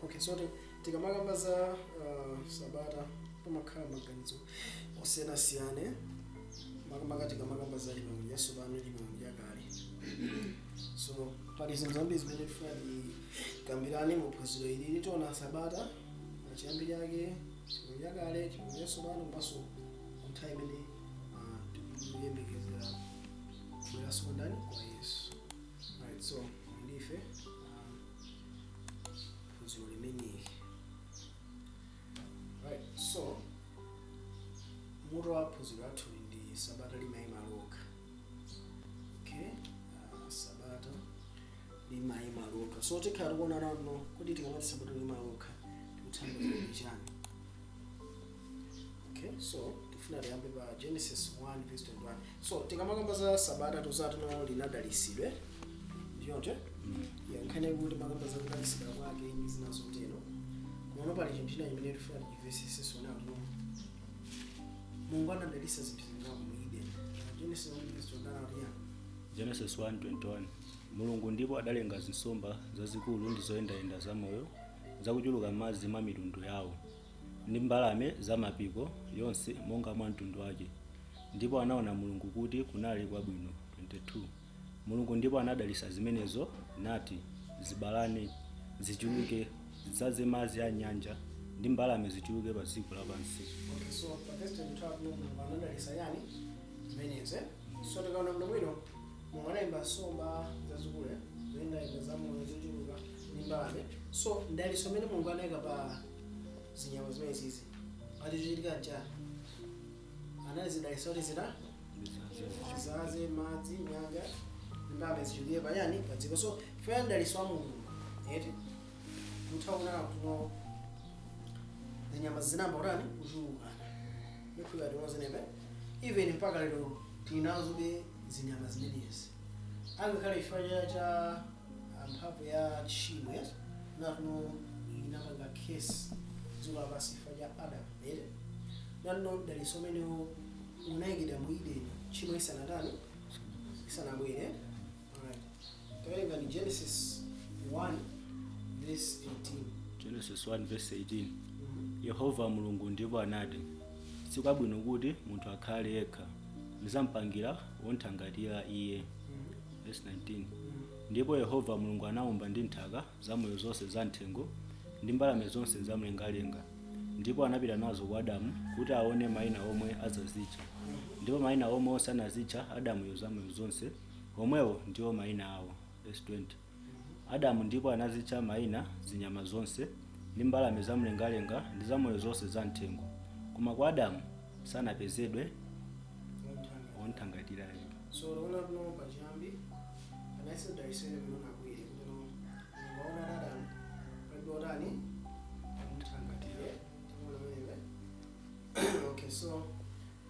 Okay, so tikamakamba za sabata, pamakhala maganizo osiyanasiyana, makamaka tikamakamba za Chipangano Chatsopano, Chipangano Chakale. So pali zinthu zambiri zimene tifuna tikambirane mu phunziro ili. Tiona sabata, chiyambi chake, Chipangano Chakale, Chipangano Chatsopano, komanso nthawi imene tikuyembekezera kubweranso kwa ndani? Kwa Yesu. Right, so ndife phunziro limeneli. Right, so mutu wa phunziro lathu ndi "Sabata limayima lokha". Okay, sabata limayima lokha. So tikhala tikuona nano kuti tikamati sabata limayima lokha, tikuthandiza chani? Okay, so tifuna tiyambe pa Genesis 1 verse 21. So tikamakamba za sabata, tuzatino linadalisidwe, ndiyonje? Yeah, nkhani kuti makamba za kudalisidwa kwake ndi zina zotero. Kuno pali chinthu china chimene tifuna tichimvetsetse nawo. Mulungu anadalisa zinthu zingapo mu Eden. Genesis 1 verse 21 akuti yani? Genesis 1:21: Mulungu ndipo adalenga zinsomba zazikulu ndi zoyendayenda zamoyo zakuchuluka m'madzi mwa mitundu yawo, ndi mbalame zamapiko yonse monga mwa mtundu wake. Ndipo anaona Mulungu kuti kunali kwabwino. 22 Mulungu ndipo anadalitsa zimenezo, nati, "Zibalane, zichuluke, zidzaze madzi a nyanja, ndi mbalame zichuluke pa dziko lapansi." Okay, so pa verse 22 Mulungu anadalitsa yani? Zimenezo, eh? So tikaona bwino bwino, Mulungu analenga nsomba zazikulu, eh? Zoyendayenda, zamoyo, zochuluka ndi mbalame. So mdalitso umene Mulungu anayika pa zinyama zimene zizi, ati chochitika nchani? Anazidalitsa kuti zita zizaze madzi, nyanja, mbalame zichuluke panyani? Pa dziko. So funa mdalitso wa Mulungu eti, kutha kunena kuti no, zinyama zinamba kutani? Kuchulukana. Nikhulupirira timozenepe. Even mpaka lero tinazobe zinyama zimenezi, angakhale chifukwa cha mphamvu ya tchimo, yes, natuno inapanga curse dziko lapansi chifukwa cha Adam, ere? Natuno mdalitso umenewo unayikidwa mu Eden tchimo isanatani? Isanabwere. Alright, tawerenga ni Genesis 1 verse 18. Genesis 1 verse 18: Yehova Mulungu ndipo anati, "Sikwabwino kuti munthu akhale yekha, ndidzamupangira womthangatira iye." Verse 19: Ndipo Yehova Mulungu anawumba ndi nthaka zamoyo zonse za mthengo ndi mbalame zonse zamlengalenga, ndipo anapita nazo kwa Adamu kuti aone mayina omwe azazitcha. Ndipo mayina omwe onse anazitcha Adamuyo zamoyo zonse, omwewo ndiwo mayina awo. Verse 20: Adamu ndipo anazitcha mayina zinyama zonse ndi mbalame zamlengalenga ndi zamoyo zonse za mthengo, koma kwa Adamu sanapezedwe womthangatirayo. So tikuona kuno pachiyambi anayesa mdalitso imene unabwere kuti no, Mulungu aona Adamu palibe otani? Omuthangatire. Tikuona pamenepe. Okay, so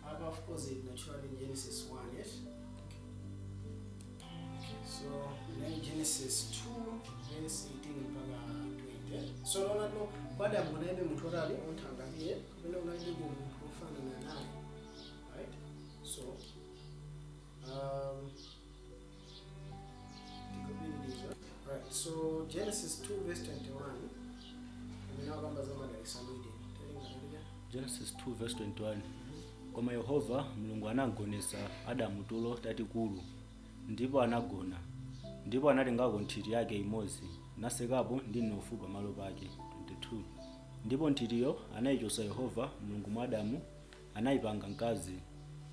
apa of course it naturally in Genesis 1, yes. Okay, so then Genesis 2 verse 18 mpaka 20. So tikuona no, kwa Adamu kunalibe munthu otani? Omuthangatire, kapena kunalibe munthu ofanana naye, right? So tikupitiriza. Right, so Genesis 2 verse 21, imene akamba za madalitso a mu Eden. Tawerenga. Genesis 2 verse 21: Koma Yehova Mulungu anagonetsa Adamu tulo tatikulu, ndipo anagona, ndipo anatengako nthiti yake imodzi, nasekapo ndi mnofu pamalo pake. 22 Ndipo nthitiyo anayichotsa Yehova Mulungu mwa Adamu, anayipanga mkazi,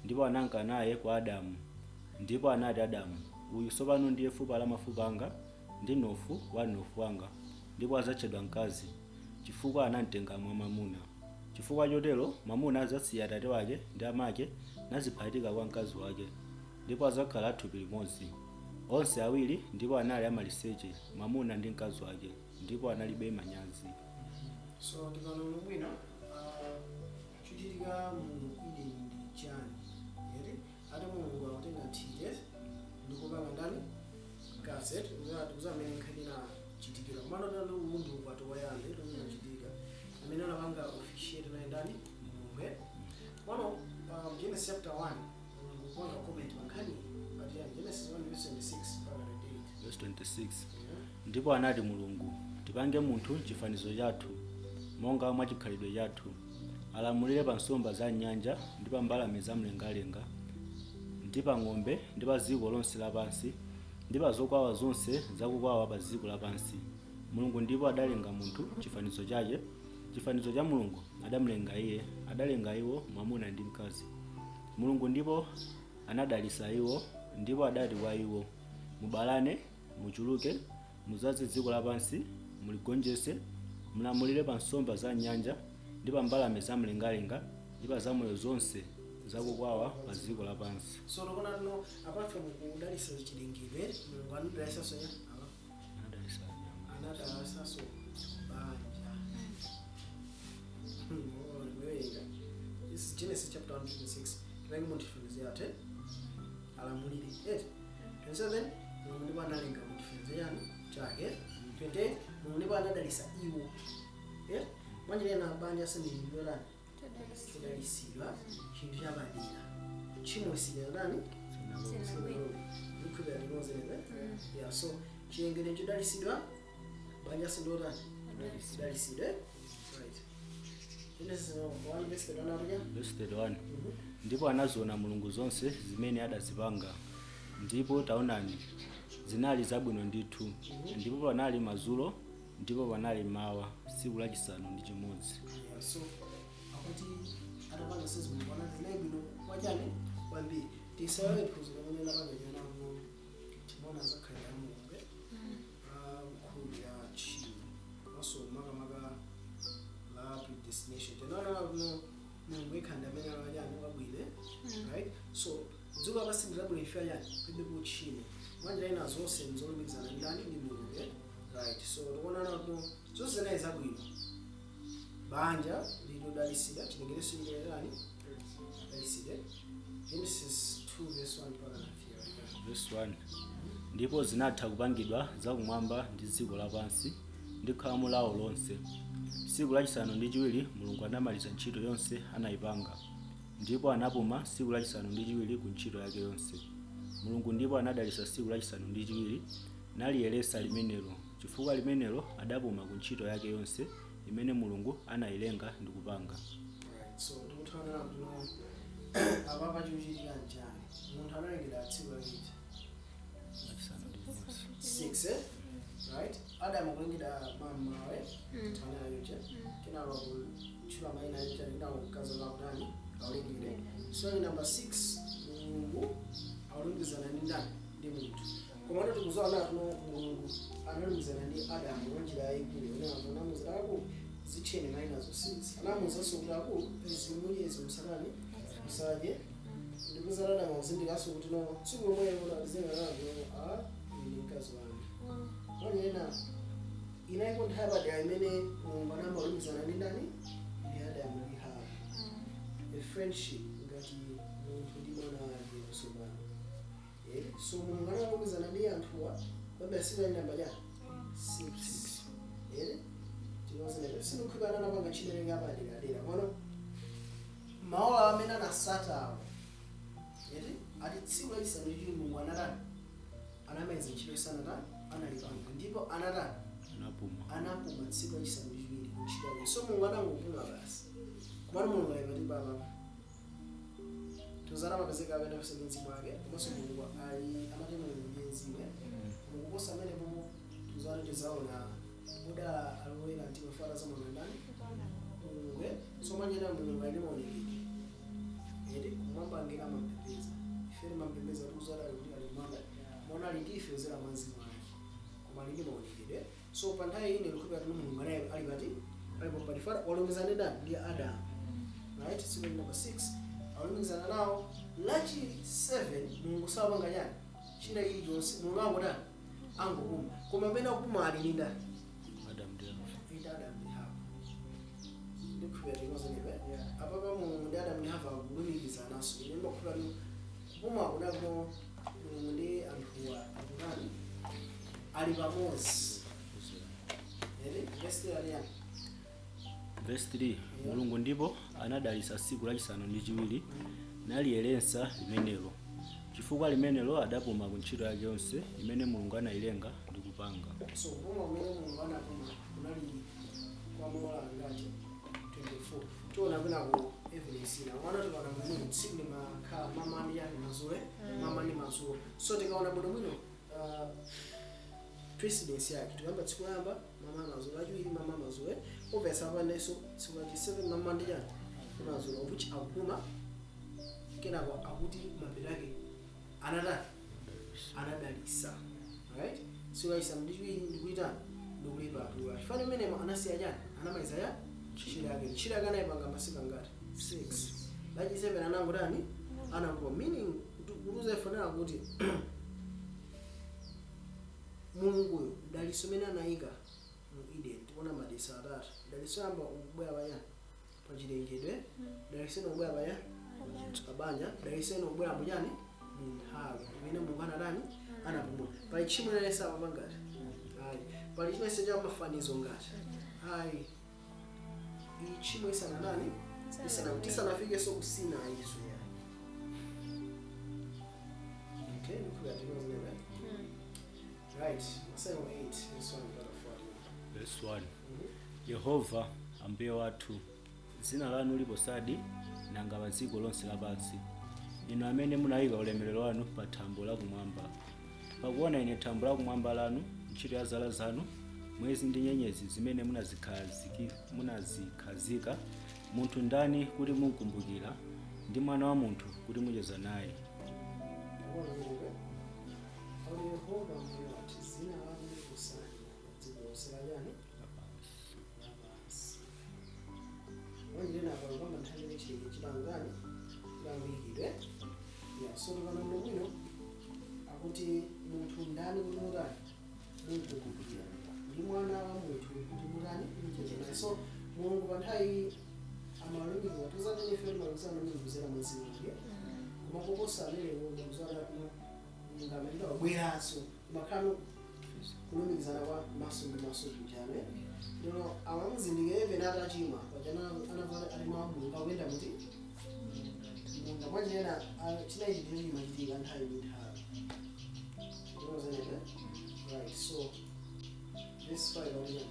ndipo ananka naye kwa Adamu. Ndipo anati Adamu, "Uyu tsopano ndiye fupa la mafupa anga ndi mnofu wa mnofu wanga, ndipo adzatchedwa mkazi, chifukwa anamtenga mwa mwamuna. Chifukwa chotero mwamuna adzasiya atate wake ndi amake, nadziphatika kwa mkazi wake, ndipo adzakhala thupi limodzi onse awiri. Ndipo anali amaliseche, mwamuna ndi mkazi wake, ndipo analibe manyazi." So tikaona bwino, chochitika mu Eden ndi chani? Eti ati Mulungu akutenga nthiti ndikupanga ndani? Mkazi. Tikuza amene nkhani inachitikira, komano tani uwu ndi ukwati woyamba lomwe unachitika, amene anapanga officiate naye ndani? Mulungu. Pano Genesis chapter 1, Mulungu kupanga comment pa nkhani ati yani? Genesis 1 verse 26 mpaka 28. Verse 26: Yeah. Ndipo anati Mulungu, Tipange munthu chifanizo chathu, monga mwa chikhalidwe chathu, alamulire pa nsomba za nyanja ndi pa mbalame zamlengalenga, ndi pa ng'ombe ndi pa dziko lonse lapansi, ndi pa zokwawa zonse zakukwawa pa dziko lapansi. Mulungu ndipo adalenga munthu chifanizo chake, chifanizo cha Mulungu adamulenga iye, adalenga iwo mwamuna ndi mkazi. Mulungu ndipo anadalitsa iwo, ndipo adati kwa iwo, mubalane, muchuluke, mudzaze dziko lapansi, muligonjetse, mulamulire pa nsomba za nyanja ndi pa mbalame zamlengalenga ndi pa zamoyo zonse zakukwawa pa dziko lapansi. So tikuona tino apart from kudalitsa chilengedwe, Mulungu anadalitsanso ya apa Anadalitsa nyama. Anadalitsanso banja. Wewerenga, this is Genesis chapter 1 26: tipange munthu chifanizo chathu, alamulire, eti? 27, Mulungu ndipo analenga munthu chifanizo chani? Chake. 28, Mulungu ndipo anadalitsa iwo, eti? Mwanjira ina banja sindililolani kudalitsidwa, chinthu chapadera, tchimo sililani ndikhulupirira tinozeneze. Yeah, so chilengedwe chodalitsidwa, banja sindotani? Dalitsidwe, right? Genesis 1 verse 31 akuja. Verse 31: Ndipo anaziona Mulungu zonse zimene adazipanga, ndipo taonani, zinali zabwino ndithu. Ndipo panali madzulo ndipo panali mawa, tsiku lachisanu ndi chimodzi. Yeah, so akuti atapanga sezi, Mulungu anati zinali bwino kwachani? Kwambiri. Tisawe phunziro limene lapanga chanamo, timaona zakhalira Mulungu la kukhulupirira tchimo komanso makamaka la predestination. Tinaona kuno Mulungu ikhanda amene alachani? Wabwino, right? So dziko lapansi ndi labwino ife chani? Palibepo tchimo. Mwanjira ina zonse nzolumikizana ndani? Ndi Mulungu, eh? Right, so tikuonana kuno zonse zinali zabwino, banja lilodalitsidwa, chilengedwe chilani? Dalitsidwe. Genesis 2 verse 1 mpaka 3. Verse 1: Ndipo zinatha kupangidwa zakumwamba ndi dziko lapansi ndi khamu lawo lonse. Tsiku lachisanu ndi chiwiri Mulungu anamaliza ntchito yonse anayipanga, ndipo anapuma tsiku lachisanu ndi chiwiri ku ntchito yake yonse. Mulungu ndipo anadalitsa tsiku lachisanu ndi chiwiri naliyeretsa limenelo, chifukwa limenelo adapuma ku ntchito yake yonse imene Mulungu anayilenga ndi kupanga. Right, so tikuthaonera kuno apapa chikuchitika nchani? Munthu analengedwa tsiku lakiti? Lachisanu ndi chimodzi. 6, eh? Right, Adamu akulengedwa mammawe, thaonera yoche kenako kutchula mayina acho, kenako mkazi lakutani? Aulengedwe. So number 6, Mulungu akulumikizana ndi ndani? Ndi munthu. Koma kuti tikuzoona kuno Mulungu analumikizana ndi Adamu mwa njira yayikulu yonena anamuza akulu zitcheni mayina zonsezi, anamuzanso kuti akulu izi mudye, izi musatani? Musadye. Ndikuzana Adamu akuzindikanso kuti no, tsiku lomweyo kuti azingalano a ndi mkazi wanga. Mwanjira inayiko nthawi yapadera imene Mulungu anayamba kulumikizana ndi ndani? Ndi Adamu ndi Hava, a friendship ngati munthu ndi mwana wake kusopano. Eh, so Mulungu analumikizana ndi anthuwa kwambira tsiku la namba chani? 6, eh? Tinozenera sindikukhulupirira anapanga ntchito inenge yapaderadera kono maola amene anasatawo, eti? Ati tsiku lachisanu ndi chiwiri Mulungu anatani? Anamaliza ntchito yonse anatani? Analipanga. Ndipo anatani? Anapuma. Anapuma tsiku lachisanu ndi chiwiri kuntchito yake. So Mulungu anangopuma basi. Komano Mulungu ali pati papa? Tuzana mapezeka amene afuse ndi mzimu wake, komanso Mulungu ali amati Mulungu ndiye mzimu, eh? Mukuposa amene popo tuzana tizaona odala alowera mtima fara zamona ndani? Mulungu, eh? So mwanjena Mulungu ali maonekedwe, eti? Kumwamba angela amampembeza, ife timampembeza, tikuzala kuti ali kumwamba, mona ali ndi ife uzera mwa mzimu wake, koma ali ndi maonekedwe. So pa nthawi ine ndikukhulupirira kuti Mulungu anaye ali pati? Alipo pati fara walumikizana ndi ndani? Ndi Adamu, right? Tsiku number 6 alumikizana nawo. Lachi 7 Mulungu sawapanga chani? China chilichonse. Mulungu angotani? Angopuma. Koma amene akupuma ali ndi ndani? Adamu ndi Hava. Ita Adamu ndi Hava. Ndikukhulupirira tinozenepe apapa Mulungu ndi Adamu ndi Hava akulumikizananso. Ine ndimakhulupirira kuti kupuma kunako Mulungu ndi anthuwa akutani? Ali pamodzi, eti? Verse 3 yani? Verse 3: Mulungu ndipo anadalitsa tsiku lachisanu ndi chiwiri naliyeretsa limenelo, chifukwa limenelo adapuma ku ntchito yake yonse imene Mulungu anayilenga ndi kupanga. So kupuma kumene Mulungu anapuma bwanji 24. Tiona kwinako evidence ina mwana. Tikaona bwinobwino, tsiku limakhala mama ndi yani, madzulo, mama ndi madzulo. So tikaona bwinobwino precedence yake, tikuyamba tsiku loyamba mama madzulo, achiwiri mama madzulo, obviously apanenso tsiku lachi 7 mama ndi chani, madzulo, of which akupuma. Kenako akuti mapeto ake anatani? Anadalisa, right? Tsiku lachisanu ndi chiwiri ndikuitani, ndikulipatula. Chifani mmenemo anasiya chani? Anamaliza ya ntchito yake. Ntchito yake anayipanga masiku angati? 6. Lachi 7 anangotani? Anangoti, meaning kutuza ifanira kuti Mulunguyo daliso imene anayika mu Eden, tikuona madalitso atatu. Daliso yamba ukubwera pachani? Pachilengedwe. Daliso ina ukubwera pachani? Pabanja. Daliso ina ukubwera muchani? Mu nthawi imene Mulungu anatani? Anapumula. Pali tchimo linalese apa ngati? Ayi. Pali chinense cha mafanizo ngati? Ayi. Iyi tchimo isanatani, isana tisanafikenso ku Sinai iso yayi. Okay, ndikhuya tinozinebe, right? Masalimo 8 verse 1 mpaka 14. Verse 1. Yehova Ambuye wathu, dzina lanu liposadi nanga pa dziko lonse lapansi, inu amene munayika ulemerero wanu pa thambo lakumwamba. Pakuona ine thambo lakumwamba lanu, ntchito ya zala zanu, mwezi ndi nyenyezi zimene munazikhazika, munthu ndani kuti mumkumbukira, ndi mwana wa munthu kuti mucheza naye? Akuona Mulungu akuti, Yehova Mbuye wathu, dzina lanu liposadi pa dziko lonse lachani? Lapansi. Wanjirena apa kwamba nthawi imene chilenge chilangani chilanguyikidwe ya. So tikana bwino akuti munthu ndani kuti mutani, mumkumbukira, ndi mwana wa munthu kuti mutani, mucheza naye? So Mulungu pa nthawi amalumikiza tuzati ife timalumikizana ndi Mulungu kuzera mwa Mzimu wake, koma koposa amenewo Mulungu ngamene wabweranso, kumakhala kulumikizana kwa maso ndi maso kuchane. Lero amamuzindikira even atachimwa pachana anavala ali mwa Mulungu akuyenda muti munda mwachinena chinayi chinthu chimachitika nthawi ndi nthawi. Ndinozenete, right? So verse 5 akuti,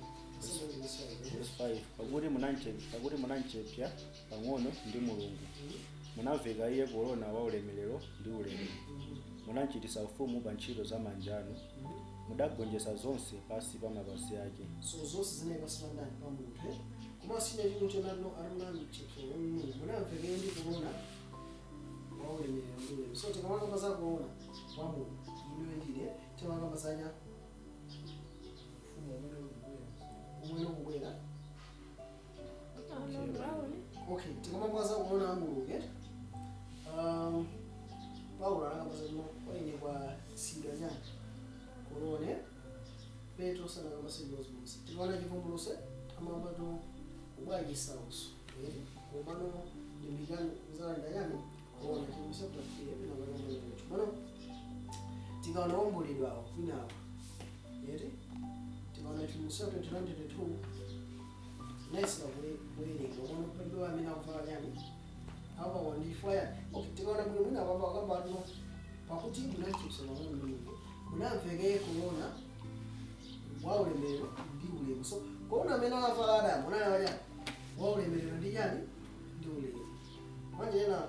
verse 5. Verse 5. Pakuti munamchepsa pang'ono ndi Mulungu, munamveka iye korona wa ulemerero ndi ulemu, munamchititsa ufumu pa ntchito za manja anu, mudagonjetsa zonse pansi pa mapazi ake. So zonse zinali pansi pa ndani? Pa munthu, eh? Komanso china chimwe chonatino atinamchepsa Mulungu, munamvekere ndi korona wa ulemerero ndi ulemu. So tikamakamba za korona wa Mulungu, inuyo ndine timakamba zanya umwene ukubwera. Okay, tikamakamba za korona wa Mulungu, eh? Paulo anakamba zino kwa ine kwa sidwa nyani korone. Petro sanakamba sibozibonse. Tikaona chivumbulutso amamba to kubwera chisauso, komano limbikani kuzalanda yani korona. Chivumbulutso chapter 3 epina. Mano tikaona omboledwawo kwinawo yeti, tikaona chivumbulutso chapter 29 22 naisira kuwerenga komano palibe amene akuvala yani apa wandifwa yani. Okay, tikaona bwino mwina apapa akamba atino pakuti munachipsa pang'ono ndi Mulungu, munamveke korona wa ulemerero ndi ulemu. So korona amene anavala Adamu unali wachani? Wa ulemerero ndi chani? Ndi ulemu. Manje ena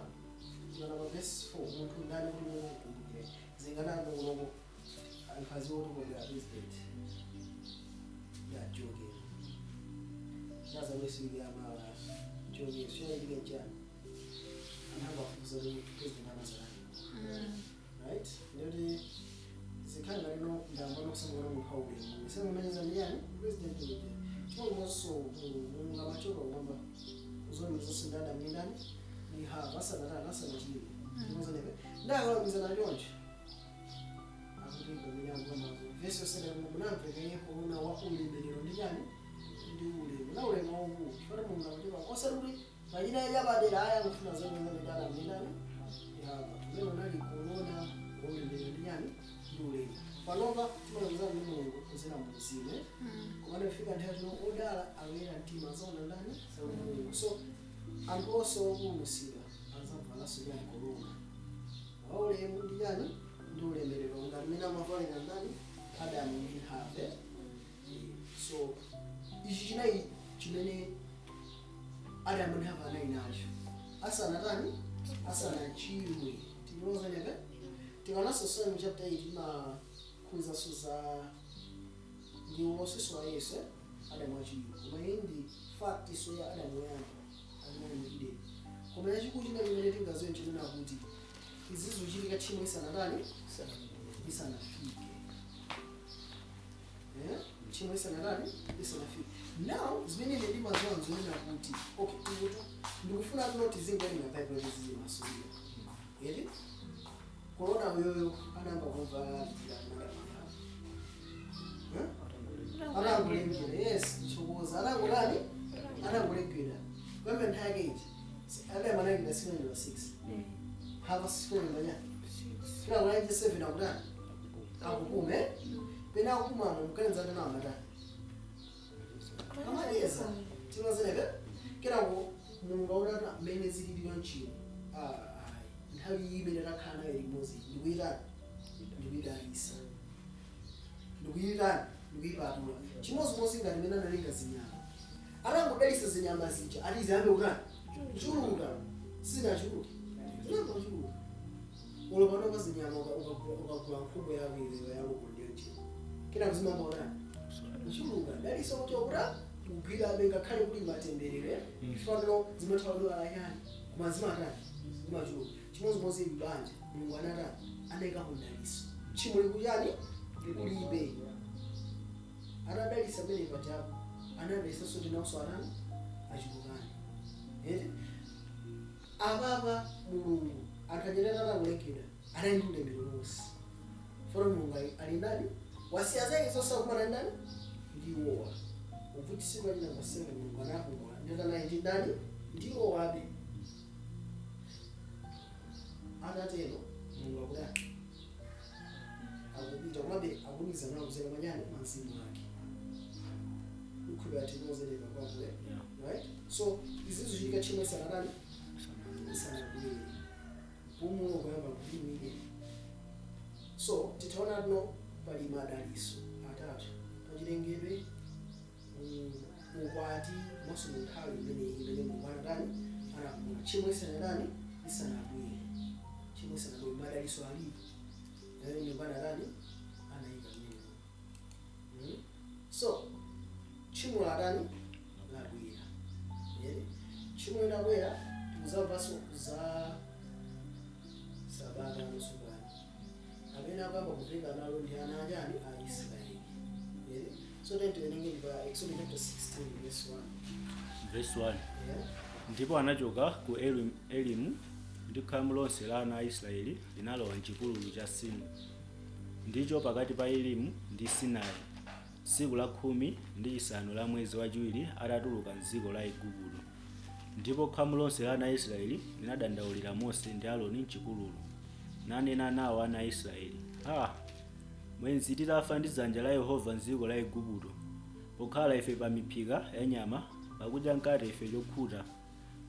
tikana pa verse 4, munthu ndani kuti mukumbukire? Zinganako anthu aziwo kuti kobwera president ya joke nazamwesiwiki amala joke chinachitika nchani? Anthu angafufuza kuti president amazalani, right? Ndikuti zikhale ngalino ndamba nokusamukana munthu waulemu semumenyeza ndi yani? President uja. Chimodzimodzinso Mulungu amachoka kumwamba kuzonena zonse ndi Adamu ndi ndani? Ndi Hava asanatani, asanachimwe. Ndimozenepe ndakalumizana choncho akuti pamene akuyambazo vesi yonse munamvekeye korona wa ulemerero ndi chani? Ndi ulemu na ulemu waukulu, chifukwa Mulungu amachoka osati kuti pachina yapadera aya akufuna zomwe ndi Adamu ndi ndani? Ndi Hava. Kumene unali korona wa ulemerero ndi chani? Ndi ulemu. Panopa timalumikizana ndi Mulungu kuzera mu Mzimu, komano ifika nthawi tino odala akuyera mtima azaona ndani? Mulungu. So anthu onse opulumutsidwa azavalanso chani? Korona wa ulemu ndi chani? Ndi ulemerero, ngati mmene amavalira ndani? Adamu ndi Hava. So ichi chinayi chimene Adamu ndi Hava anali nacho asanatani, asanachimwe. Tikulozenepe tikaonanso Solomon chapter 8 imakhuzanso za ndi ulosiso wa Yesu, Adamu wachiwiri, koma iyi ndi fact so ya Adamu woyamba amene mu Edeni. Koma yachikulu china chimene tingaziwe chinena kuti izi zikuchitika tchimo isanatani, isanafike. Eh? Tchimo isanatani, isanafike. Now zimene ine ndimaziwa nzoona kuti okay, tikuti ndikufuna kuno tizingowerenga Bible tizizimasulira eti korona uyoyo anayamba kumva njira. Anangolengera, yes, chokoza anangolani, anangolengera kwembe nthawi yake iji Adamu analengera 606, Hava 6 nyani kila 7 akutani, akupume pena akupumamo mkalenza tena amatani, amaleza timazenebe. Kenako Mulungu autata mmene zililiro ntchimo nthawi iyi imene takhala nayo limodzi, ndikuyitani, ndikuyidalisa, ndikuyitani, ndikuyipatula. Chimodzimodzi ngati mmene analenga zinyama, atangodalisa zinyama zija ati ziyambe kutani, kuchuluka. Sizinachuluka, zinayamba kuchuluka. Ulo panopa zinyama ukagula nkhuku yako iweyo yako ndiyo njira, kenako zimayamba kutani, kuchuluka. Daliso kuti okuta kugwirabe ngakhale kuli matemberere ifaniro zimathawa kudwala chani, koma zimatani, zimachuluka. Chimodzimodzi mbanja, Mulungu anatani, anayikamo mdaliso, tchimo likuchani, kulibe. Atadalisa pamene pajapo anadalisanso tinawonso atani, achulukani eti. Apapa Mulungu anthu anyerera atakulengedwa anali ndi ulemerero wonse. Funa Mulungu ali ndani, wasiya zake zonse, akumana ndani, ndi iwowa. Ukuti tsiku la namba 7 Mulungu anapumula, nditanayi ndi ndani, ndi iwowabe. Atatero Mulungu akudani, akupita, komabe akulumikiza nawo kuzera mwanyani, mwa mzimu wake ukhulupirira tinozeredwa kwakule. Right, so izi zichitika tchimo isanatani, isanabwere, mpumulo kuyamba kulimire. So titaona tuno pali madaliso atatu pachilengedwe, ukwati komanso mu nthawi imeneyi imene Mulungu anatani, anapumula, tchimo isanatani, isanabwere. Tchimo isanabwere madaliso alipo amene Mulungu anatani, anayika mmenemo. So tchimo latani, labwera. Yeah? Tchimo lidabwera, tikuzamvanso za sabata nosopano amene akuyamba kuveka nalo ndi ana achani, a Israeli. Yeah? So then tiwerenge pa Exodus chapter 16 verse 1. Verse 1. Yeah? Ndipo anachoka ku Elimu, ndi khamu lonse la ana a Israeli linalowa mchipululu cha Sini, ndicho pakati pa Elimu ndi Sinai, tsiku la 15 la mwezi wachiwiri atatuluka mdziko la Igupto. Ndipo khamu lonse la ana a Israeli linadandaulira Mose ndi Aaroni mchipululu, nanena nawo ana a Israeli, "Ha, mwenzi titafa ndi dzanja la Yehova mdziko la Igupto, pokhala ife pa miphika ya nyama, pakudya mkate ife chokhuta!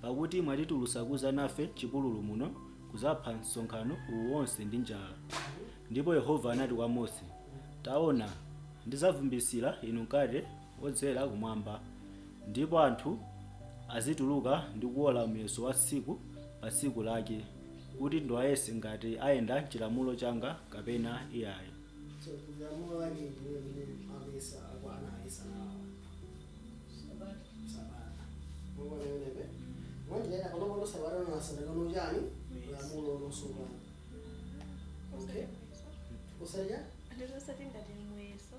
Pakuti mwatitulutsa kuza nafe m'chipululu muno kuzapha msonkhano uwu wonse ndi njala." Ndipo Yehova anati kwa Mose, "Taona, ndidzavumbitsira inu mkate wodzera kumwamba, ndipo anthu azituluka ndi kuwola muyeso wa tsiku pa tsiku lake, kuti ndiwayese ngati ayenda m'chilamulo changa kapena iyayi." So lamulo lake ndilo limene akuyesa ako anayesa nawo sabata. Mukuonenepe mwanjira panopono sabata nasanakano chani, lamulo losopano. Okay, usalija. Anditosati ngati muyeso.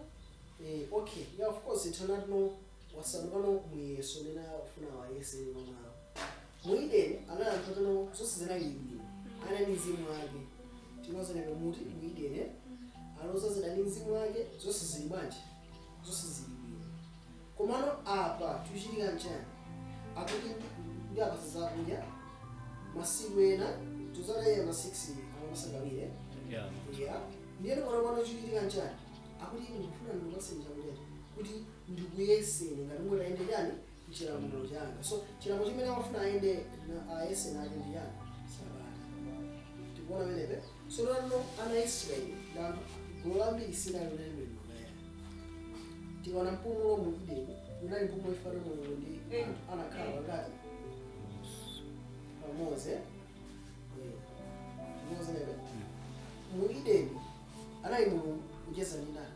Eh, okay, yeah, of course ithanatino wasanukano muyeso mene afuna wayese mamawo. Mu Edeni anali tano zonse zinali bwino, anali mzimu wake. Tinozaneka muti mu Edeni alozazida ndi mzimu wake, zonse zili bwanji, zonse zili bwino. Komano apa tikuchitika nchani? Akuti ndi apasa zakudya masiku ena tuzataya ma 6 amamasakawire. Yeah, ndiye pano pano chikuchitika nchani? Akuti ndikufuna ndikupaseni chakudya kuti ndikuyeseni ngati mutayende chani, mchilamulo changa. So chilamulo chimene amafuna ayende ayese nake ndi chani? Sabata. Tikuona penepe. So lano ana Israeli na gulu lambiri sinali lotembenuka. Tikaona mpumulo mu Edeni unali mpumulo ifana Mulungu ndi anthu anakhala pakati. Limodzi, eh? Limodzi lebe. Mu Edeni anali Mulungu kucheza ndi ndani?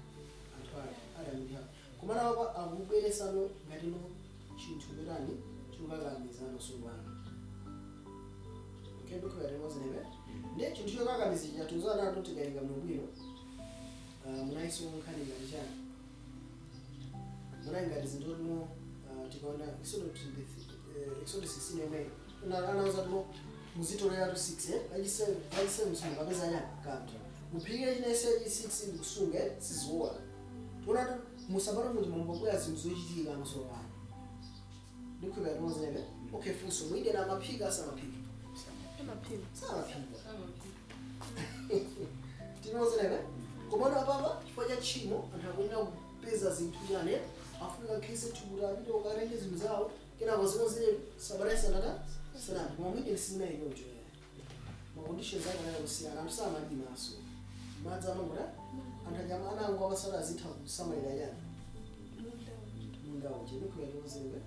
Anthu ake, Adamu ndi Hava. Komano apa akubweresano ngatino chinthu chotani? Chokakamizano tsopano. Okay, ndikhuya limodzi lebe. Ndi chinthu chokakamiza chatuzana nato tikayenga bwino. Munaiso nkhani ngati chani? Munali ngati zinthu tino tikaona Exodus 23, Exodus 16 yomweyo. Anauza tino muzitolera 6, eh? Achi 7 simukapeza chani? Kanthu. Muphike chinese achi 6 ndikusunga, eh? Siziwola. Tiona tu musabata muti mumbabwera zinthu zochitika tsopano. Ndikhuya limodzi lebe. Okay, funso, mu Edeni amaphika, asamaphika? Amaphika. Samaphika. Tinozelebe komano apapa chifukwa cha tchimo anthu akuyenera kupeza zinthu chane, afunika khese thukuta, apite ukarenge zinthu zawo, kenako zinozeretu sabata isanata sanati. Koma mu Edeni sizinali choncho, ma conditions ake anali kusiyana. Anthu samalimaso, madzi amangota, anthu aja anango apasala azitha kusamalira chani? Munda. Munda uja. Ndikhuya tinozelebe.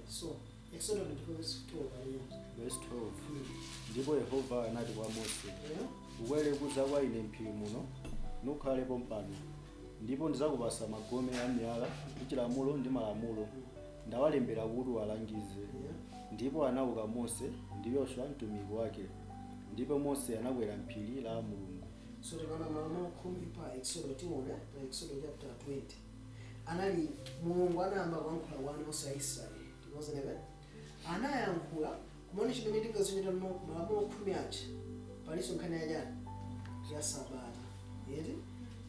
So Exodus 24 verse 12 aliyo. Verse 12: Ndipo Yehova anati kwa Mose, Yeah. "Ukwere kudza kwa ine mphiri muno, nukhalepo mpano, ndipo ndidzakupasa magome a miyala ndi chilamulo ndi malamulo ndawalembera kuti uwalangize." Yeah. Ndipo anauka Mose ndi Yoswa mtumiki wake, ndipo Mose anakwera mphiri la Mulungu. So tikaona malamulo 10 pa Exodo, tiona pa Exodo chapter 20, anali Mulungu anayamba kuyankhula kwa ana onse a Israeli. Tikuozenebe anayankhula kumene chimene tingazichita no malamulo 10 aja, palinso nkhani yachani? Ya sabata, yeti?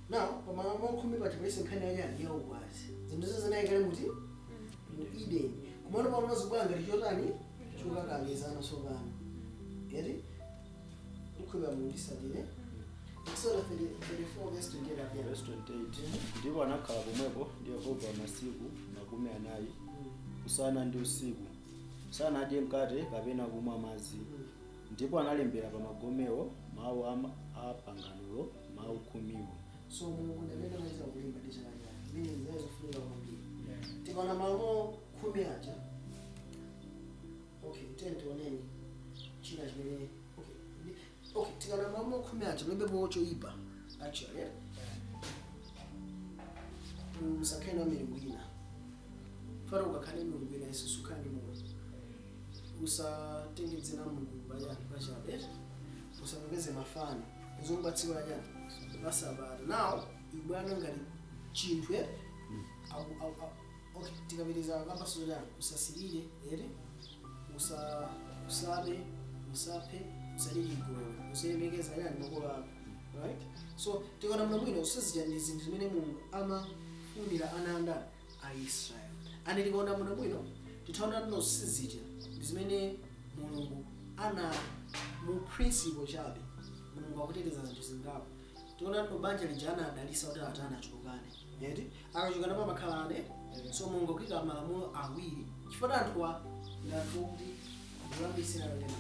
Now pa malamulo 10 paja palinso nkhani yachani? Ya ukwati. Zinthu zonse zinayikale muti? Mu Eden. Kumene pano zikubwera ngati chotani? Chokakamizana tsopano, yeti? Ndikhulupira mundisatire. Exodus 34 verse 28 apya. Verse 28: Ndipo anakhala pomwepo ndi Yehova masiku 40, usana ndi usiku, sanadye mkate kapena kumwa madzi. Ndipo analembera pa magomewo mawu a panganolo, mawu 10wo. So Mulungu ndamene anachita kulimba ndi chala chake, imene zinayi zofunika kwambiri. Tikaona malamulo 10 aja, okay, tiyeni tioneni china chimene, okay, okay, tikaona malamulo 10 aja mulibepo choyipa actually, yeah? Musakhale na milungu ina. Fana ukakhale milungu ina, iso sukhala ndi moyo. Usatenge dzina la Mulungu pachani? Pachabe. Usapembedze mafano. Uzokubatsiwa chani? La sabata. Now ikubwana ngati chinthu, eh? Okay, tikapitiriza kambaso chani? Usasilire, ere, usabe, usaphe, usadye chigololo, usalemekeza chani? Makolo ako, right? So tikaona mna bwino, usazija ndi zinthu zimene Mulungu amafunira ana andani? A Israeli. Ani tikaona mna bwino, tithaona tino sizija ndi zimene Mulungu ana mu principle chabe. Mulungu akuteteza zinthu zingapo. Tikaona tino banja lija anadalisa kuti atani? Achulukane, eti? Akachulukana pamakhala ane. So Mulungu akuyika malamulo awiri chifukwa anthuwa ndi anthu okuti ndilambisira lene.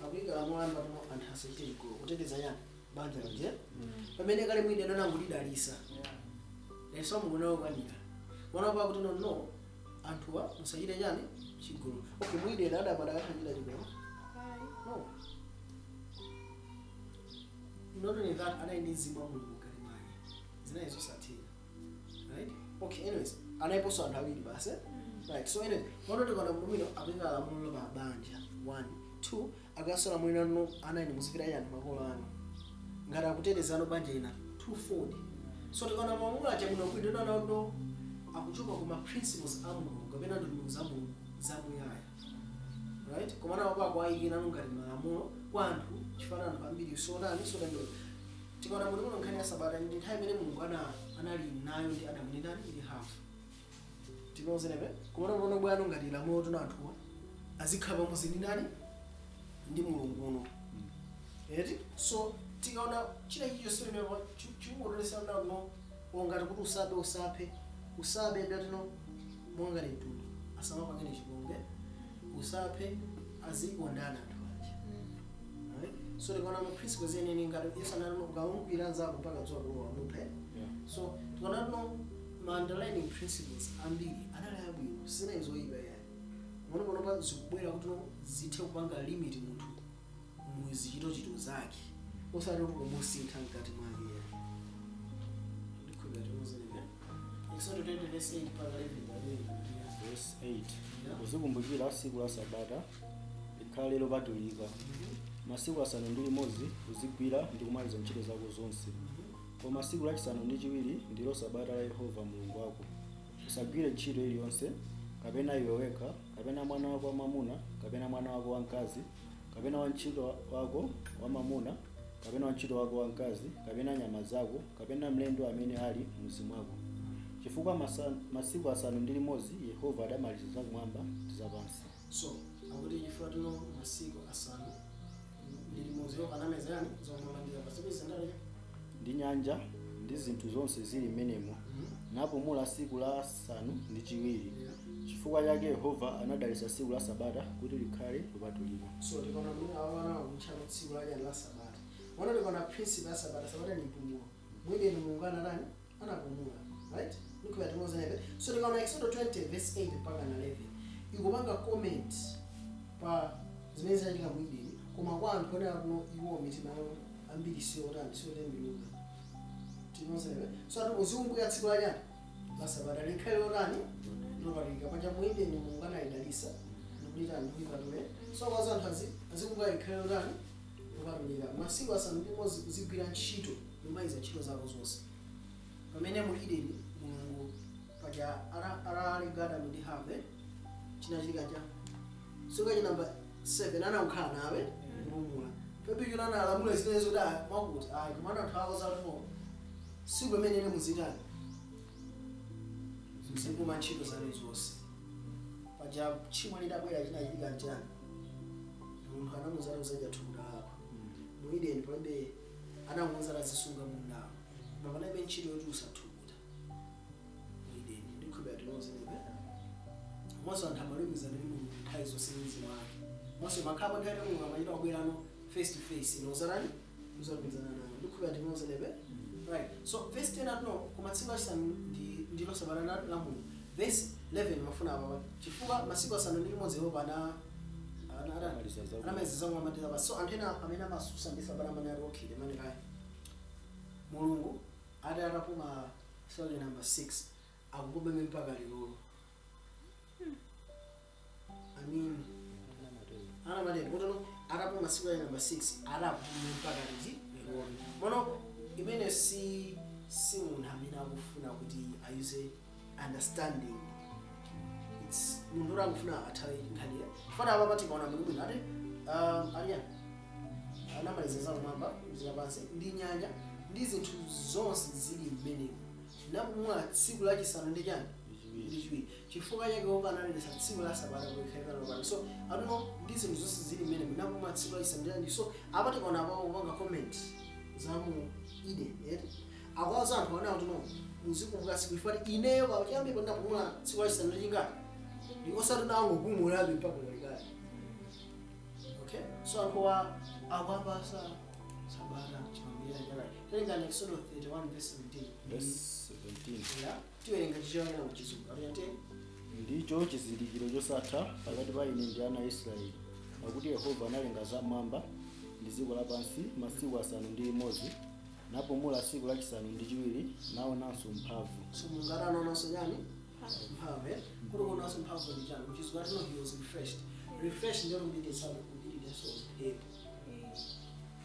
Akuyika lamulo amba tino anthu asachite chigololo, kuteteza chani? Banja lanje. Pamene kale mwini anangolidalisa leso Mulungu nawokwanira kuona pakuti no, no, anthuwa musachite chani? Chigololo. Okay, mwini Adamu adakathachita chigololo? Ayi. No. Not only that, anali ndi mzimu wa Mulungu mkati mwake, zinayi zosatheka, right? Okay, anyways, analiponso anthu awiri basi, eh? Right, so anyway, pano tikaona mlumino akuyika lamulo pa banja 1, 2, akaso lamulo no anayi muzifira yani? Makolo anu, ngati akutetezano banja ina twofold. So tikaona malamulo aja muno kwino no akuchoka kuma principles a Mulungu kapena ndondomeko za Mulungu zamuyaya, right? Komana wapo akuayikirano ngati malamulo kwa anthu chifana anthu ambiri sotani sotani. Tikaona muno muno nkhani ya sabata ndi nthawi imene Mulungu anali nayo ndi Adamu ndi ndani? Ndi Hava. Tinozenepe kumana pano bwano ngati lamulo tuna anthuwa azikhala pamodzi ndi ndani? Ndi Mulungu uno, eti? So tikaona china chilichonse pamene chikuonesa nano ngati kuti usabe, usaphe, usabe ndatino mongati mtundu asamapangane chipongwe, usaphe, azikondana anthu aja, right? So tikaona ma principles enene ngati Yesu anati ukamugwira nzako mpaka dzuwa kulowa muphe. So tikaona no ma underlining principles ambiri anali abwino, sinayi zoyipa yayi. Muno pano panopa zikubwera kuti zithe kupanga limit munthu muzichitochito zake, osati kuti kumusintha mkati mwake. Ndikhulupirira timozenebe. Exodus 20 verse 8 mpaka 11 awerenga. Verse 8. Yeah. Uzikumbukira tsiku la sabata, likhale lopatulika. Masiku 6 uzigwira ndi kumaliza ntchito zako zonse, koma tsiku lachisanu ndi chiwiri ndilo sabata la Yehova Mulungu wako. Usagwire ntchito iliyonse, kapena iwe wekha, kapena mwana wako wamwamuna, kapena mwana wako wamkazi, kapena wantchito wako wamwamuna, kapena wantchito wako wamkazi, kapena nyama zako, kapena mlendo amene ali m'mudzi mwako, chifukwa masiku 6 Yehova adamaliza zakumwamba ndi zapansi. So akuti chifukwa tino masiku 6 Yehova anameza yani zakumwamba ndi zapansi ndale ndi nyanja ndi zinthu zonse zili m'menemo, napumula tsiku la asanu ndi chiwiri. Chifukwa chake Yehova anadalitsa tsiku la sabata kuti likhale lopatulika. So tikaona kuti awana kutchana tsiku la la sabata, wana tikaona principle ya sabata, sabata ni mpumulo. Mwideni Mulungu anatani? Anapumula, right? Nikuya timozenebe. So tikaona Exodus 20 verse 8 mpaka na 11, ikupanga comment pa zimene zinachitika mu Edeni, koma kwa anthu onena kuno iwo mitima yawo ambiri siyotani, siyotembenuka. Timozenebe. So ati uzikumbukira tsiku la chani? La sabata, likhale lotani? Lopatulika. Paja mu Edeni Mulungu analidalitsa ndikulitani, ndikuipatule. So kwaza anthu azikumbukira likhale lotani? Lopatulika. Masiku 6 uzigwira ntchito, umaliza ntchito zako zonse. Pamene mu Edeni Mulungu paja analenga Adamu ndi Hava, chinachitika cha tsiku cha namba 7 anakukhala nawe kupumula. Pepe analamula zinezo kuti mwakuti ayi, komana anthu ako zatimo tsiku limene ine muzitani, muzipuma ntchito zanu zonse. Paja tchimo lidabwera, chinachitika nchani? Munthu anamuzati uzadya thukuta lako. Mu Edeni palibe, anamuwuza azisunga mundawo, koma panalibe ntchito yoti usathukuta mu Edeni. Ndikhulupirira tinozenebe. Monso anthu amalumikizana ndi Mulungu nthawi zonse mzimu wake monso makhala nthawi Mulungu amachita kubwerano face to face nozanani, uzalumikizana nayo. Ndikhulupirira tinozenebe, right? So verse 10 atino koma tsiku lachisanu ndilo sabata la Mulungu. Verse 11 mafuna apa, chifukwa masiku 6 Yehova Anamaliza zakumwamba. anamaliza zakumwamba ndi zapansi. So anthu ena amene amasusa ndi sabata amene ali okay amene kaya Mulungu ati atapuma tsiku number 6 akupumeme mpaka lero. I mean, anamatero kuti no atapuma tsiku la number 6 atapuma mpaka liti? Lero. Mono imene si munthu amene akufuna kuti ayuze understanding, it's munthu uri akufuna athawe nkhaniya. Fana apa patikaona munthu bwino ati aliya anamaliza zakumwamba zapansi ndi nyanja ndi zinthu zonse zili mmenemo, napumula tsiku lachisanu ndi chani? Ndi chiwiri. Chifukwa chake Yehova analetsa tsiku la sabata kulikhalira lopatulika. So atuno ndi zinthu zonse zili mmenemo, napumula tsiku lachisanu ndi chani. So apa tikaona apa kupanga comment za mu Eden eti akwaza anthu anawo tuno muzikumbuka tsiku ifati ineyo pachiyambi ndapumula tsiku lachisanu ndi chingati, ndi osati nangopumulabe mpaka kalekale. Okay, so anthu akwapasa sabata chimambira chakale. Tiwerenga Exodus 31 verse 17. Verse 17. Yeah, tiwerenga Chichewa na Chizungu atiyate. Ndicho chizindikiro chosatha pakati pa ine ndi ana a Israeli, pakuti Yehova analenga zamwamba ndi dziko lapansi masiku 6, napumula tsiku lachisanu ndi chiwiri, naonanso mphamvu. So Mulungu anaonanso chani? Mphamvu, eh? Kuti kuonanso mphamvu ndi chani? Muchizungu atino he was refreshed. Refreshed ndiyo kupititsa, kupititsa mphepo.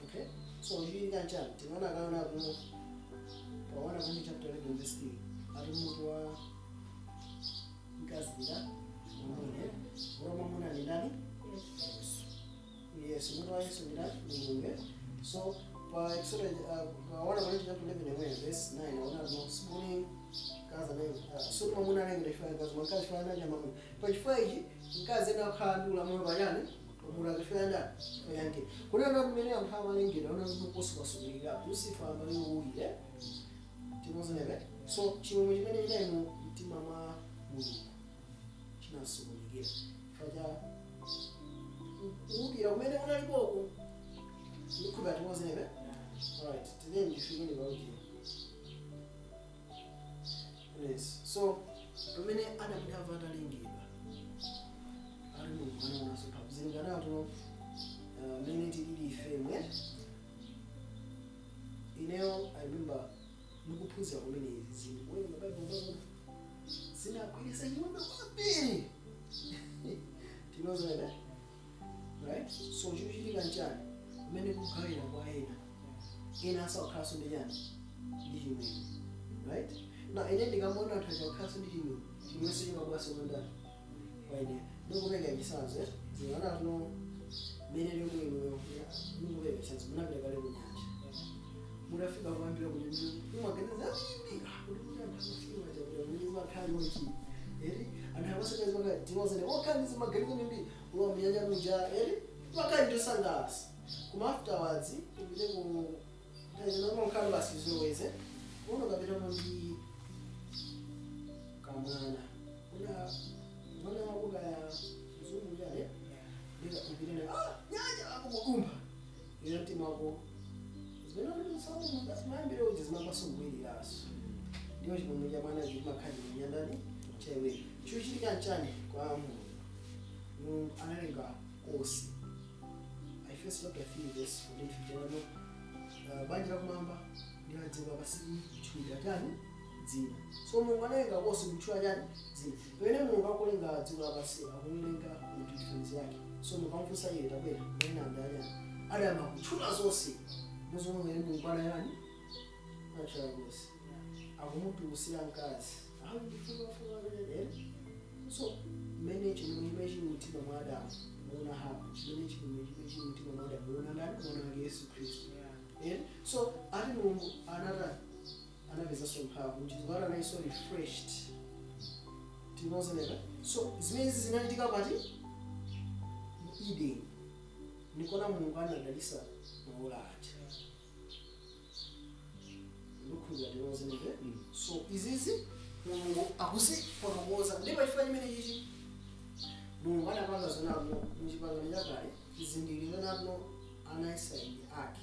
Okay, so chichitika chani? Tinaona kaona kuno pawana kuni chapter 11 verse 3 ati mutu wa mkazi ndani? Mwamuna. Mutu wa mwamuna ndi ndani? Yesu. Yes, mutu wa Yesu ndi ndani? Mulungu, eh? So pa Exodus pa 1 Corinthians chapter 11 yomwe verse 9 aona no sibuni mkazi anaye sikuti mwamuna alengedwa chifukwa mkazi, mkazi chifukwa ndani? Mwamuna. Pa chifukwa ichi mkazi ena akhala ndi ulamuliro pachani? Pamuna. Chifukwa ndani? Payanke kunena mmene anthu amalengedwa ona zikuposukasukirira Lucifer amali uwire timozenebe. So chimwemwe chimene chinali mu mtima mwa Mulungu chinasokonekera chifukwa cha kuwukira kumene kunalipoko. Ndikhulupirira timozenebe. Alright, today ndifikeni pauti. Yes, so pamene Adamu ndi Hava atalengedwa ali Mulungu Tangophunzira kumene zinthu kuwerenga Bible, mazona zinagwiritsa chimwemwe kwambiri. Tinozana, right? So chikuchitika nchani kumene kugawira kwa ena, ena asakhalanso ndi chani? Ndi chimwemwe, right? Na ine ndikamaona anthu achakhalanso ndi chimwemwe, chimwenso chimabwaso kwandani? Kwa ine. Ndikupereka chitsanzo, eh, zinaona tuno mmene limwino. Ndikupereka chitsanzo, munapita kale ku nyanja, mutafika kuyambira ku nyanja umaganiza ambiri kuti kuti anthu akufika chapita kuti makhala chonchi, eri anthu amasakazi maka tinozene okhala ndi zimaganizo mbiri ulowa munyanja muja, eri makhala ndiosangalasa. Koma afterwards upite ku nthawi basi ziloweze uno kapitamo ndi kamwana, una mwana wako kaya mzungu chale, ndika upite naye, ah, nyanja ako kukumba ilo mtima wako zimene mayambire uja zimapaso kugwiriraso. Ndiyo chimwemwe cha mwana chimakhala chinyandani chaiwe. Chikuchitika nchani kwa Mulungu? Mulungu analenga onse. Efeso chapter 3 verse 14 15 ano, banja lakumwamba ndi la dziko lapansi kutchulira chani? Dzina. So Mulungu analenga konse kutchula chani? Dzina. Pamene Mulungu akulenga dziko lapansi, akulenga munthu chifanizo yake. So Mulungu amufunsa iye, "Tabwera." Mwina andani? Adamu akutchula zonse muzomwe Mulungu anayani anatchula konse. Akumutulutsira mkazi, awu ndifuna. So mmene chimwemwe chimene chili mtima mwa Adamu muona Hava, chimene chimwemwe chimene chili mtima mwa Adamu muona ndani? Muona wake Yesu Khristu. Eh? So ati Mulungu anatani? Anapezanso mphamvu mchizukulu, anayinso refreshed. Tinozeneka. So zimene zinachitika pati? Mu Eden. Nikona Mulungu anadalisa maola aja. Ndikukhulupirira tinozeneke. So izizi Mulungu akuzifotokoza, ndipo chifukwa chimene chichi Mulungu anapanga zonalo muchipangano chakale, chizindikiro chonalo ana Israeli ake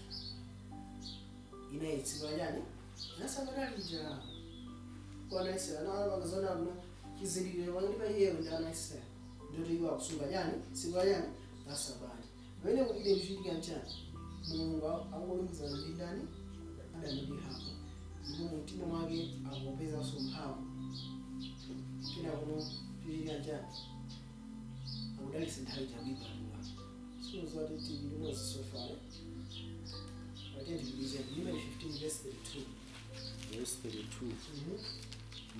inayitsidwa chani? Nasabata lija kwa ana Israeli anapanga zonalo chizindikiro pakati pa iyeyo ndi ana Israeli, ndoti iwo akusunga chani? Tsiku la chani? La Sabata. Pamene mu Eden chichitika nchani? Mulungu akulumikizana ndi ndani? Adamu ndi Hava, ndipo mumtima mwake akupezanso mphamvu. Kena kuno chichitika nchani? Akudalitsa nthawi chakuipatula. Sinozati tili limodzi so far? Atendipilize Numeri 15 verse 32. Verse 32.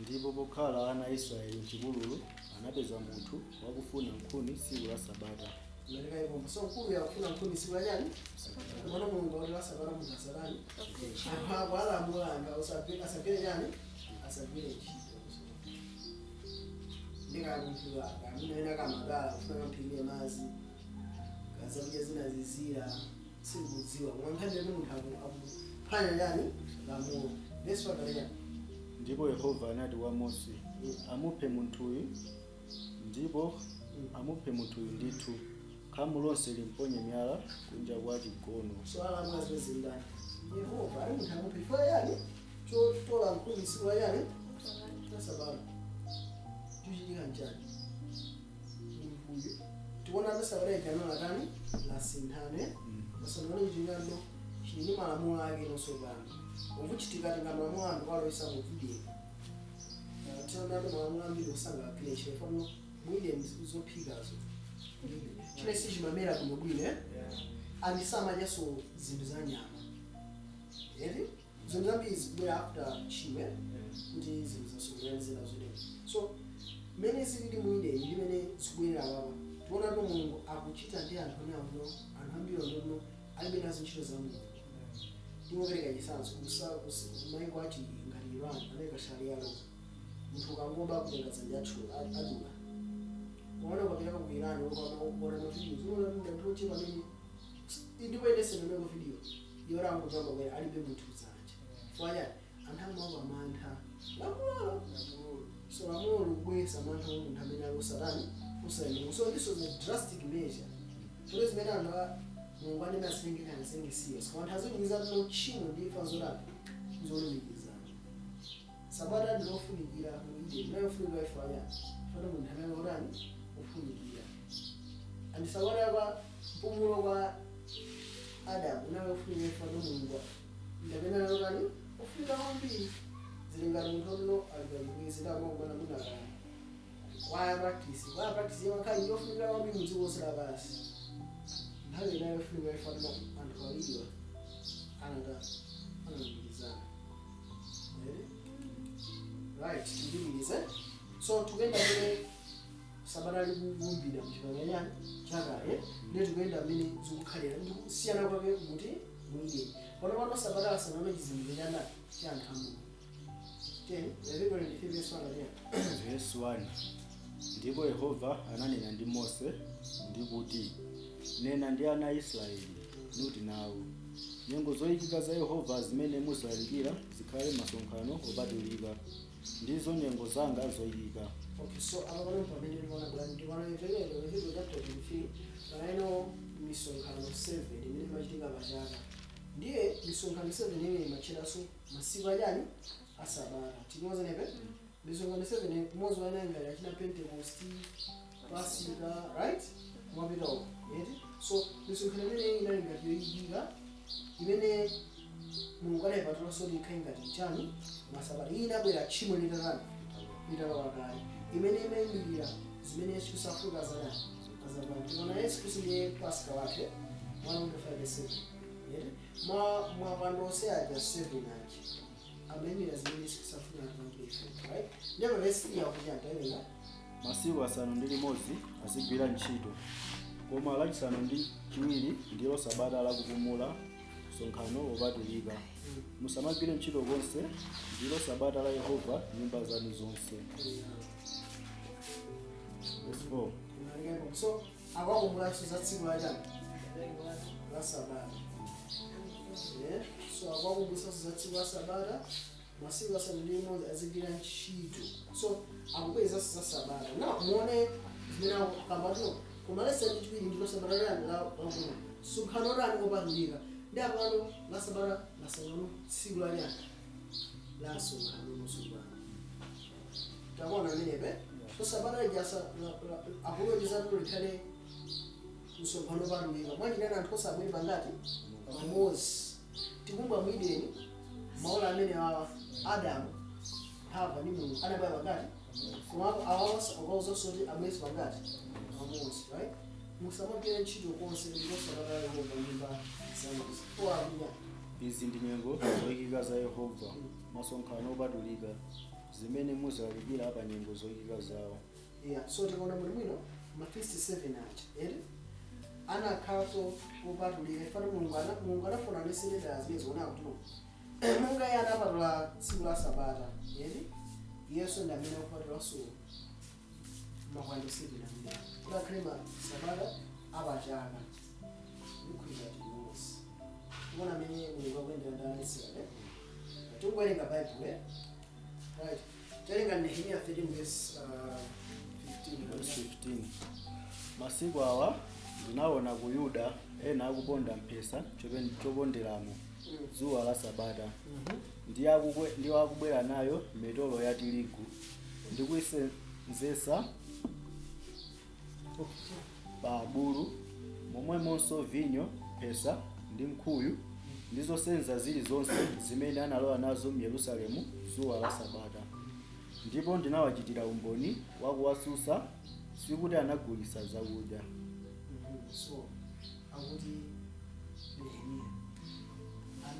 Ndipo pokhala ana a Israeli mchipululu anapeza munthu wakufuna nkhuni tsiku la Sabata. Ngatikayipomba. So mkulu yakufuna nkhuni tsiku la chani? Mwana Mulungu akuti la Sabata munthu asatani? Anthu ako alamulanga asagwire chani? Asagwire ntchito. Ndikakumphika kamina ena kamadala kufuna kamphikire madzi, kazakudya zina zizira, sikudziwa. Koma nkhani yoti munthu akuphwanya chani? Lamulo. Verse 1 chani? Ndipo Yehova anati kwa Mose, "Amuphe munthuyu, ndipo amuphe munthuyu ndithu, khamu lonse limponye miyala kunja kwa chigono." So alamula zimene zindani? Yehova. Ali munthu amuphe chifukwa chani? Chotola nkhuni tsiku la chani? La Sabata. Chochitika nchani? Munthuyu tikuona ati Sabata ijano latani? Lasinthane. Lasinthane. Chichikano chili ndi malamulo ake nonso pano ukuchitika. Tinga malamulo anthu kwaloyesa mu Eden, tionato malamulo ambiri kusangagwire ntchito fano mu Eden. Zophikazo kulibe, chine sichimamera bwinobwino, eh? And samadyanso zinthu za nyama, eti? Zinthu zambiri zikubwera after chimwe kuti zinthu zasungulira zina zotero. So mmene zilili mu Eden ndi mmene zikubwerera papa, tikuona kuti Mulungu akuchita ndi anthu ane akuno anthu ambiri ondono alibe nazo ntchito za Mulungu. Ndimopereka chitsanzo, kumaiko achi ngati Iran anayika sharia law, munthu ukangoba kutenga dzanja athu adula. Ukaona ukapitako ku Iran, ukaona ma videos, unaona kuti anthu ochepa amene ndipo ine sindineko video yora angojamba kwera alibe munthu dzanja. Chifukwa chani? Anthu amaopa mantha lamulo. So lamulo likubweretsa mantha kwa munthu amene ali usatani usayenera. So this was a drastic measure kuti zimene anthu Mulungu anene azitengera azitenge serious, koma anthu azilumikizana no tchimo ndi imfa zotani? Zolumikizana. Sabata ndilofunikira mu Eden, nayofunikira ifa yani fana munthu amene otani? Ofunikira. And sabata kwa mpumulo kwa Adamu unayofunikira ifa no Mulungu ndamene anayotani? Ofunika kwambiri. Zili ngati munthu otino ali pachibwenzi ndakumagwana mwina kaya choir practice. Choir practice imakhala yofunikira kwambiri mdziko lonse lapansi. Nthawi inayo yofunikira ifanana anthu awiriwa anata analumikizana. Ready? Right, tipitirize. So tikuyenda mmene sabata likukumbira mchipangano chani chakale, ndiye tikuyenda mmene zikukhalira ndi kusiyana kwake kuti mwideni. Pano pano sabata asaname chizindikiro cha ndani? Cha anthu a Mulungu. 10 Leviticus 23 verse 1 10. Verse 1. Ndipo Yehova ananena ndi Mose ndi kuti, nena ndi ana a Israeli, nuti nawo, nyengo zoyikika za Yehova zimene muzilalikira zikhale masonkhano opatulika, ndizo nyengo zanga zoyikika. Okay, so apa pano pamene tikuona bwani tikuona Leviticus chapter 23, panaino misonkhano 7 imene imachitika pachaka. Ndiye misonkhano 7 imene imatchedanso masiku achani? Asabata. Tikuozenepe misonkhano 7 kumodzi waina ngati achina Pentecost, Pasika, right? Mwapita uko eti. So misonkhano imene inali ngati yoyikika imene Mulungu anayipatulanso kuti ikhale ngati chani? Masabata. Iyi inabwera tchimo litatani? Litalowa kale, imene imayimirira zimene Yesu Khristu afuka zanani azapanga. Tikaona Yesu Khristu ndiye Pasika wake 157 eti. Mwa mwapando onse aja 7 aja amayimirira zimene Yesu Khristu afuka atipangire ife, right? Ndipo verse 3 akuti antawerenga. Masiku 6 azigwira ntchito, koma lachisanu ndi chiwiri ndilo sabata lakupumula, msonkhano wopatulika. Musamagwire ntchito konse, ndilo sabata la Yehova nyumba zanu zonse. Verse 4. So akwakumbulanso za tsiku la chani? La sabata. Yeah. So akwakumbulanso za tsiku la sabata, masiku 6 azigwira ntchito. So akubwezanso za sabata. Now muone zimene akukambatuno, koma lachisanu ndi chiwiri ndilo sabata lani lakupumula, msonkhano lani? Opatulika. Ndi apano la sabata lasangano tsiku la chani? La msonkhano nosungano. Takuona amenepe. So sabata ija akulonjeza tulo likhale msonkhano opatulika. Mwachinena anthu osabwere pangati? Pamodzi. Tikumba mu Edeni, maola amene awa Adamu, Hava ndi Mulungu anabwera pangati? Koma awa akawuzanso kuti abwerenso pangati? Pamodzi, right? Musamagwire ntchito konse, ndilo sabata la Yehova nyumba zanu. Four akunya. Izi ndi nyengo zoyikika za Yehova, masonkhano opatulika, zimene muzilalikira pa nyengo zoyikika zawo. Yeah, so tikaona bwino bwino ma feast 7 aja eri anakhalanso opatulika ifana Mulungu anafuna anesenedera zimene zikuona kuti monga iye anapatula tsiku la sabata eri, Yesu ndi amene akupatulanso makwando 7 amene kuti akhale ma sabata apachaka ndikhulupirira timodzi. Tikuona amene Mulungu akuyendera ndi ana Israeli. Tikuwerenga Bible, eh? Right, tawerenga Nehemiya 13 verse 15. Verse 15. Masiku awa ndinaona ku Yuda ena akuponda mphesa choponderamo dzuwa la sabata, ndi akubwera nayo mitolo ya tirigu ndi kuyisenzesa pa abulu, momwemonso vinyo, mphesa ndi nkhuyu ndi zosenza zilizonse zimene analowa nazo mu Yerusalemu dzuwa la sabata. Ndipo ndinawachitira umboni wakuwasusa, sikuti anagulitsa zakudya. So akuti Nehemiya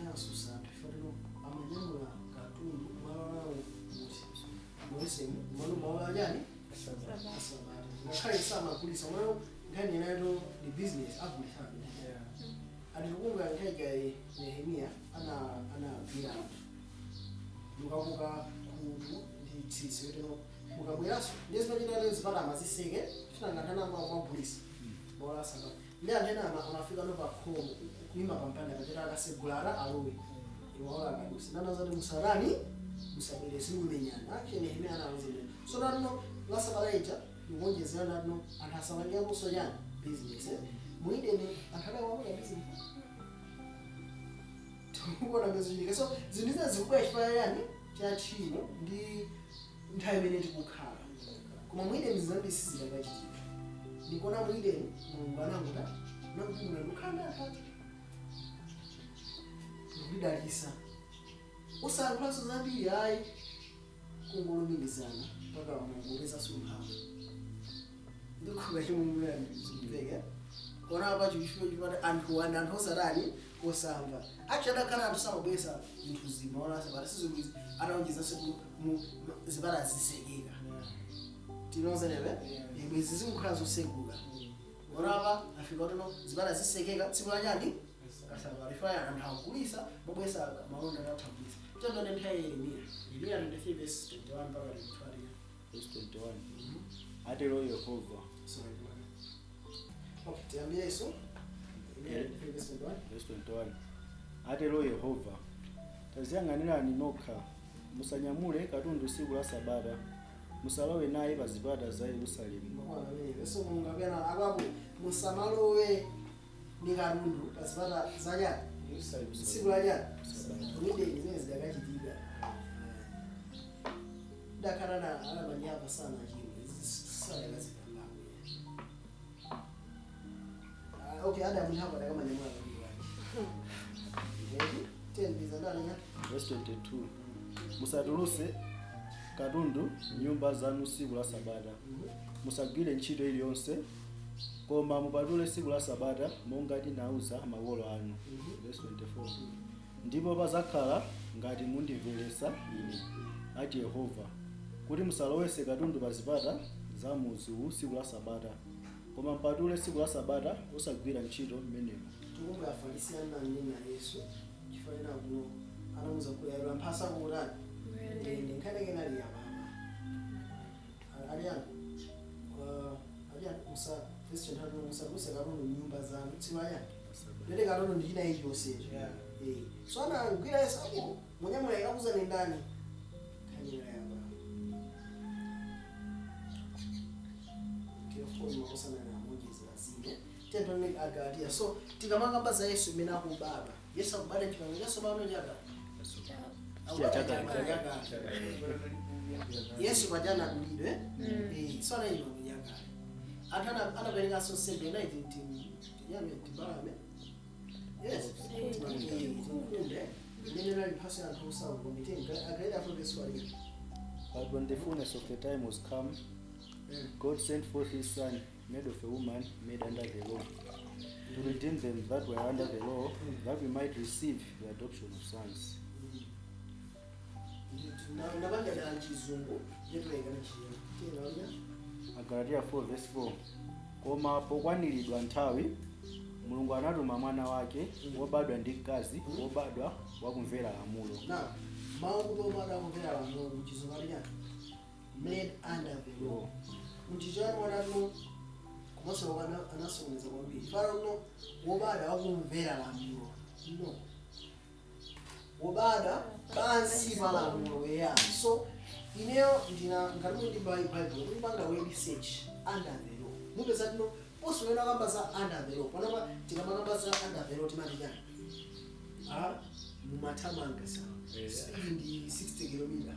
anasusa anthu ifatino amanyamula katundu malo kuti Yerusalemu malo maola achani? Asabata. Ngakhale samagulitsa umano nkhani inayo ndi business agulitsa amene atikumbuka nthawi Nehemiya anagwira anthu mukakuka khutu ndi tsitsi yotino mukabweranso ndi zimachita zipata amaziseke tinangantana amagulitsa maola asabata. Ndi anthu ena amafika no pa khomo kuyima pampanda pachita akasegulana alowe iwaola akadusa nana zati musarani musabwere sikumenyana. Actually Nehemiya anawuzendera. So natino la sabata ija ndikuonjezera natino anthu asapangiranso chani? Business, eh? Mu Edeni anthu adawapanga business tikuona mezochitika. So zinthu zina zikubwera chifukwa chani? Cha tchimo ndi nthawi imene tikukhala. Koma mu Edeni zambiri sizidakachitika. Ndikuona mu Edeni Mulungu ananguta nakupumula ndikukhala ndi anthu ake ndikudalisa usayankhulanso zambiri ayi. Kungolumikizana mpaka mungopeza mphamvu. Ndikhuba chimumveke kona pa chifukwa chipati anthu wanda anthu osatani, osamva. Actually adakhala anthu samabwesa zinthu zimaona sabata sizikuizi, ataonjezanso zipata zisekeka. Tinozenepe ibwezi zikukhala zoseguka. Orapa afika tuno zipata zisekeka tsiku lachani kasabata ifaya anthu akugulisa, mabwesa malonda atathagulisa. Tendone nthawi ya Yeremiya, Yeremiya 23 verse 21 mpaka 22. Verse 21, atero Yehova. Sorry, okay, tiyambireso Yeremiya 23 verse 21. Verse 21, atero Yehova, taziyang'anirani nokha, musanyamule katundu tsiku la sabata, musalowe naye pa zipata za Yerusalemu. Makwana amenewo. So Mulungu akuyana akwapo, musamalowe ndi katundu pa zipata zachani, tsiku lachani. Sabata. Kumideni zimene zidakachitika dakhala na alamanyapa sana chimwe sadakazipangako. Okay, Adamu ndi Hava adakamanyamula katundu wake tiyembiza ndalenya. Verse 22, musatuluse katundu nyumba zanu tsiku la sabata, musagwire ntchito iliyonse, koma mupatule tsiku la sabata monga tinauza makolo anu. Verse 24, ndipo pazakhala ngati mundimveresa ine, ati Yehova, kuti musalowese katundu pa zipata za mudzi uwu tsiku la sabata, koma mpatule tsiku la sabata osagwira ntchito mmenemo. Tikumbuka Afarisi ananena Yesu chifukwa kuno anamuza kuyalwa mphasa kutani ndende nkhani kenali yapapa aliyani aliyani musa verse 23, musatuluse katundu nyumba zanu tsiku lachani ndende. Katundu ndi china ichonsecho. Eh, so anagwira Yesu ako munyamula ikakuzani ndani khanira yapa. Okay, of course makosana namonjezera zine tentone Agalatiya. So tikamakamba za Yesu imene akubadwa, Yesu akubadwa chipangano chatsopano chaka Chakale. Yesu paja anadulidwe. Eh, so anali chipangano chakale. Anthu anaperekanso nsembe nayi tiyame tibalame, yes, tinkunde imene nali mphaso ya anthu osauka mitengo. Agalatiya 4 verse 1. But when the fullness of the time was come, God sent forth his Son, made of a woman, made under the law, to redeem them that were under the law, that we might receive the adoption of sons. Ndapanga dala chizungu ndetulekana chiyo tiyena. Agalatiya 4 verse 4, koma pokwaniridwa nthawi, Mulungu anatuma mwana wake wobadwa ndi mkazi, wobadwa wakumvera lamulo. Na mawu kuti obadwa akumvera lamulo muchizungu ali chani? Made under the law. Muchichani wanatu komanso anasokoneza kwambiri fano wobadwa akumvera lamulo, no, wobadwa pansi pa lamulo eya. So ineyo ndina ngati ndi Bible ndikupanga web search under the law, mupeza tino posowera kamba za under the law. Panopa tikamakamba za under the law timati chani? Ah, mumathamangisa speed ndi 60 km,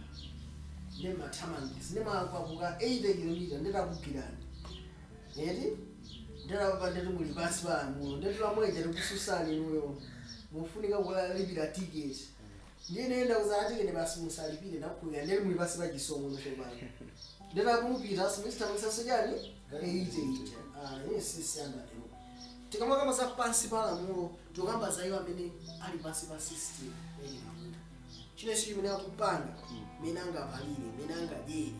ndimathamangisa ndimakwapuka 80 km, nditakugirani eti ndalapa ndeti muli pansi pa lamulo, ndeti lamweja likususani inuyo mufunika kulipira tiketi, ndiye nenda kuzala tiketi basi musalipire nakuya ndeti muli pansi pa chisomo nochopano ndetakumupita simusithamangisa chani 80 ija. Ah, ine sisiyanda lero tikamakamba za pansi pa lamulo tikamba za iwo amene ali pansi pa system yachilamulo chinenso chimene akupanga, mene angapalire, mene angadyere,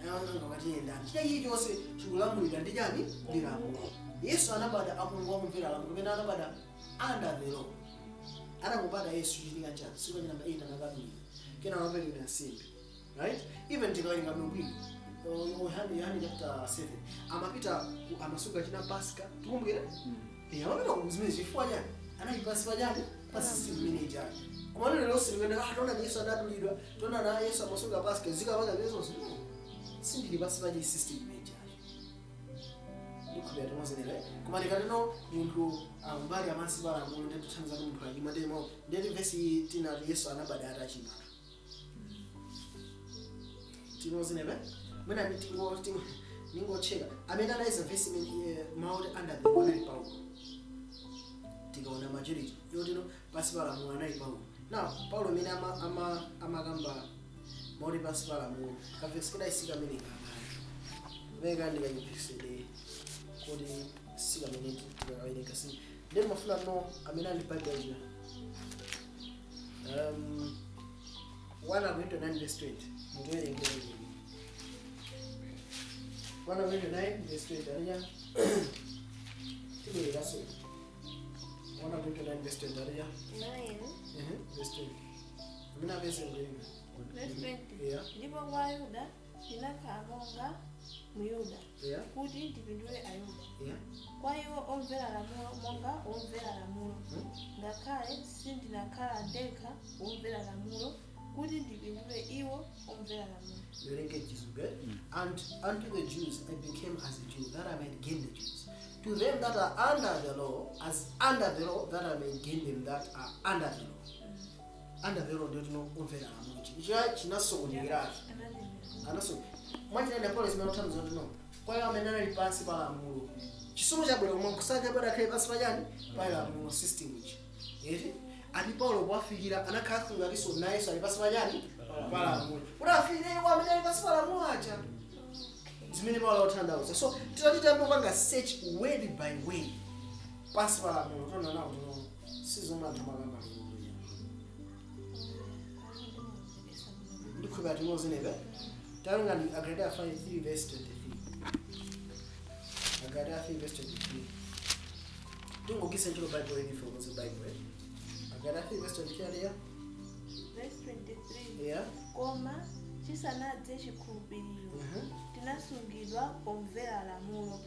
angapatire ndani, china chilichonse chikulamulidwa ndi chani? Ndi lamulo. Yesu anabada akumvera lamulo kapena anabada under the law. Atangobada Yesu chichitika chani? Siku namba 8 anakadulidwa, kena anaperekedwa nsembe, right? Even tikawerenga bwinobwino Yohane chapter 7 amapita amasuka china Pasika, tikumbukire. Eh, amapita ku zimene chifukwa chani? Anali pansi pa chani? Pa system imene ichani. Koma lero lonse likuyenda, ah, taona Yesu anadulidwa, taona na Yesu amasunga Pasika, zikapanga zimene no sindili pansi pa system imene ichani. Ndikhulupirira timozenera. Koma tikatino munthu akumbali amansi pa lamulo ndi kuthandiza kuti munthu achimwa ndimo ndeti vesi tinati Yesu anabada atachimwa. Timozenera mwina ningocheka amene anayeza vesi imene mawu under the law anali Paulo. Tikaona majority yotino pansi pa lamulo anali Paulo. Now Paulo amene amakamba Moti pansi pa lamulo, kavesi kadaisi kamene kakale veka ndikachipesede kuti si kamene tikakawerenga si. Ndi mafuna no amene ali Bible ija, 1 Korinto 9 verse 20, mutiwerengere 1 Korinto 9 verse 20. Alija tibwereraso 1 Korinto 9 verse 20 alija. 9. Verse 20, amene apeze kuwerenga. Verse 20. Yeah. Ndipo kwa Ayuda ndinakhala monga Muyuda, kuti ndipindule Ayuda. Kwa iwo omvera lamulo, monga omvera lamulo, ngakhale sindinakhala ndekha womvera lamulo, kuti ndipindule iwo omvera lamulo. Ndiwerenge Chizungu, eh? "And unto the Jews I became as a Jew, that I might gain the Jews. To them that are under the law, as under the law, that I may gain them that are under the law." Under the law ndiyo tino omvera lamulo. Ichi chinasokonekeratu. Anatembera. Anaso mwachitenda Paulo zimene kuthandiza kuti no, kwa iwo amene anali pansi pa lamulo, chisomo chabwera, koma kusankha bwera akhale pansi pa chani? Pa lamulo system ichi, eti? Ati Paulo powafikira anakhala ngatinso nayenso ali pansi pa chani? Pa lamulo, kuti afikire iwo amene ali pansi pa lamulo aja. Zimene Paulo akutanthauza. So titati tiyambe search word by word pansi pa lamulo, tiona nawo tino sizomwe anthu amakamba lamulo. Ndikhulupira timozenepe. Tawerenga ndi Agalatia 5 verse 23, Agalatia 3 verse 23. Tingogwiritsa ntchito Bible ilife kuzi Bible, eh? Agalatia 3 verse 23 aliya. Verse 23. Yeah. Koma chisanadze chikhulupiriro, tinasungidwa pomvera lamulo,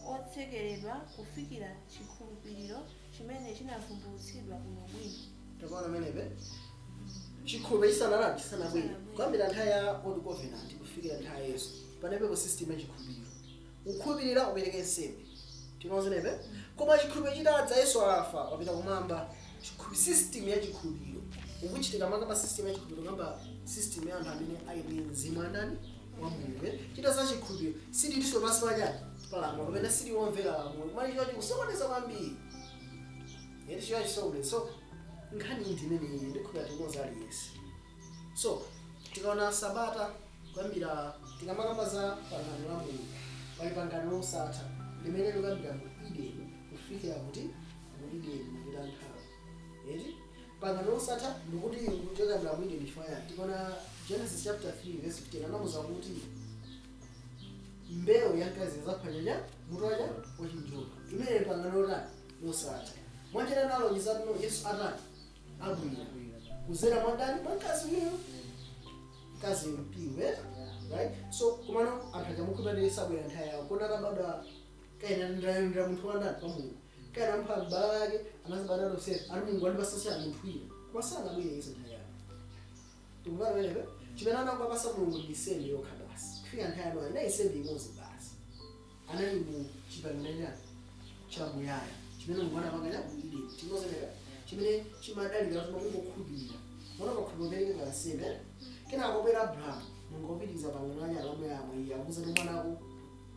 otsekeredwa kufikira chikhulupiriro chimene chinavumbulutsidwa bwinobwino. Tapaona menepe, chikhulupiriro chisanalani? Chisanabwere. Kuyambira nthawi ya Old Covenant kufikira nthawi ya Yesu, panepepo system ya chikhulupiriro, ukhulupirira, upereke nsembe. Tinozenepe. Koma chikhulupiriro chitadza, Yesu afa, wapita kumwamba, system ya chikhulupiriro ukuchitika manga pa system ya chikhulupiriro, kamba system ya anthu amene ali ndi mzimu andani? Wa Mulungu, eh? Chita chikhulupiriro, sitiliso pansi pachani? Palamulo, kapena siliwomvera lamulo. Kumali chiwa chikusokoneza kwambiri, eti? Chiwa chisokoneza. So nkhani iyi ndimeneyi, ndikhulupirira timoza aliyense. So tikaona sabata, kuyambira tikamakamba za pangano la Mulungu, pali pangano losatha limene likuyambira mu Edeni kufikira kuti mu Edeni mapita nthawi, eti? Pangano losatha ndikuti kuchokera mu Edeni. Chifukwa tikaona Genesis chapter 3 verse 15, anamuza kuti mbewu ya mkazi izaphwanya mutu wacha wachinjoka. Imene pangano lotani? Losatha. Mwanjira nalonjeza tino Yesu atani? Abwera kuzera mwandani? Mwa mkazi uyo, mkazi mpiwe, right? So kumano anthu achamukhulupirira Yesu abwera nthawi yawo, kona atabadwa kaina ndayendera munthu wandani? Pa Mulungu. Kaina ampha m'bale wake, anazibadwa Yosefe, ali Mulungu andipasasa munthu wina, koma sanabwere Yesu nthawi yawo. Tikumvana pamenepo? Chimene anangopasa Mulungu ndi nsembe yokha basi. Kufika nthawi yanoyo inayi nsembe imodzi basi. Anali mu chipangano chamuyaya chimene Mulungu anapanga cha mu Edeni, timozeneka, chimene chimadalira kuti makungokhulupirira mona pakhulupirira pereka nsembe. Kenako bwera Abrahamu, Mulungu akupitiriza pangano lanya lamuyaya iye akuza ndi mwanako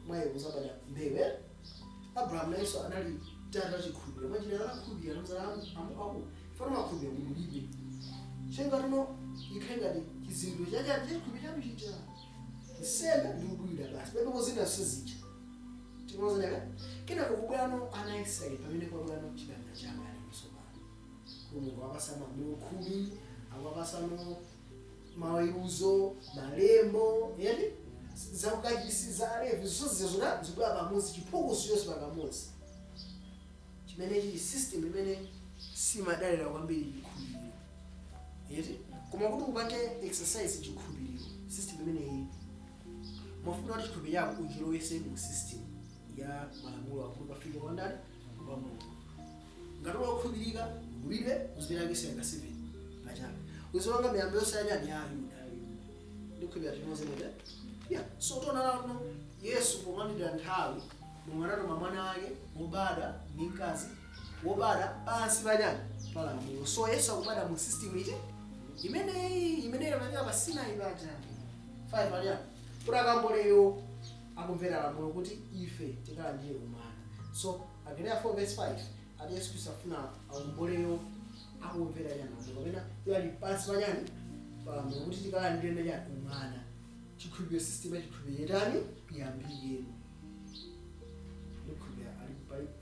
mwaye kuzabada mbewu, eh? Abrahamu nayenso anali tata wachikhulupiriro. Mwachina anakhulupirira, anamzala amu fana makhulupirira mulibe chengatino, ikhale ngati chizindikiro chachani? Chachikhulupiriro chanu chija, nsembe ndi kudulira basi, pamene zina sizija. Tinozeneka. Kenako kubwerano ana a Israeli, pamene kwabwerano chipangano chakale msopano, Mulungu akapasa malamulo 10, akapasano maweruzo, malembo, eti? Zakukachisi, za Alevi, zonse zona zikubwera pamodzi, chiphukusi chonse pakamodzi, chimene chili system imene simadalira kwambiri chikhulupiriro, eti? Koma kuti upange exercise chikhulupiriro, system imeneyi mwafuna kuti chikhulupiriro chako uchilowese mu system ya malamulo akulu, pafike kwa ndani? Kwa Mulungu. Ngati wakhulupirika, ugulidwe, uzipereka ka 7 pachaka, uzipanga miyambo yonse yanyani ya Ayuda. Ndikhulupirira timozenete. Yeah, so tionalano Yesu pomandira nthawi, Mulungu anatuma mwana wake wobadwa ndi mkazi, wobadwa pansi pachani? Palamulo. So Yesu akubadwa mu system iti? Imeneyi, imene imachitika pa Sinai paja. 5 aliyani kuti akamboleyo akumvera lamulo kuti ife tikalandire umwana. So Agalatia 4 verse 5 ati Yesu Khristu afuna akomboleyo akumvera chani? Lamulo, kapena iwo ali pansi pachani? Palamulo kuti tikalandire chani? Umwana. Chikhulupiriro, system ya chikhulupiriro yetani iyambike. Ndikhulupirira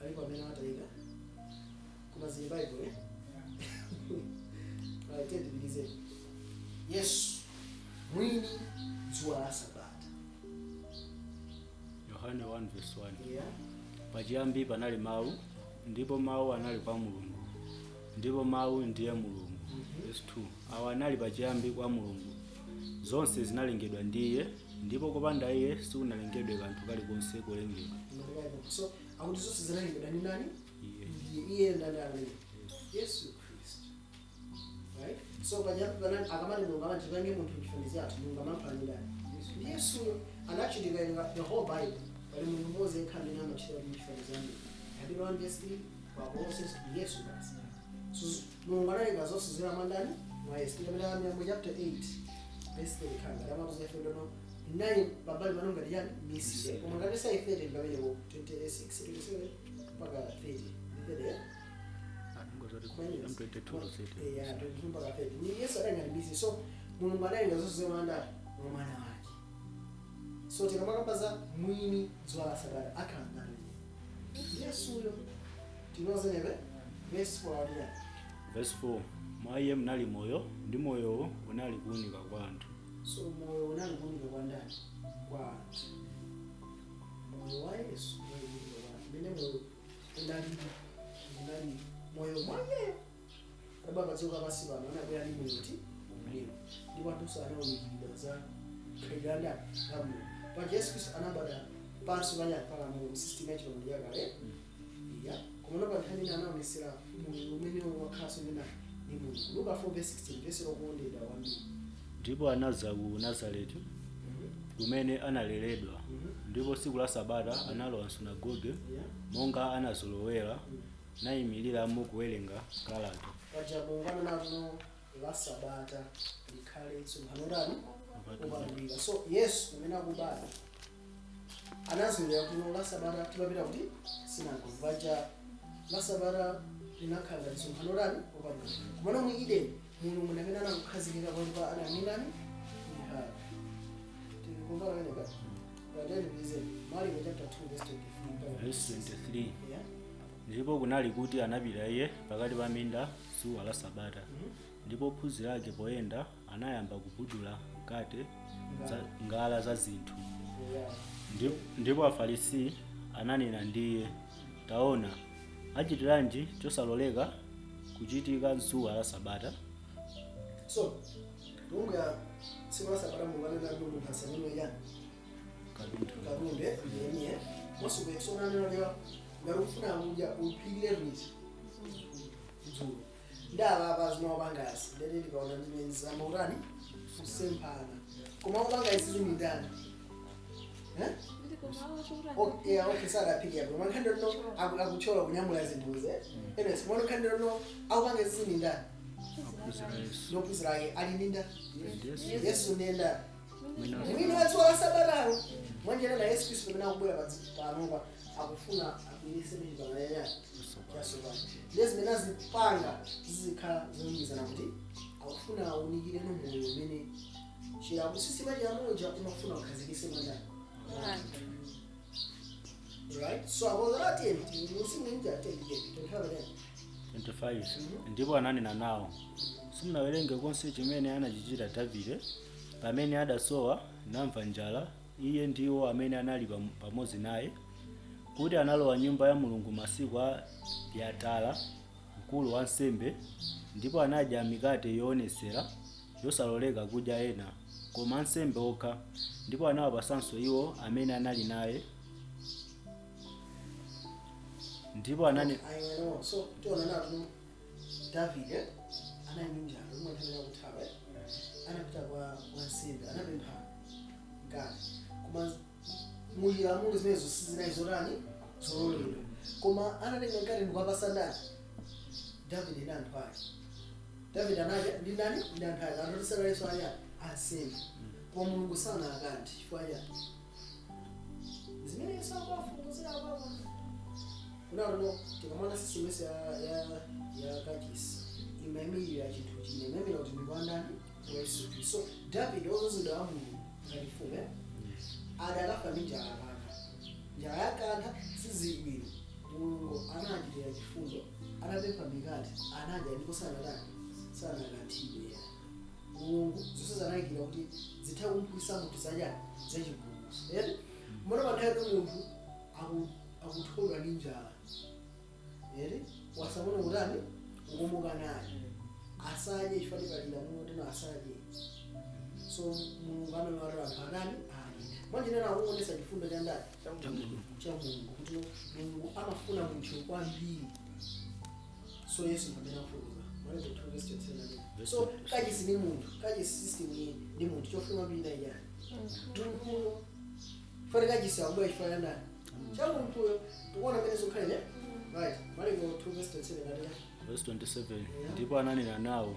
alipo amene atayika koma zili Bible, eh? Right, tiyendipitize. Yesu mwini dzuwa la sabata. Yohane 1 verse 1. Yeah. Pachiyambi panali mawu, ndipo mawu anali kwa Mulungu, ndipo mawu ndiye Mulungu. Verse 2. Awa anali pachiyambi kwa Mulungu. Zonse zinalengedwa ndi iye, ndipo kopanda iye sikunalengedwe kanthu kalikonse kolengedwa. So akuti zonse zinalengedwa ndi ndani? Iye. Ndiye iye. Ndani amene? Yesu Khristu, right? So pachiyambi panali, akamati Mulungu amati tipange munthu chifanizo chathu, Mulungu amampha ndi ndani? Ndi Yesuyo. Anachitika the whole Bible, pali munthu mmodzi yekha amene amachita kuti chifanizo cha Mulungu. Aheberi 1 verse 3, kwa Kolosesi, ndi Yesu basi. So Mulungu analenga zonse zira mwa ndani? Mwa Yesu. Tikapita Miyambo chapter 8 verse 30, khanga amatuza ife ndono 9 pabali pano ngati chani? Misire. Koma ngati sai 30, pamenepo 26, 27 mpaka 30, 30, eh? M22 to 30. Yeah, 22 mpaka 30. Ni Yesu adali ngati. So Mulungu analenga zonse zira mwa ndani? Mwa mwana wake. So tikamakamba za mwini dzuwa la sabata, akhala ndani? Yesuyo. Tinozenepe verse 4 aliyani? Verse 4. Mwa iye munali moyo, ndi moyowo unali kuwunika kwa anthu. So moyo unali kuwunika kwa ndani? Kwa anthu. Moyo wa Yesu unali kuwunika kwa anthu. Mene moyo unali moyo mwa iyeyo, adabwera pa dziko lapansi pano, anabwera ndi moyo ti umwewo, ndipo anthunso anawunikiridwa za khalidwe la ndani? La moyo. Paja Yesu Khristu anabadwa pansi panyani? Palamulo, system ya chipangano chakale ya. Koma pa nthawi imene anaonesera moyo umene wakhalanso ndi ndani? Ndi Mulungu. Luka 4 verse 16, verse lokondedwa kwambiri. Ndipo anadza ku Nazareti, kumene analeredwa, ndipo tsiku la sabata analowa msunagoge monga anazolowera, nayimiriramo kuwerenga kalata. Paja Mulungu ananatuno la sabata likhale msonkhano ndani? Upatulika. So Yesu umene akubadwa anazolowera kuno la sabata timapita kuti sinagoge. Paja la sabata linakhala ngati msonkhano ndani? Upatulika. Kumano mu Edeni Mulungu amene anakukhazikika kwalipa anani? Nthawi tikumva pamenepa patendipilize Marko chapter 2 verse 23. Verse 23. Yeah. Ndipo kunali kuti anapita iye pakati pa minda dzuwa la sabata, ndipo ophunzira ake poyenda anayamba kubudula mkate ngala za zinthu. Ndipo Afarisi ananena ndi iye, "Taona, achitiranji chosaloleka kuchitika dzuwa la sabata?" So tunga tsiku la sabata Mulungu anena kuti munthu asanime yani? Katundu. Katundu ndiyeniye mosuku. So nanena ngati ufuna kudya uphikire lwiti dzulo. Ndava apa zimawapangasi ndete ndikaona ndimenzama utani kusemphana, koma upanga izizo ni ndani? Eh? Yeah, okay, sadaphike yapo. Koma nkhani no akuchola kunyamula zinthuze. Anyways, koma nkhani no akupanga izizo ni ndani? Ophunzira Yesu. Nophunzira ake ali ndi ndani? Yesu. Yesu nenda Mwina mwini wa dzuwa la sabatayo. Mwanjira na Yesu Khristu pamene akubwera panopa akufuna akuyese mchipangano chani? Chatsopano. Ndiye zimene azipanga zizikhala zolumikizana kuti akufuna awunikire no moyo umene chilamulo, system ya chilamulo umafuna ukhazikise mwandani, right? So akozera 10 musimu 10 10 25. Ndipo ananena nawo, "Simunawerenge konse chimene anachichita Davide pamene adasowa namva njala, iye ndiwo amene anali pamodzi naye, kuti analowa nyumba ya Mulungu masiku a Abiatara mkulu wa nsembe, ndipo anadya mikate yoonetsera, yosaloleka kudya ena, koma ansembe okha, ndipo anawapasanso iwo amene anali naye?" Ndipo anane I know. So tiona nato Davide anali ndi njala lomwe nthawi yakuthawa, anapita kwa wansembe, anapempha mkate. Koma muchilamulo zimenezo sizinali zotani? Zololedwa. Koma anatenga mkate ndikuwapasa ndani? Davide ndi anthu ake. Davide anadya ndi ndani? Ndi anthu ake. Anthu tisanalenso anya ansembe. Koma Mulungu sanakanthe. Chifukwa chani? Zimene Yesu akuwafotokozera apapa kunalo, tikamona system ya kachisi imayimirira chinthu chine, imayimirira kuti ndi kwa ndani? Wa Yesu Khristu. So David wozozedwa wa Mulungu ngati mfumu adakafa ndi njala yakantha, njala yakantha, sizili bwino. Mulungu anachitira chifundo, anapempha mikate, anadya ndipo sanatani, sanakanthidwe ya Mulungu. Zonse zanayikira kuti zitha kumphwisa munthu zachani, zachipulumutso, eti? Mbona pa nthawi munthu akuthodwa ndi njala, eti, wasamuna kutani, kukomoka naye, asadye chifukwa tipalira muno tino asadye. So Mulungu analola anthu atani, adye. Mwanjinena akuonesa chifundo cha ndani? Cha Mulungu, kuti Mulungu amafuna munthu kwambiri. So Yesu pamene afukuza Marko 2 verse 27. So kachisi ni munthu, kachisi system iyi ndi munthu, chofuna kwambiri na iyani? Munthuyo. Fane kachisi akubwera chifukwa cha ndani? Cha munthuyo. Tikuona mmene zikukhalire, right? Marko 2 verse 27 ati? Verse 27. Ndipo ananena nawo,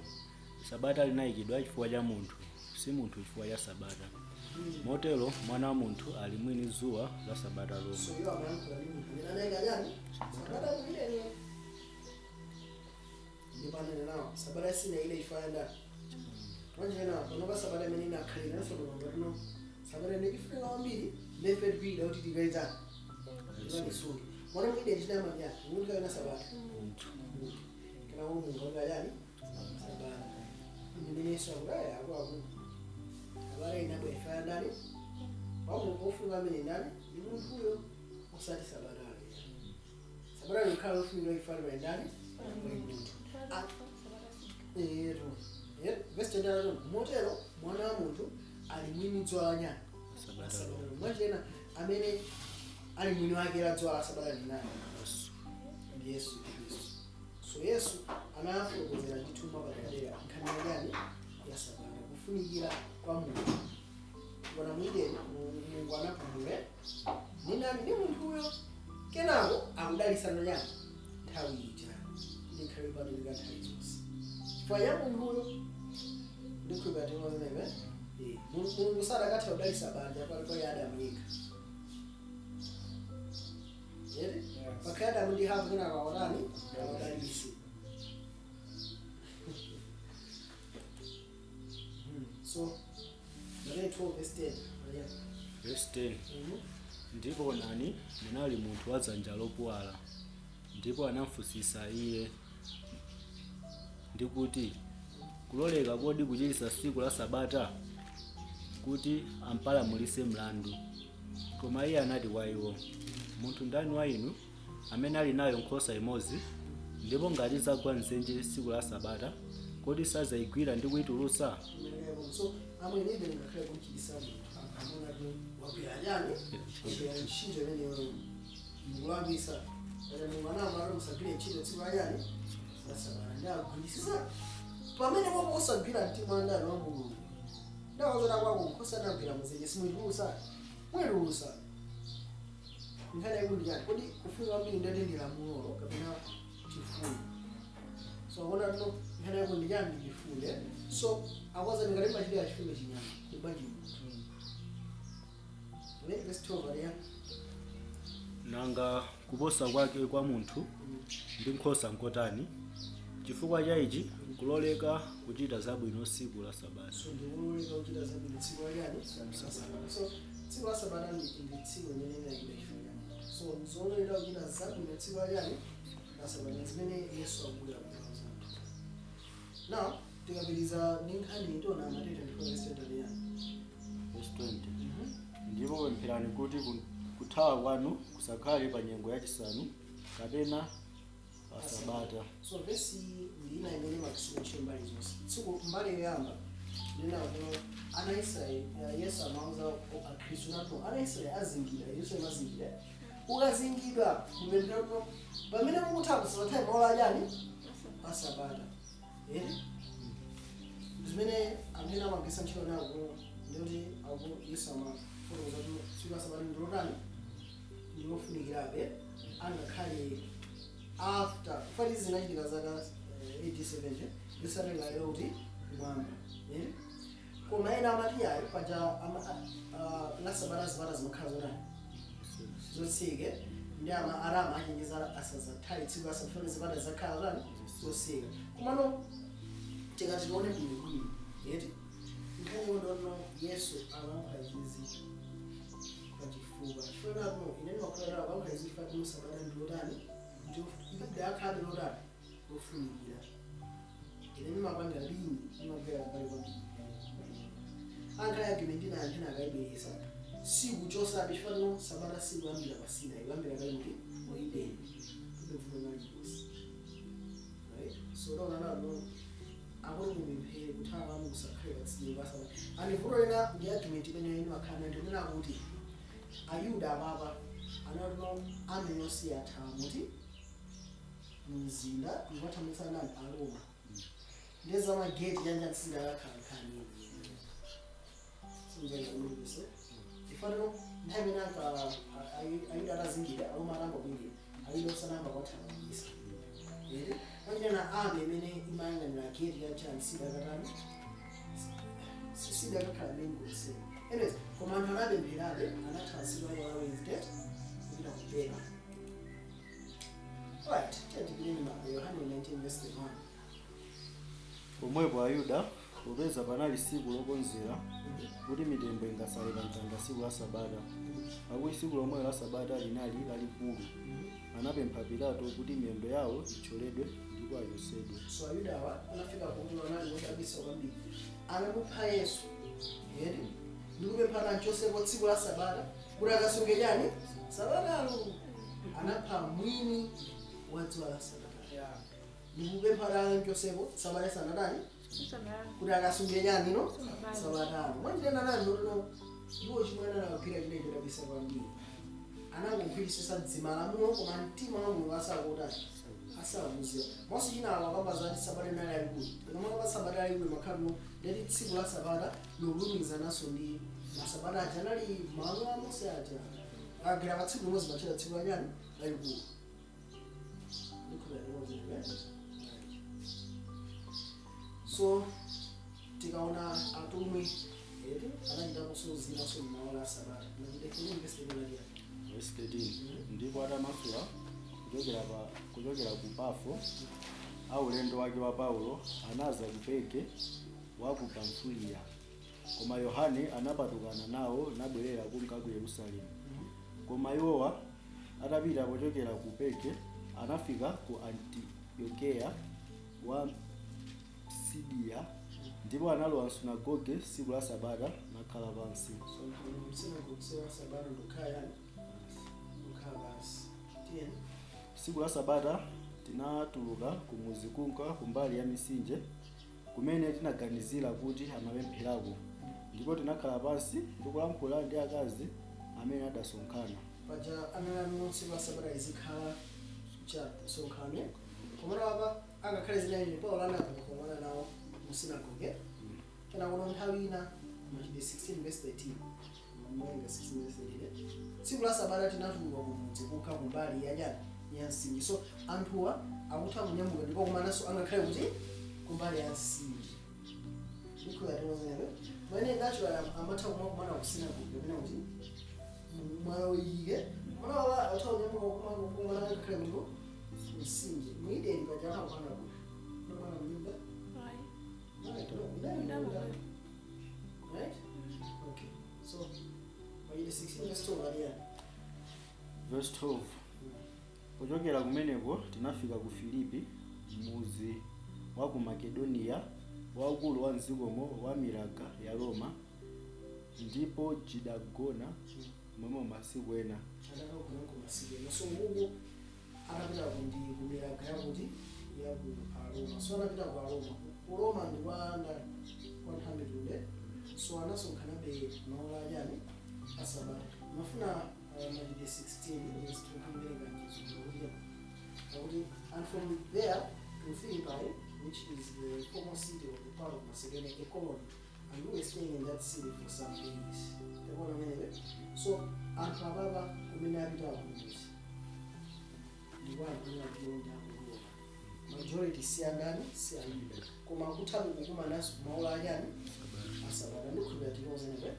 sabata linayikidwa chifukwa cha munthu, si munthu chifukwa cha sabata. Motero Mwana wa Munthu ali mwini dzuwa la sabata lomwe. So iwo amayankhula ndi munthu amene anayika chani, sabata kuileni. Ndipo ananena nawo, sabata sinayile chifukwa cha ndani? Mwanjira panopa sabata imene inakhalira naso tino sabata ine ifunika kwambiri, ndefe tipita kuti tikaitani, tikalisunge. Mwana mwide chinamanya munthu kayona sabata Munthu. Munthu kana kuti munthu akayani sabata imene Yesu akuti aya akuluakulu, sabata inabwera chifukwa cha ndani? Wa Mulungu. Ofunika amene ndani? Ndi munthuyo, osati sabatalo. Sabata likhala lofunika chifukwa pali ndani? Pali munthu. Ero verse 29, motero Mwana wa Munthu ali mwini dzuwa la nyani? Sabata lomwe. Mwachena amene ali mwini wake la dzuwa la sabata ndi nani? Yesu. Ndi Yesu Khristu. So Yesu anafotokozera ndithu mwapaderadera nkhani yachani, ya sabata, kufunikira kwa munthu. Kona mwideni Mulungu anapumula ndi nani? Ndi munthuyo. Kenako akudalisana chani, nthawi ija ndikhale patulika nthawi zonse chifukwa ya munthuyo. Ndikhulupira tinozenepe Mulungu sadakatha kudalisa banja pali pali Adamu yekha, eti? Pakhale Adamu ndi Hava, kenako awatani, awadalise. So Mateyu 12 verse 10 yeah. Verse 10. Ndipo onani, munali munthu wa dzanja lopuwala. Ndipo anamufunsisa iye ndikuti, kuloleka kodi kuchiritsa tsiku la sabata? Kuti ampalamulitse mlandu. Koma iye anati kwa iwo, munthu ndani wa inu amene ali nayo nkhosa imodzi, ndipo ngati zagwa mdzenje tsiku la sabata, kodi sadzayigwira ndi kuyitulutsa? So amwene, even ngakhale kumchitisa munthu amuna ti wagwira chani, wagwira ntchito imeneyo, mukulambisa ati Mulungu anamati musagwire ntchito tsiku la chani, la sabata, ndi agwirisisa pamene popo osagwira mtima wa ndani? Wa Mulungu. Ndawazota kwako nkhosa anagwira mudzenje, simuyitulutsa? Mwitulutsa. Nkhani yakuti chani? Kodi kufunika kwambiri ndati ndi lamulolo kapena chifundo? So akuona tino nkhani yako ndi chani? Ndi chifundo. So akwaza ngati machitira chifundo chinyama, ndi munthu? Verse 12 aliya. Nanga kuposa kwake kwa munthu ndi nkhosa nkotani? Chifukwa cha ichi kuloleka kuchita zabwino tsiku la sabata. So ndikuloleka kuchita zabwino tsiku la chani? La sabata. So tsiku la sabata ndi tsiku limene linayikidwa chifukwa cha munthu. So nzololeka kuchita zabwino tsiku la chani? La sabata, zimene Yesu akubwera kuuza anthu. Now tikapitiriza ndi nkhani, tiona Mateyu 24 verse 20 aliya. Verse 20. Ndipo pempherani kuti kuthawa kwanu kusakhale pa nyengo yachisanu kapena pa sabata. So vesi ndi ina imene imakusika ntchito mbali zonse. Tsiku mbali yoyamba ndina kuti ana Israeli, Yesu amauza akhristu nati ana Israeli azingidwa. Yesu amazingidwa. Ukazingidwa, mupemphera kuti pamene mukuthawa musathawe maola achani? Asabata, eti? Zimene anthu ena amagwiritsa ntchito nawo ndikuti aku Yesu amafotokoza kuti tsiku la sabata ndilotani, ndilofunikirabe angakhale after kufati zinachitika zaka AD 70 Yesu analalira kuti kumwamba, eh? Koma ena amati ayi, paja la sabata zipata zimakhala zotani? Zotseke. Ndi ama arama achenjeza asazathawe tsiku la sabata, zipata zakhala zotani? Zotseka. Komano tikati tione bwinobwino, eti? Nkhani ndono Yesu amankha izizi pachifuwa, chifukwa napo ine ndimakhalira akuyankha izi chifukwa sabata ndilotani, ndakhabe lotani, lofunikira. Ine ndimapanga lini, ndimamvera mbali kwambiri. Ankhala argument ina, anthu ena akayibweresa siku chosabe chifukwa sabata sikuyambira pa Sinai, kuyambira kale kuti mu Edeni, kubevuto naliponse, right? So taona nalo akuti mupemphere kuthawa kwanu kusakhale patsiku pa sabata. And vuto lina ndi argument imene imakhala nayo, ndikunena kuti Ayuda apapa anatino amene yonse yathawa muti mzinda ndikuwathamangitsa nani? Aroma. Ndiye zamageti chanja sindakakhala nkhani sinjengaulungise ifaniro. Nthawi imene anka Ayuda atazingidwa, Aroma atangobwirira, Ayuda osanamba kuwathamangitsa ere pachitana ame imene imayang'anira geti yachani sidakatani, sidakakhala main concern. Anyways, koma anthu anapempherabe, anathawa tsiku la Wednesday kupita kupera. Right, tiyatipireni ma Yohane 19 verse 31. Pomwepo Ayuda, popeza panali tsiku lokonzera kuti mitembo ingasale pa mtanda tsiku la sabata, pakuti tsiku lomwelo la sabata linali lalikulu, anapempha Pilato kuti miyendo yawo ithyoledwe ndipo achosedwe. So Ayudawa anafika kuti anali wodabwitsa kwambiri. Anamupha Yesu eri ndikupempha kanchosepo tsiku la sabata kuti akasunge chani? Sabatalo. Anapha mwini wa dzuwa la sabata ndikupempha kanchosepo sabata sanatani kuti akasunge chani no? Sabatalo. Mwanjitena nani notono iwo chimwe anakagwira chine chodabwitsa kwambiri, anangogwirisisa dzimalamulo koma mtima wa Mulungu asakutani, asakuziwa. Monse china akamba zati sabata inali yalikulu, koma kamba sabata yalikulu makhalano ndeti tsiku la sabata lokulumikizananso ndi masabata aja anali malamulo a Mose aja. Akagwira pa tsiku limodzi machita tsiku lachani? Lalikulu. Ndikhulupirira limodzi, right? So tikaona atumwi eti anachitaponso zinanso mmawa la sabata. Machite 13. Verse 13: Ndipo atamasula kuchokera ku Pafo aulendo wake wa Paulo, anaza ku Perge wa ku Pamfuliya. Koma Yohane anapatukana nawo nabwerera kunka ku Yerusalemu. Koma iwowa atapita pochokera ku Perge, anafika ku Antiokeya wa Pisidiya, ndipo analowa msunagoge tsiku la sabata nakhala pansi. So msinagoge tsiku la sabata ndikukhala yani? Kukhala pansi. Tiyeni. Tsiku la sabata tinatuluka kumuzi kunka kumbali ya mitsinje kumene tinaganizira kuti amapempherako, ndipo tinakhala pansi ndikulankhula ndi akazi amene adasonkhana. Paja anali tsiku la sabata lizikhala cha msonkhano, komano apa angakhale zinali Paulo anakakumana nawo mu sinagoge. Kana kuno nthawi ina, Machitidwe 16 verse 13, mamuwerenga 16 verse 13, tsiku la sabata tinatuluka kumudzi kunka kumbali yachani? Ya mtsinje. So anthuwa akutha kunyamuka ndipo kumananso angakhale kuti kumbali ya mtsinje. Ndikhulupirira mwene natural amatha kumakumana ku sinagoge kapena kuti mwala uyike mwana atha kunyamuka kumana angakhale kuti mtsinje. Mu Edeni paja akakumana kuti unakumana mnyumba. Right, no, inali munda. Right? Okay. So, Machitidwe 16 verse 12 aliyani. Verse 12: Kuchokera kumeneko tinafika ku Filipi, muzi wa ku Makedoniya waukulu wa mdzikomo wa milaga ya Roma, ndipo jidagona momwe masiku ena. Adakagona kumasiku ena. So uku anapita ndi kumilaga yakuti ya ku Aroma. So anapita ku Aroma. Ku Roma ndi kwa ndani? Kwa nthambi tunde. So anasonkhanabe maola achani? Asabata. Mafuna Machitidwe 16 verse 20 mberenga chizungu kuti akuti, "And from there to Philippi, which is the foremost city of the part of Macedonia, a colony, and we were staying in that city for some days." Takuona amenewe. So anthu apapa kumene apita kumudzi ndipo anthu amene akulonda akuloma majority si andani? Si Ayuda, koma akuthabe kukumananso kumaola achani? Asabata. Ndikhulupirira tinozenewe.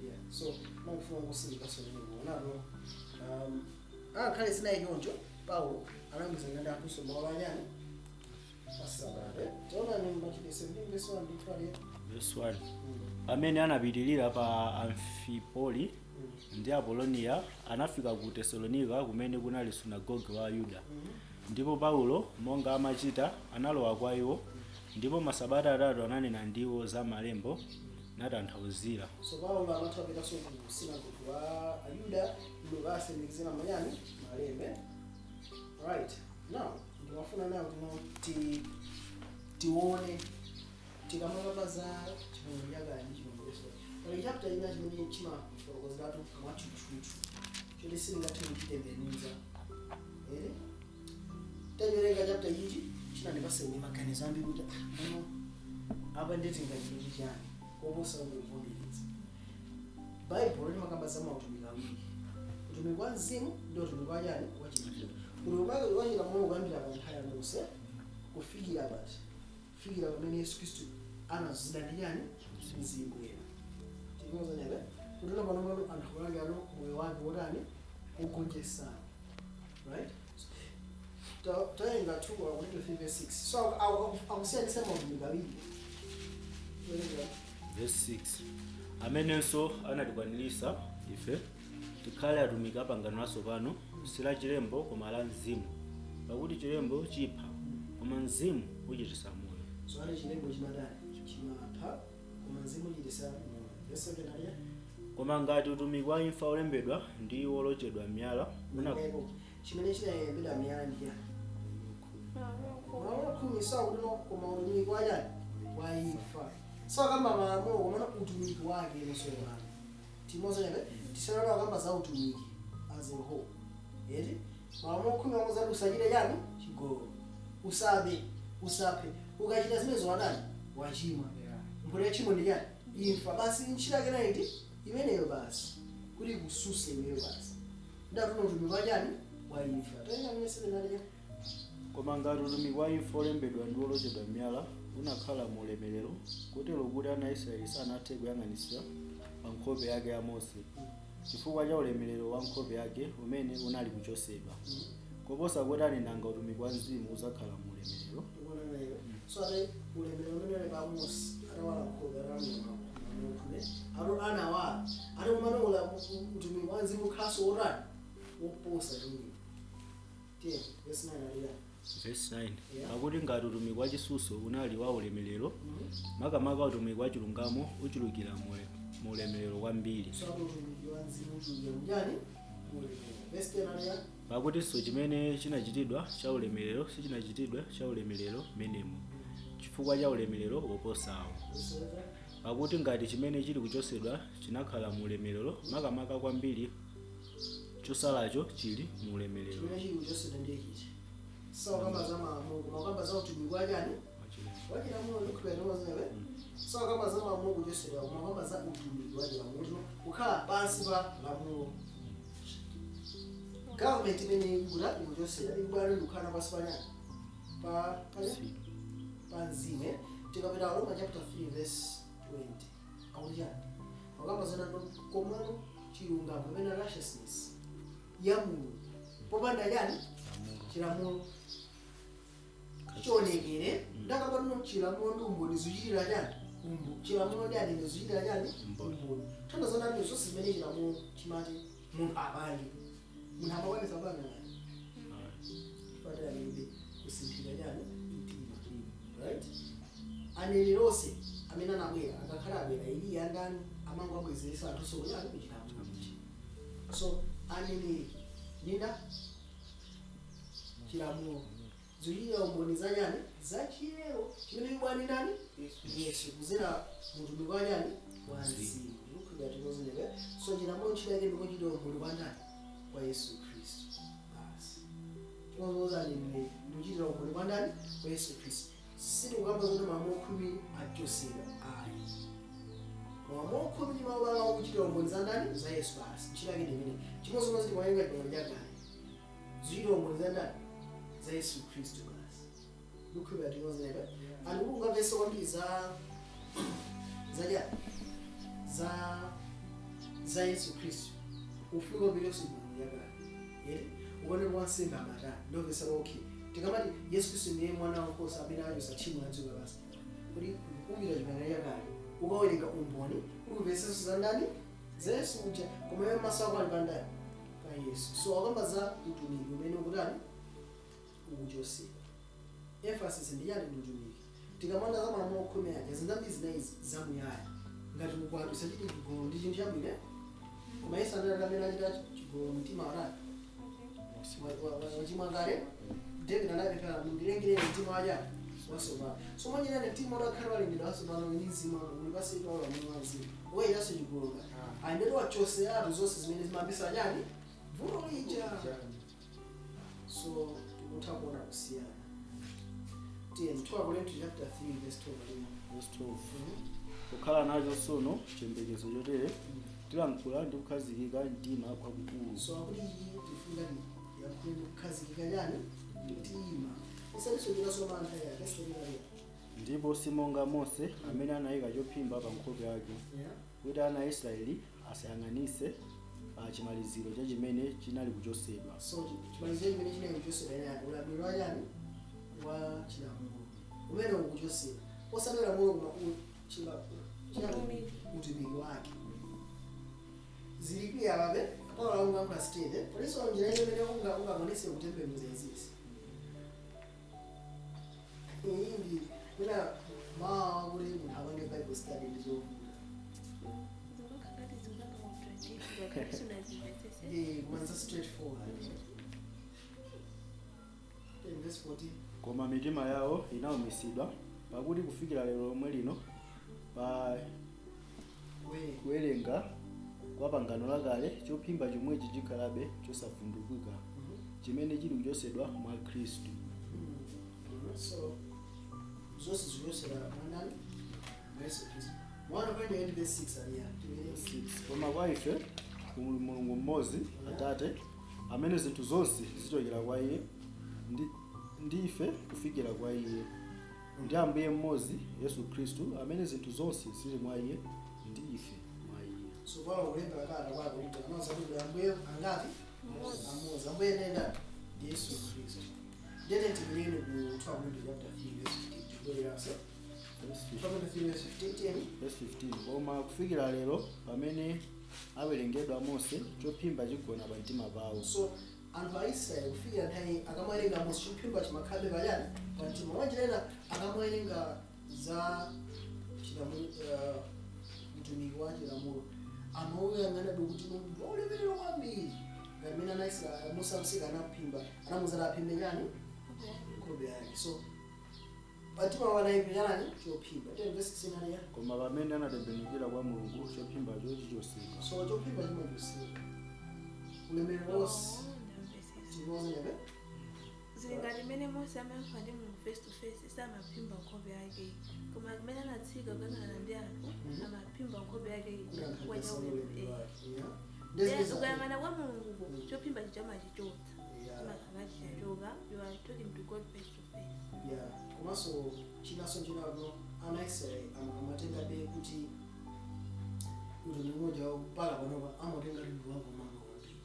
Yeah, so nakufuna kusindikaso kuonapo angakhale zinayi choncho, Paulo analangizana ndi anthuso maola achani? Asabata. Taonani Machitidwe 17 verse 1 ndi 12. Verse 1. Pamene anapitilira pa Amfipoli ndi Apolonia, anafika ku Tesalonika, kumene kunali sunagoge wa Ayuda. Ndipo Paulo, monga amachita, analowa kwa iwo, ndipo masabata 3 ananena ndiwo za malembo, natanthauzira. So Paulo amatha kupitanso ku sinagoge wa Ayuda ndikukasemikizira manyani malembe. Right, now ndimafuna nayo kuti tione tikamakamba za Chipangano Chakale ndi Chipangano Chatsopano, pali chapter ina chimene chimafotokozeratu mwatchutchutchu choti sitingathe kuchitembenuza ere. Tachiwerenga chapter ichi, chinandipase ine maganizo ambiri kuti ah, ano apa ndeti ngachiti chani koposa kungovomereza. Baibulo limakamba za mautumiki awiri, utumiki wa mzimu ndi utumiki wa chani? Wa chilamulo. Utumiki wa chilamulo kuyambira pa nthawi ya Mose kufikira pati? Kufikira pamene Yesu Khristu anazida ndi chani? Mzimu Woyera. Tikuozanebe kuti pano pano anthu akulandira moyo wake wotani? Wogonjetsa, right? Tawerenga 2 Akorinto 3 verse 6. So akusiyanitsa mautumiki awiri. Werenga. Verse 6: Amenenso anatikwaniritsa ife tikhale atumiki a pangano latsopano, si la chilembo koma la mzimu, pakuti chilembo chipha, koma mzimu uchititsa moyo. So ati chilembo chimatani? Chimapha, koma mzimu uchititsa moyo. Verse 7 aliya? Koma ngati utumiki wa imfa olembedwa ndi wolochedwa miyala una Ndipo chimene chinalembedwa miyala ndi chani? Malamulo 10. Sakuti no, koma utumiki wa chani? Wa imfa. Sakamba malamulo komana utumiki wake nosowano timozanyabe tisanalo akamba za utumiki as a whole eti. Malamulo 10 amozati usachite chani? Chigololo, usabe, usaphe. Ukachita zimenezo wadani? Wachimwa. Mphotho ya tchimo ndi chani? Imfa basi. Ntchito yake naiti imeneyo basi, kuti ikususe iweyo basi. Ndatuna utumiki wa chani? Wa imfa. Tayenga mene 7 aliya? Koma ngati utumiki wa imfa olembedwa ndi wolochedwa miyala unakhala mu ulemerero, kotero kuti ana a Israeli sanathe kuyang'anitsitsa pa nkhope yake ya Mose chifukwa cha ulemerero wa nkhope yake umene unali kuchosedwa, koposa kotani nanga utumiki wa mzimu udzakhala mu ulemerero? Tikuona so ati ulemerero umene uli pa Mose atawala nkhope, atalamula malamulo, atu anawala ati kumanola utumiki wa mzimu ukhalanso wotani? Woposa chimwino. Tiye, verse 9 aliya? Verse 9. Yeah. Pakuti ngati utumiki wa chisuso unali wa ulemerero, makamaka utumiki wa chilungamo uchulukira mu ulemerero kwambiri. So ati utumiki wa mzimu uchulukira mujani? Ulemerero. Verse 10 aliya? Pakutinso chimene chinachitidwa cha ulemerero sichinachitidwe cha ulemerero menemo chifukwa cha ulemerero woposawo. Verse 11. Pakuti ngati chimene chili kuchosedwa chinakhala mu ulemerero, makamaka kwambiri chosalacho chili mu ulemerero. Chimene chili kuchosedwa ndiye chiti? Sakamba za malamulo koma kamba za utumiki wa chani? Wachilamulo. Ndikukhulupirira. Sakamba za malamulo kuchosedwa koma kamba za utumiki wa chilamulo, kukhala pansi pa lamulo. Government imene ikuta ikuchosera, ikubwera ndikukhala pansi pa chani? Pa pa mzimu. Tikapita Roma chapter 3 verse 20, akuti chani? Akamba zana komano chilungamo kapena righteousness ya Mulungu popanda chani? Chilamulo chionekere. Ndakapatino chilamulo ndi umboni zichitira chani? Chilamulo ndi anene zichitira chani? Umboni. Umboni. Thanda zonani zonse zimene chilamulo chimati munthu apange, munthu amakwanisa kupanga ngati fatira alibe kusinthika chani? Mtima, right? Aneneri onse amene anabwera, akakhala abwera Eliya ndani, amango abwezeresa anthu sokuchani? Kuchilamulo. So aneneri ninda chilamulo zichitira umboni za chani? Za chiyero chimene chibwani ndani? Yesu, kuzera mutumiki wa chani? Wa mzimu. Ndikukhulupirira tinozinebe. So chilamulo ntchito yake ndikuchitira umboni kwa ndani? Kwa Yesu Khristu basi. Tinozoza aneneri ndikuchitira umboni kwa ndani? Kwa Yesu Khristu. Sitikukamba zoti malamulo 10 achosedwa, ayi. Malamulo 10 ndi mabala akuchitira umboni za ndani? Za Yesu basi. Ntchito yake ndi imene. Chimodzimodzi tikuwerenga Chipangano Chakale, zichitira umboni za ndani? Za Yesu Khristu basi. Ndikukhulupirira tinozinebe. Anthu kuti ungamvese kwambiri za chani, za Yesu Khristu, ufunika upirenso Chipangano Chakale eti, uone wansembe amatani. Ndomvesa okay, tikamati Yesu Khristu ndiye mwana wankhosa amene achosa tchimo la dziko lapansi, kuti kupita Chipangano Chakale. Ukawerenga umboni kuti umvesenso za ndani? Za Yesu uja. Koma iwe maso ako ali pa ndani? Pa Yesu. So akamba za utumiki umene ukutani? Ukuchosedwa. Emphasis ndi chani? Ndi utumiki. Tikamanda za malamulo khumi aja, zinthu zinayi zamuyaya, ngati ukwati, usachite chigololo, ndi chinthu chabwino, eh? Koma Yesu anati amene achita chigololo mtima watani? Wachimwa kale. David anapemphera, "Mundilengere mtima wachani? Watsopano." So mwanyinane mtima utakhala walengedwa watsopano ndi mzimu uli pasika wa mzimu, woyeranso chigololo ayendeti wachoseratu zonse zimene zimambisa chani? Vuto lija. So tikutha kuona kusiyana. Tiye 2 Korinto chapter 3 verse 12. Verse 12: Kukhala nacho tsono chiyembekezo chotere, tilankhula ndi kukhazikika mtima kwakukulu. So akuti iyi tifunga yakhule kukhazikika chani? Mtima, usatisocheraso mantha ya. Verse 13. Ndipo simonga Mose amene anayika chophimba pa nkhope yake, kuti ana a Israeli asayang'anise pa chimaliziro cha chimene chinali kuchosedwa. So chimaliziro chimene chinali kuchosedwa yani ulamuliro wa chani? Wa chilamulo umene ukuchosedwa, osati lamulo koma chani? Utumiki. Utumiki wake zilikwiya pape Paulo akungankha state poliso njira ine imene ungakwanise kutembenuza izizi. Iyi ndi mwina mawa kuti munthu apange Bible study ndizovuta. Zimakhala ngati zikupanga contradict ngakhale sunazimvetsese. Eh, kumanza straightforward. 10 verse 14. Koma mitima yawo inawumitsidwa, pakuti kufikira lero lomwe lino pa We kuwerenga kwa pangano lakale chophimba chomwechi chikhalabe chosavundukika, chimene chili kuchosedwa mwa Khristu. So zonse zikuchosera mwanani? Mwa Yesu Khristu. 1 Korinto 8 verse 6 aliya. 6 Koma kwa ife kuli Mulungu mmodzi, Atate, amene zinthu zonse zichokera kwa iye, ndi ife kufikira kwa iye, ndi Ambuye mmodzi Yesu Khristu, amene zinthu zonse zili mwa iye, ndi ife mwa iye. So Paulo kulemba kalata kwa Akorinto anawuza kuti Ambuye angati? Amodzi. Ambuye ndenda ndi Yesu Khristu. Ndete tibwereni ku 2 Korinto chapter 3 verse 15, tibwereranso. Verse 2 Korinto 3 verse 15, tiyeni. Verse 15: Koma kufikira lero pamene awerengedwa Mose, chophimba chigona pa mtima pawo. So anthu a Israeli kufikira nthawi akamawerenga Mose, chophimba chimakhalabe pachani? Pamtima. Mwanjira akamawerenga za chilamulo, mtumiki wa chilamulo, amauyang'anabe kuti ndi waulemerero kwambiri, ngati mmene ana Israeli Musa msika anaphimba, anamuza aphimbe chani? Nkhope yake. So pamtima wanaipi chani? Chophimba. 10 verse 16 aliya. Koma pamene anatembenukira kwa Mulungu, chophimbacho chichosedwa. So chophimba chimachosedwa, ulemerero wonse. Ndamvetsesa. Tinozenyabe. Zili ngati mmene Mose amayankhula ndi Mulungu face to face, samaphimba nkhope yake, koma kumene anatsika kuyang'anana ndi anthu, amaphimba nkhope yake. Kuti anthu Ulemerero wake. Ukayang'ana kwa Mulunguko, chophimba chichamachichotsa, chimakhala chichachoka. You are talking to God face to face. Yeah, komanso chinaso chinalo, ana Israeli amatengabe kuti utumiki uja pala panopa amatenga lindu wako mama kwambiri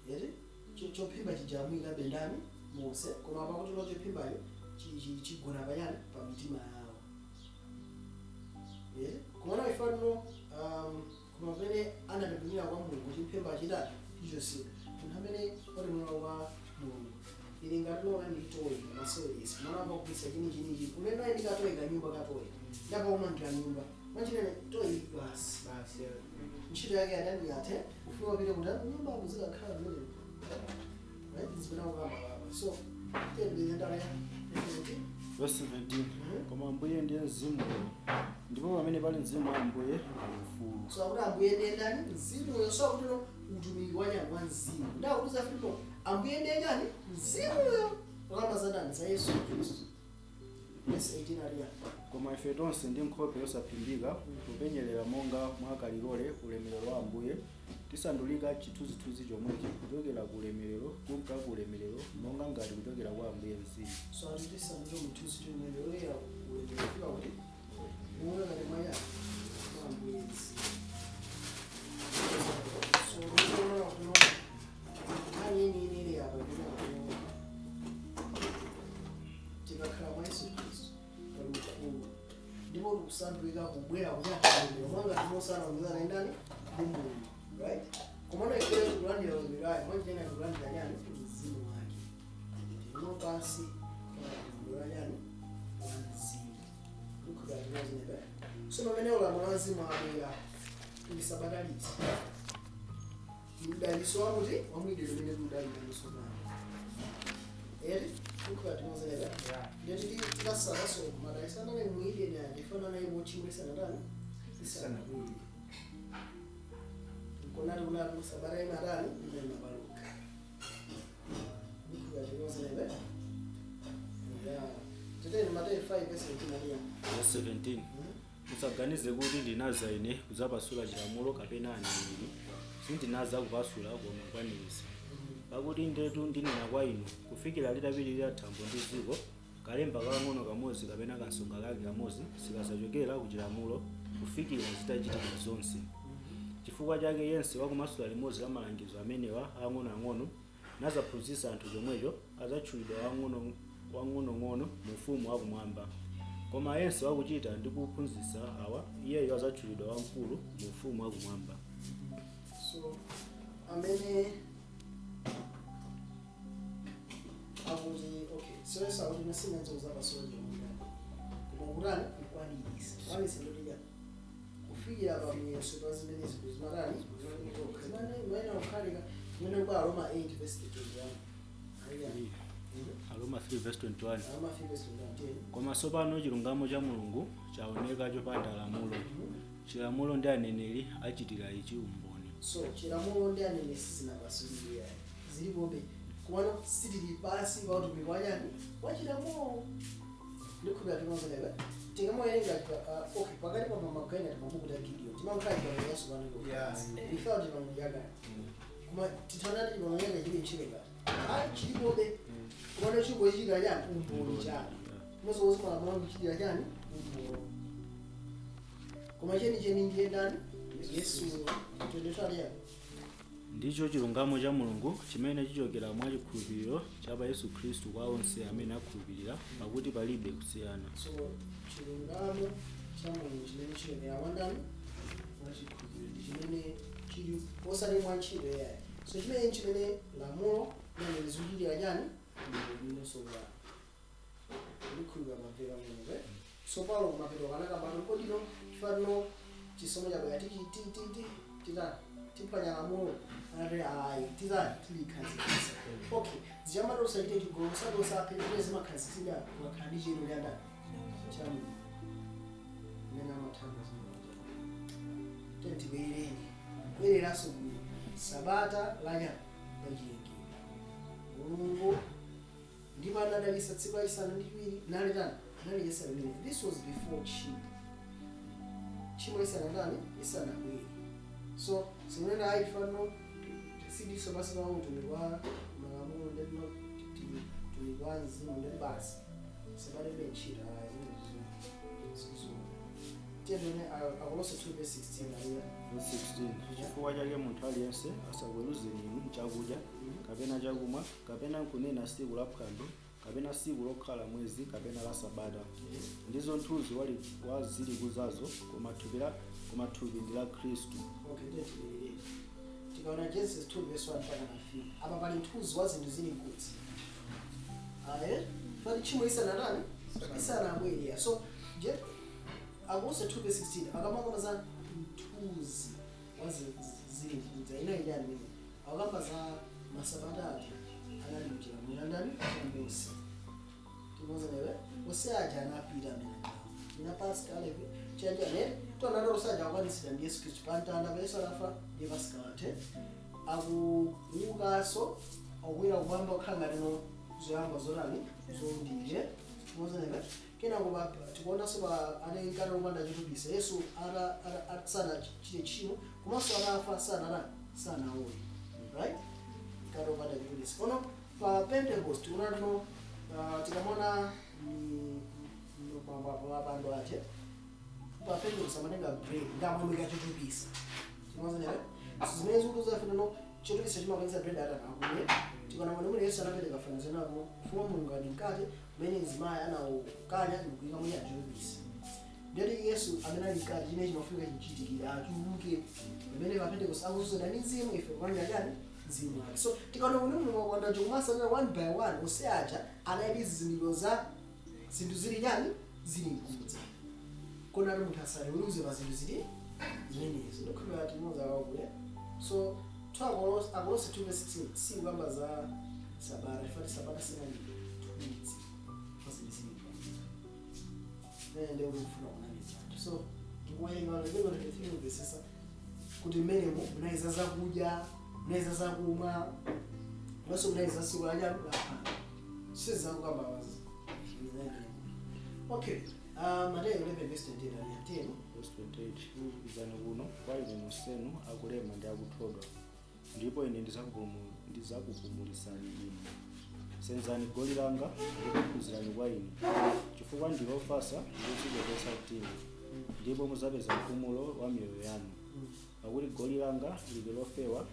yeti chophimba chijamwikabe ndani? Mose. Koma pakuti lo chophimbayo chigona pachani? Pa mitima yawo yeti. Komana ifano koma pamene anatembenukira kwa Mulungu, chiphimba chitati? Chichosedwa. Munthu amene watembenukira kwa Mulungu ili ngati lona ndi toyi maseweresi mwana akagulitsa chinichinichi umene ayi ndikatoyi kanyumba katoyi ndapakumangira nyumba mwachitene toyi basi. Basi. Ntchito yake adani yathe, ufika upite kuti nyumba akuzikakhala zimene, right? Zipena kukamba papa. So tiyendala ya. Verse 17: Koma Ambuye ndiye Mzimuyo, ndipo pamene pali Mzimu wa Ambuye pali ufulu. So akuti Ambuye ndiye ndani? Mzimuyo. So akuti no utumiki wanyani? Wa Mzimu. Ndakuti Filipo, Ambuye ndiye ndani? Mzimuyo. Akamba za ndani? Za Yesu Khristu. Verse 18 aliya. Koma ife tonse ndi nkhope yosaphimbika, kupenyerera monga mwa kalilole ulemerero wa Ambuye, tisandulika chithunzithunzi chomwechi kuchokera ku ulemerero kunka ku ulemerero, monga ngati kuchokera kwa Ambuye Mzimu. So ati tisanduke mthunzi ulemerero ulemerero fika kuti muona ngati mwanya mwa Ambuye Mzimu. So unoona kuno nkhani yeniyeni ili apa ndina kuno tikakhala mwa Yesu Khristu pali ufulu, ndipo kusandulika kubwera kunyatulumiro mwanga timosana umizana ndani ndi Mulungu, right? Komano ife tikulandira ulamuliro wake mwanjena, tikulandira nyani? Mzimu wake. Tino pansi pa ulamuliro wa nyani? Wa mzimu. Ndikukhulupirira. So pamene ulamuliro wa mzimu abwera, tili sabata liti? Mdaliso wakuti wamwidwe limene tikudalira pano eri ndikukhulupirira timozenera. Ndeti tikasalaso madaliso anali mwidwe ndifanana iwo chimwe lisanatani? Lisanabwire. Nkonati kunati sabata imatani? Imapaluka. Ndikukhulupirira timozenera. Yeah, teteni Mateyu 5 verse 17 aliya. Verse 17: Musaganize kuti ndinaza ine kudzapasula chilamulo kapena aneneri. Sindinaza kupasula koma kukwaniritsa. Pakuti ndetu ndinena kwa inu, kufikira litapitirira thambo ndi dziko, kalemba kakang'ono kamodzi kapena kansonga kake kamodzi sikazachokera ku chilamulo kufikira zitachitika zonse. Chifukwa chake yense wakumasula limodzi la malangizo amenewa ang'onoang'ono, nazaphunzitsa anthu chomwecho, adzatchulidwa wang'onong'ono mu ufumu wakumwamba. Koma yense wakuchita ndi kuphunzitsa awa, iyeyo adzatchulidwa wamkulu mu ufumu wakumwamba. So amene akuti, okay, so Yesu akuti nasinenzo kuzapasula chilamulo koma kutani? Kukwanirisa. Kukwanirisa ndoti kufikira pamuyeso pa zimenezi kuzimatani? Zimene maina kukhalika kumene kwa Roma 8 verse 21 aliya. Aroma 3 verse 21. Roma 3 verse 21. Koma tsopano chilungamo cha Mulungu chaoneka chopanda lamulo. Chilamulo ndi aneneri achitira ichi umboni. So chilamulo ndi aneneri sizinapasulidwe, zilipobe, komano sitili pansi pa utumiki wachani? Wachilamulo. Ndikhulupirira tinozenewe tingamoyerenga. Okay, pakati pa mamagaina timabuku ta Gideon timakhala chipangano chatsopano. Ifewa chipangano chakale, koma tithanati chipangano chakale chili ntchito ngati ayi chilipobe, komano chingochitika chani? Umboni chani? Mozozi malamulo kuchitira chani? Umboni. Koma chenicheni ndiye ndani? Yesu. 22. Ndicho chilungamo cha Mulungu chimene chichokera mwa chikhulupiriro cha pa Yesu Khristu kwa onse amene akhulupirira, pakuti palibe kusiyana. So chilungamo cha Mulungu chimene chichokera mwa ndani? Mwa chikhulupiriro, ndi chimene chili osati mwa ntchito yayi. So chimene lamulo limene zikuchitira chani? Mulungu ndikhulupirira mamvera mwenewe. So Paulo kumapeto kanakambano kodino chifanino chisomo chabwera titani? Tiphwanya lamulo? Anati ayi, titani? Tilikhazikitsa. Okay, zichamati usachite chigololo, usati usaphe, zimene zimakhazikitsidwa ukakhala ndi chiyero cha ndani? Cha Mulungu mmene amathanga zimene. Tentibwereni kubwereranso ku sabata lanyama lachilengedwe. Mulungu ndipo anadalitsa tsiku lachisanu ndi chiwiri nalitani? Naliyesa limene. This was before tchimo, tchimo lisanatani? Lisanabwere. So simunena ayi fano sidiso basi pa utumiki wa malamulo, ndetino utumiki wa mzimu, ndeti basi sabata ntchito ayi sizo. Tiyeni Akolose 2 verse 16 aliya. Verse 16: Chifukwa chake munthu aliyense asakweruzeni inu chakudya kapena chakumwa kapena nkunena tsiku la phwando kapena tsiku lokhala mwezi kapena la sabata. Ndizo mthunzi wa zilikuzazo, koma thupi ndi la Khristu. Okay, tiyeni tikaona Genesis 2 verse 1 mpaka na 3. Apa pali mthunzi wa zinthu zili nkudzi aye, pali tchimo lisanatani? Lisanabwere. So je Akolose 2 verse 16 akamakamba za mthunzi wa zili nkudza ina ijani mene akakamba za masabata aja anali mchilamulo ndani? Mose. Timozenewe ose aja anapita amene ina Pasika alevi chaja ne tonana osaja akwanisira ndi Yesu Khristu pamtanda pa. Yesu anafa ndi Pasika wathe, akuukanso, akukwera kumwamba, kukhala ngati no zoyamba zotani? Zondije. Timozenewe kenako tikuonanso pa anengati opanda chotupisa Yesu sanachite tchimo komanso atafa sanatani? Sanaone, right? Ngati opanda chotupisa. Kono pa Pentecost unatino tikamona mapando ache pa Pentecost amatenga bread ndamamwika chotupisa. Timozenewe so zimene zikuti zafuna chotupisa chimakwanisa bread atanakumwe. Tikaona mwene mwene Yesu anapereka fanizo nako ufumu wa Mulungu ali mkate umene mzimayi anawukanya ndikuyika mwenye chotupisa. Ndiyoti Yesu amene ali mkati, chimene chimafika chichitikira, achuluke pamene pa Pentecost akuzuzana ndi mzimu, ife kupanga chani? Mzimu wake. So tikaona kuti Mulungu wakonda chikumasanira one by one, onse aja anali zizindikiro za zinthu zili chani? Zili mkudza. Kona ati munthu asaliweruze pa zinthu zili zimenezi. Ndikhulupirira timoza akakule. So 2 Akolose 2 verse 16 sikukamba za sabata, ifati sabata sinali 2 weeks pazinthu zili mkudza. Nde ukufuna kunamiza anthu. So ndikuwerenga Leviticus 23, mvesesa kuti mmenemo munali za zakudya, munali za zakumwa, komanso munali za tsiku la chani? La sizakukamba. Okay, Mateyu 11 verse 28 ali atero. Verse 28: Idzani kuno kwa ine nonsenu akulema ndi akuthodwa, ndipo ine ndidzakupumulisani inu. Senzani goli langa ndipo phunzirani kwa ine, chifukwa ndine ofatsa ndi odzichepetsa mtima, ndipo mudzapeza mpumulo wa miyoyo yanu, pakuti goli langa lili lofewa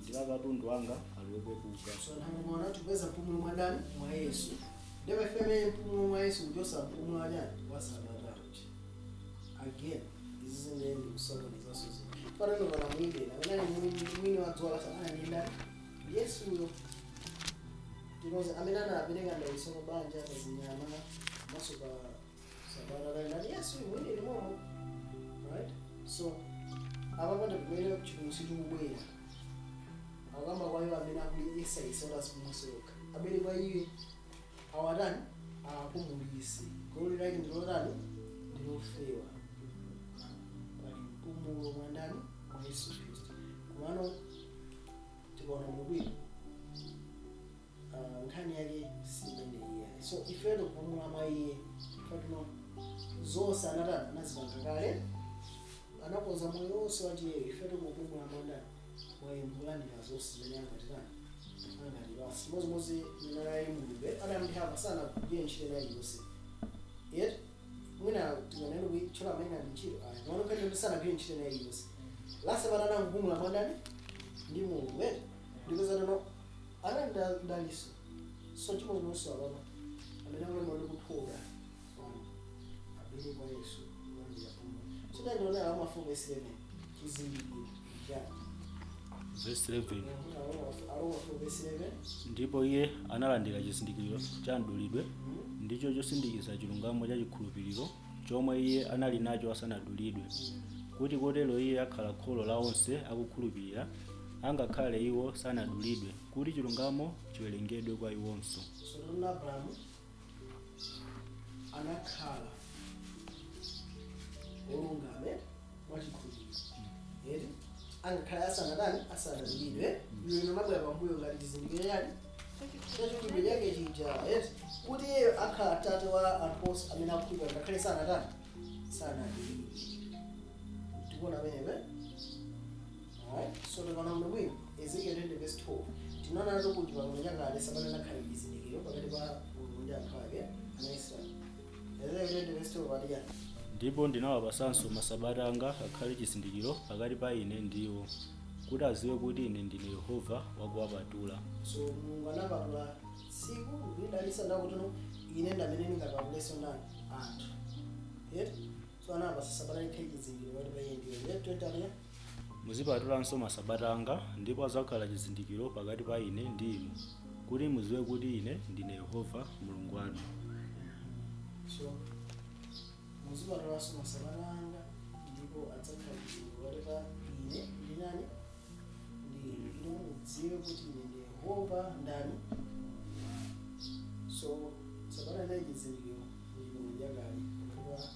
ndi la katundu wanga ali wopepuka. So anthu amaona tikupeza mpumulo mwa ndani? Mwa Yesu. Ndipo ife amene mpumulo mwa Yesu kuchosa mpumulo wa chani? Wa sabata uja. Again, izi zimene ndikusokonezanso zinthu. Panano pana muideni amene ali mwini wa dzuwa la sabata ndi ndani? Yesuyo. Tinoze amene anapereka ndaliso pa banja, pa zinyama, komanso pa sabata kali ndani? Yesu mwini limomo, right? So apa pande kumene chipulumutso chikubwera, akamba kwa iwo amene akuyesayesa kuti azipumutse yokha, abwere kwa iye awatani? Apumulise. Goli lake ndilotani? Ndilofewa. Pali mpumulo mwa ndani? Mwa Yesu Khristu. Komano tikaona bwinobwino, nkhani yake si imene iye. So ife tikupumula mwa iye fatino zonse anatani? Anazipanga kale, anakonza moyo wonse wachiyero. Ife tikupumula mwa ndani? Mwa iye, mukulandira zonse zimene angatitani? Angatipasa. Chimodzimodzi mene ali Mulungu, Adamu ndi Hava sanagwire ntchito ina iliyonse yet. Mwina tinganene kuitchola amene ali ntchito aya, komano nkhani yoti sanagwire ntchito ina iliyonse, la sabata anangopumula mwa ndani? Ndi Mulungu, eti? Ndipeza tono anali ndaliso. So chimodzimodzi apapa, amene akulema ndi kuthoka pano abwere kwa Yesu kulandira pumulo. So tandiona Aroma 4 verse 11, chizindikiro chani? Verse 11. Aroma 4 verse 11. Ndipo iye analandira chizindikiro cha mdulidwe, ndicho chosindikiza chilungamo cha chikhulupiriro chomwe iye anali nacho asanadulidwe, kuti kotero iye akhala kholo la onse akukhulupirira, angakhale iwo sanadulidwe, kuti chilungamo chiwerengedwe kwa iwonso. So tona Abrahamu anakhala wolungama mwachikhulupiriro, eti? Angakhale asanadani? Asanadulidwe. Iwe inonabwera pambuyo ngati chizindikiro chani? Chachikhulupiriro chake chija, eti? Kuti iyeyo akhala tate wa anthu onse amene akukhulupirira ngakhale sanatani? Sanadulidwe. Tikuona amenepe? Alright, so tikaona muno bwino, Ezekiel 20 verse 12, tinaona nato kuti pangano chakale sabata nakhala chizindikiro pakati pa Mulungu ndi anthu ake, ana Israeli. Ezekiel 20 verse 12 ati chani? Ndipo ndinawapasanso masabata anga akhale chizindikiro pakati pa ine ndi iwo, kuti adziwe kuti ine ndine Yehova wakuwapatula. So Mulungu anapatula tsiku ndikuyidalitsa, ndakutino ine ndamene ndingapatulenso ndani? Anthu, eti? So anapasa sabata likhale chizindikiro pakati pa iye ndi iwo. Ndiye 20 ati? Muzipatulanso masabata anga, ndipo adzakhala chizindikiro pakati pa ine ndi inu, kuti mudziwe kuti ine ndine Yehova Mulungu wanu. So muzipatulanso masabata anga, ndipo adzakhala chizindikiro pakati pa ine ndi nani? Ndi inu, kuti mudziwe kuti ine ndi Yehova ndani. So sabata inali chizindikiro muchipangano chakale pakati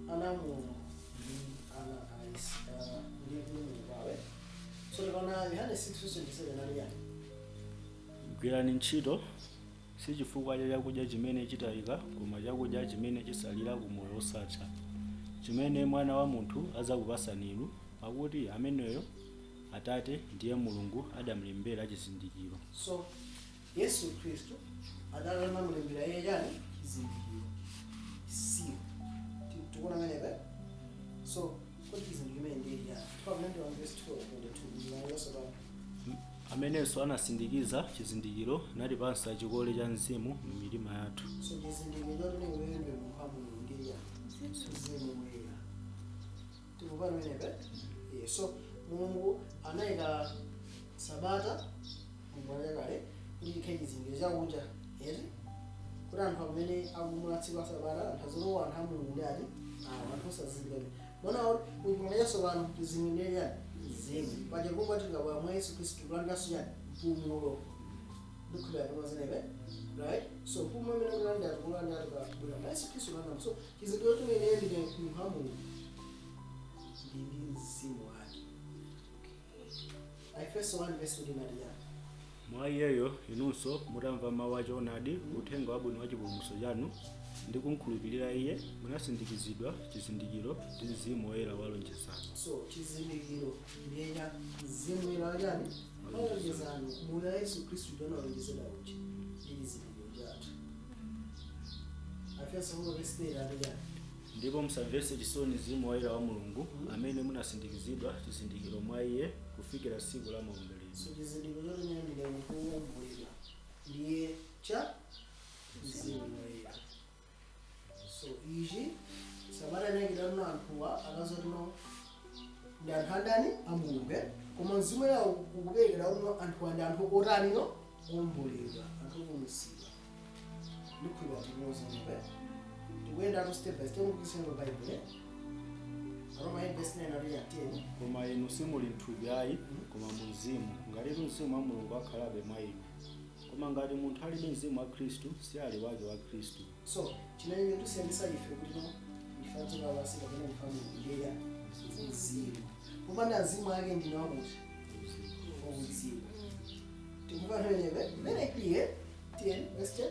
pa ana a Mulungu ndi ana a ndi Mulungu wawe. So tikaona Yohane 6:27 ali yani? Gwirani ntchito, si chifukwa cha chakudya chimene chitayika, koma chakudya chimene chisalira ku moyo wosatha, chimene Mwana wa Munthu adzakupasani inu, pakuti ameneyo Atate, ndiye Mulungu, adamulembera chizindikiro. So Yesu Khristu adali anamulembera iye chani? Chizindikiro, seal. Tikuona menepe? So kuti chizindikiro imene ndiye chani? 1291 verse 12 22 ndiyonso pa. Amenenso anasindikiza chizindikiro natipatsa chikole cha Mzimu m'mitima yathu. So chizindikiro choti iweyo ndiwe munthu wa Mulungu ndiye chani? Mzimu Woyera. Tikupana menepe? Yeah, so Mulungu anayika sabata mubwalya kale kuti ikhale chizindikiro chakunja, eti, kuti anthu amene akupumula tsiku la sabata, anthu azilowa, anthu a Mulungu ndi ati awa, anthu osazindikira. Mona kuti muchipangano chatsopano chizindikiro chani? Mzimu. Paja kumba tikabwera mwa Yesu Khristu kulandiranso chani? Mpumulo. Ndikhulupirira pamazenepe, right? So mpumulo umene kulandira, tikulandira tikabwera mwa Yesu Khristu kulandira. So chizindikiro chimene ndine munthu wa Mulungu ndi mzimu wake. Aefeso 1 verse 14 ati yani? Mwa iyeyo inunso mutamva mawu a choonadi, uthenga wabwino wa chipulumutso chanu, ndi kumkhulupirira iye, munasindikizidwa chizindikiro ndi Mzimu Woyera wa lonjezano. So chizindikiro ndiye cha Mzimu Woyera wachani? Walonjezano. Moyo wa Yesu Khristu ndiye unalonjezedwa uchi ndi chizindikiro chathu. Aefeso 4 verse 3 ati yani? Ndipo musamvetse chisoni Mzimu Woyera wa Mulungu, amene munasindikizidwa chizindikiro mwa iye kufikira tsiku la maomboledwe. So chizindikiro choti ine ndine munthu wowomboledwa ndiye cha Mzimu Woyera. So ichi sabata inayikidwa tino anthuwa akazotino ndi anthu andani? A Mulungu, eh? Koma Mzimu Woyera ukuperekera kuti anthuwa ndi anthu otani no? Owomboledwa, anthu opulumutsidwa. Ndikhulupirira tinozenepe tikuyendatu step by step mukisena pa Bible, eh? Aroma 8 verse 9 ati ya 10. Koma inu simuli mthupi ayi, koma mu mzimu, ngatitu Mzimu wa Mulungu akhalabe mwa inu. Koma ngati munthu alibe Mzimu wa Khristu, si ali wake wa Khristu. So chimene chikutisiyandisa ife kuti no ndife a dziko lapansi kapena ndife a Mulungu ndiye mzimu. Popanda mzimu ake ndine wakuti wakudziwa. Tikumva pamenepe? Very clear. 10 verse 10.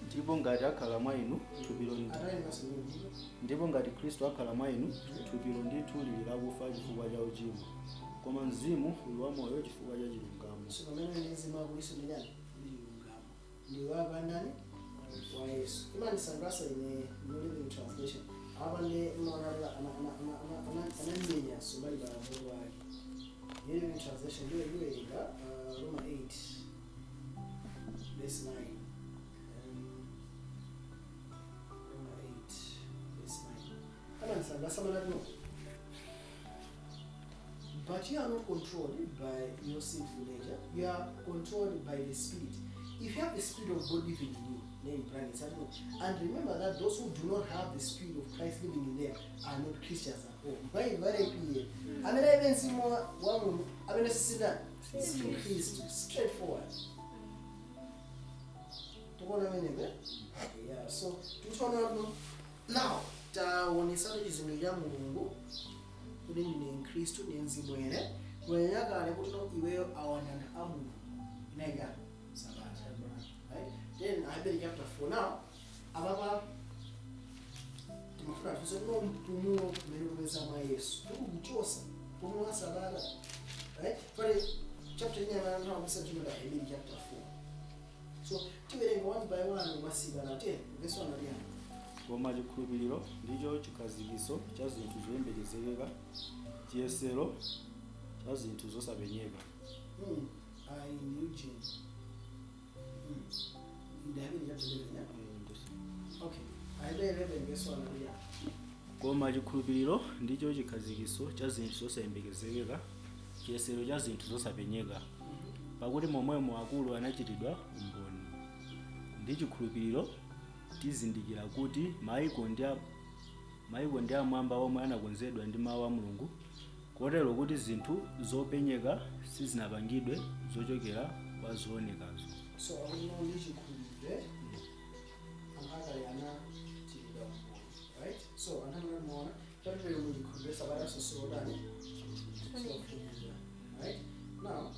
Ndipo ngati akhala mwa inu, thupilo ndi Atali maso ndipo Ndipo ngati Khristu akhala mwa inu, thupilo ndithu lili lakufa chifukwa cha uchimo, koma mzimu uli wamoyo chifukwa cha chilungamo. So pamene ndi mzimu wako iso ndi chani? Ndi chilungamo. Ndi wako andani? Wa Yesu. Imandisangalatsa ine New Living Translation. Apa ndi imaona anamenya sumbali pa mutu wake. New Living Translation ndiyo iwerenga Roma 8 verse 9. Roma 8 verse 9 amandisangalatsa manati no, "But you are not controlled by your sinful nature. You are controlled by the Spirit, if you have the Spirit of God living in you." Then brackets, "And remember that those who do not have the Spirit of Christ living in them are not Christians at all." Very, very clear. Amene alibe mzimu wa Mulungu amene sisina si Khristu. Straightforward. Tikuona amenepe? Yeah, so tikuona no now taonesana chizindikiro cha Mulungu kuti ndine Mkhristu ndi Mzimu Woyera. Kumenyakale kuti no iweyo awandana a Mulungu inayika sabata, right? Then Aheberi chapter 4. Now apapa timafuna tifunse kuno mpumulo umene kupeza mwa Yesu tikukuchosa mpumulo wa sabata, right? Pale chapter inyama anthu chino la Aheberi chapter 4. So tiwerenga one by one masika na 10 verse 1 aliyana. Koma chikhulupiriro ndicho chikhazikiso cha zinthu zoyembekezereka, chiyesero cha zinthu zosapenyeka. I Eugene. In the Aheberi chapter 11, yeah? Okay. Aheberi 11 verse 1 aliyana. Koma chikhulupiriro ndicho chikhazikiso cha zinthu zosayembekezereka, chiyesero cha zinthu zosapenyeka. Pakuti momwemo akulu anachitidwa umboni. Ndi chikhulupiriro tizindikira kuti maiko ndi amwamba omwe anakonzedwa ndi mawu a Mulungu, kotero kuti zinthu zopenyeka sizinapangidwe zochokera kwa zoonekazo. So akuti ndi chikhulupiriro anthu akale anachitidwa umboni, right? So anthu amene muona patipere mu chikhulupiriro sabata sosiodani sofunika, right? Now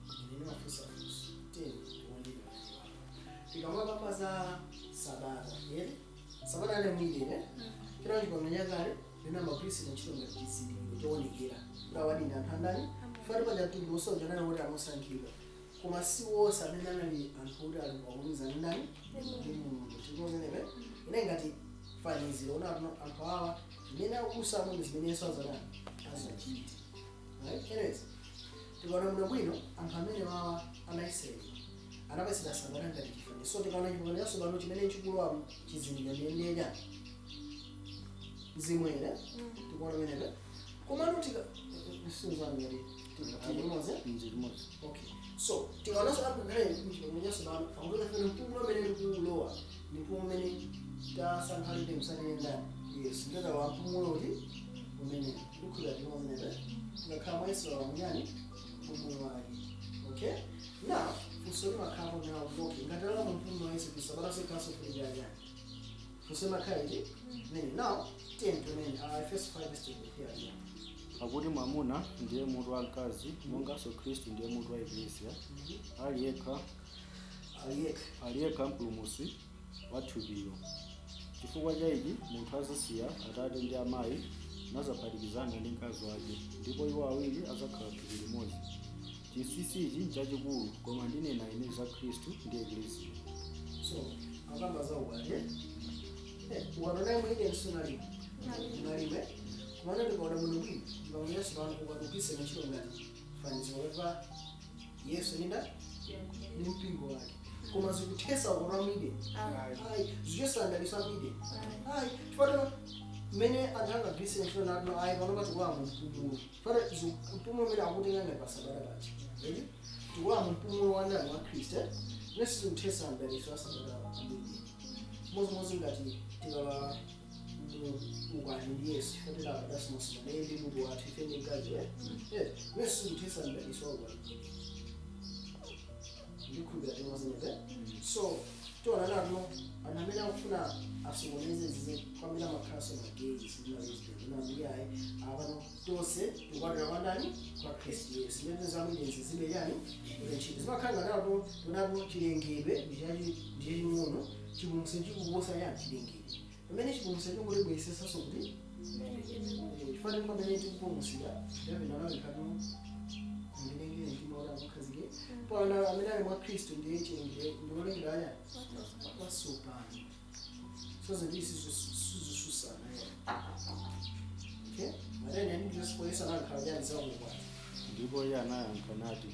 ine ndimafunsafunsa teni tiwonere tikamapapa za sabata ere sabata ane mwilire chinacho. Chipangano chakale linamagwirisira ntchito ngati chizindikiro choonekera kuti awadi ndi anthu andani. Fati paja mtundu wosonja nani kuti anosankhidwa, koma si wonse amene anali anthu kuti ali kuwakumizana ndani? Ndi Mulungu. Tikuonenepe ine ngati faniziro una anthu awa zimene akukusamo ndi zimene Yesu azatani azachite, right? Anyways, tikaona bwino bwino anthu amene wawa anaisraeli anapatsidwa sabata ngati chifanizo. So tikaona chipangano chatsopano chimene chikulowa chizindikiro ndi chani? Mzimu ere tikuona menepe, komano tika sinzani ngati tilimoze. Nzilimodzi. Okay, so tikaonanso apo ngakhale mchipangano chatsopano akuti fene mpumulo umene tikuulowa ni mpumulo umene tasankha kuti msanene ndani? Yesu. Ndetalowa mpumulo uti? Umene ndikukhulupirira tilimoze nepe, tikakhala mwa Yesu wa munyani mpumulo wake. Okay, now funso limakhala nawo kuti okay, ngati alowa mu mpumulo wa Yesu Khristu, sabata sekhaso fulikira chani? Funso limakhala iti mene. Now 10 to 9, Efeso 5 verse 23 again. Pakuti mwamuna ndiye mutu wa mkazi, monganso Khristu ndiye mutu wa Eklesia, ali yekha aliyekha ali yekha mpulumutsi wa thupilo. Chifukwa cha ichi munthu azasiya atate ndi amayi nazaphatikizana ndi mkazi wake, ndipo iwo awiri azakhala thupi limodzi. Chinsinsi ichi nchachikulu, koma ndinena ine za Khristu ndi Eklesia. So akamba za ukwati. Ukwati naye mwine sunalimu unalime, kumana ndikaona muno bwino chipangano chatsopano ukwati ntchito ngati fanizo pa Yesu ninda ndi mpingo wake, koma zikuthesa ukwati wa mwide? Ayi. Zikuchesa ndaliso amwide? Ayi. Chifukwa mmene anthu angagwiritse ntchito nati ayi, pano patikuwa mu mpumulo, chifukwa mpumulo umene akutenga ngati pa sabata paja, eti tikuwa mu mpumulo wa ndani? Wa Khristu. Mmene sizikuthesa mdaliso wa sabata amwide. Chimodzimodzi ngati tikala ukwati ndi Yesu, chifukwa tilapadasimosima naye ndi mutu wathu, ife ndi mkazi, eh mmene sizikuthesa mdaliso wa ukwati. Ndikhulupirira timozineze. So tiona nato anthu amene akufuna asokoneze zize kwambiri amakhalanso ma gays ndi ma lesbian, unambiyayi apano tonse tikukwatira kwa ndani? Kwa Khristu Yesu. Ndete zamwinezi zibe chani ntchito zimakhala ngati tonapo chilengedwe ndi chaching'ono, chipulumutso chikuposa chani? Chilengedwe. Pamene chipulumutso chingotibweresesanso kuti chifukwa pamene tikupulumutsidwa, David anawikatu ndilengere mtima kuti akukhazike pona amene ali mwa Khristu ndiye chilengedwe ndiolengedwa chani? Watsopano. So zinthu izi sizisusana. Okay, matene ndi verse 4, Yesu anakhala chani zakukwati? Ndipo iye anayankha nati,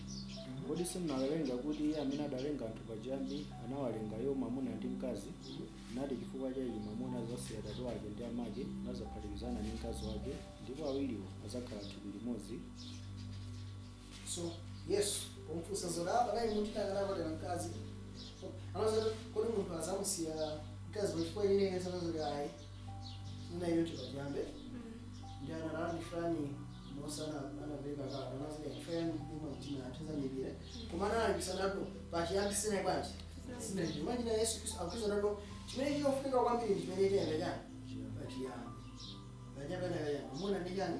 "Kodi simunawerenga kuti iye amene adalenga anthu pachiyambi anawalenga iwo mwamuna ndi mkazi, nati, chifukwa cha ichi mwamuna adzasiya atate wake ndi amake nazaphatikizana ndi mkazi wake, ndipo awiriwo adzakhala thupi limodzi?" So Yesu pomfunsa zoti apa nayi munthu akanapatira mkazi, anazoti kodi munthu azamusiya mkazi pachifukwa ine? Yesu anazoti ayi, inayo pachiyambi ndi anati ndifani Mose anapereka kalata, anazoti ndifani ima mtima anthu zamipira, koma analipisa pachiyambi sinayi bwanji? Sinayi machina. Yesu Khristu akristu nato chimene chinofunika kwambiri ndi chimene chiyenda chani? Pachiyambi. Pachiyambi anayamba chani? Mwamuna ndi chani?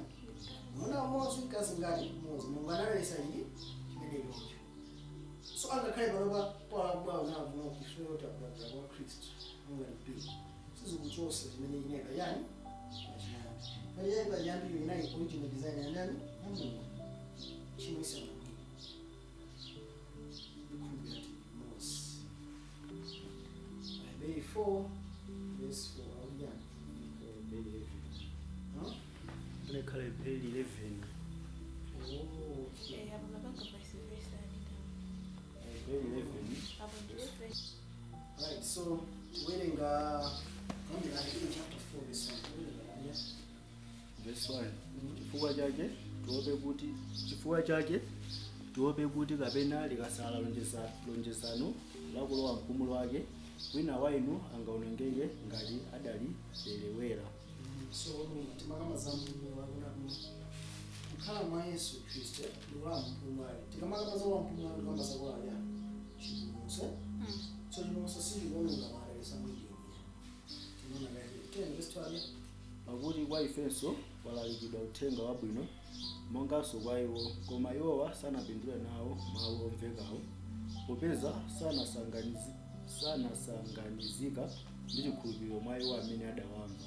Mwamuna mmodzi, mkazi ngati mmodzi. Mulungu analesa ichi chimene choncho. So angakhale panopa palabwawo navuno ifeyo takulandira kwa Khristu mungati mpingo, sizikuchosa chimene chinayika chani? Pachiyambi. Pachiyambi, pachiyambi inayi original design ya ndani? Ya Mulungu. Chimwe sanabwino ikhulupirira ti Mose. Aheberi 4 verse 4 akuyani? Heberi 11. Huh? Unekhala Heberi 11. Oh, okay. Eh, apo mapanga vice versa anita. Heberi 11. Apo ndi 11. Right, so tiwerenga kuyambira Aheberi chapter 4 verse 1. Tiwerenga yeah. Verse 1: Chifukwa chake tiope kuti kapena likasala lonjezano lakulowa mpumulo wake, wina wa inu angaonongeke ngati adaliperewera. So timakamba za mpumulo wakunatu kukhala mwa Yesu Khristu ndikulawa mpumulo wake. Tikamakamba za mpumulo wake, tikamba za kulowa chani? Chipulumutso. So chipulumutso sichikuononga madalitso amwidini. Tinaona ngati 10 verse 12. Pakuti kwa ifenso kwalalikidwa uthenga wabwino monganso kwa iwo, koma iwowa sanapindule nawo mawu omvekawo, popeza sanasanganizika ndi chikhulupiriro mwa iwo amene adawamva.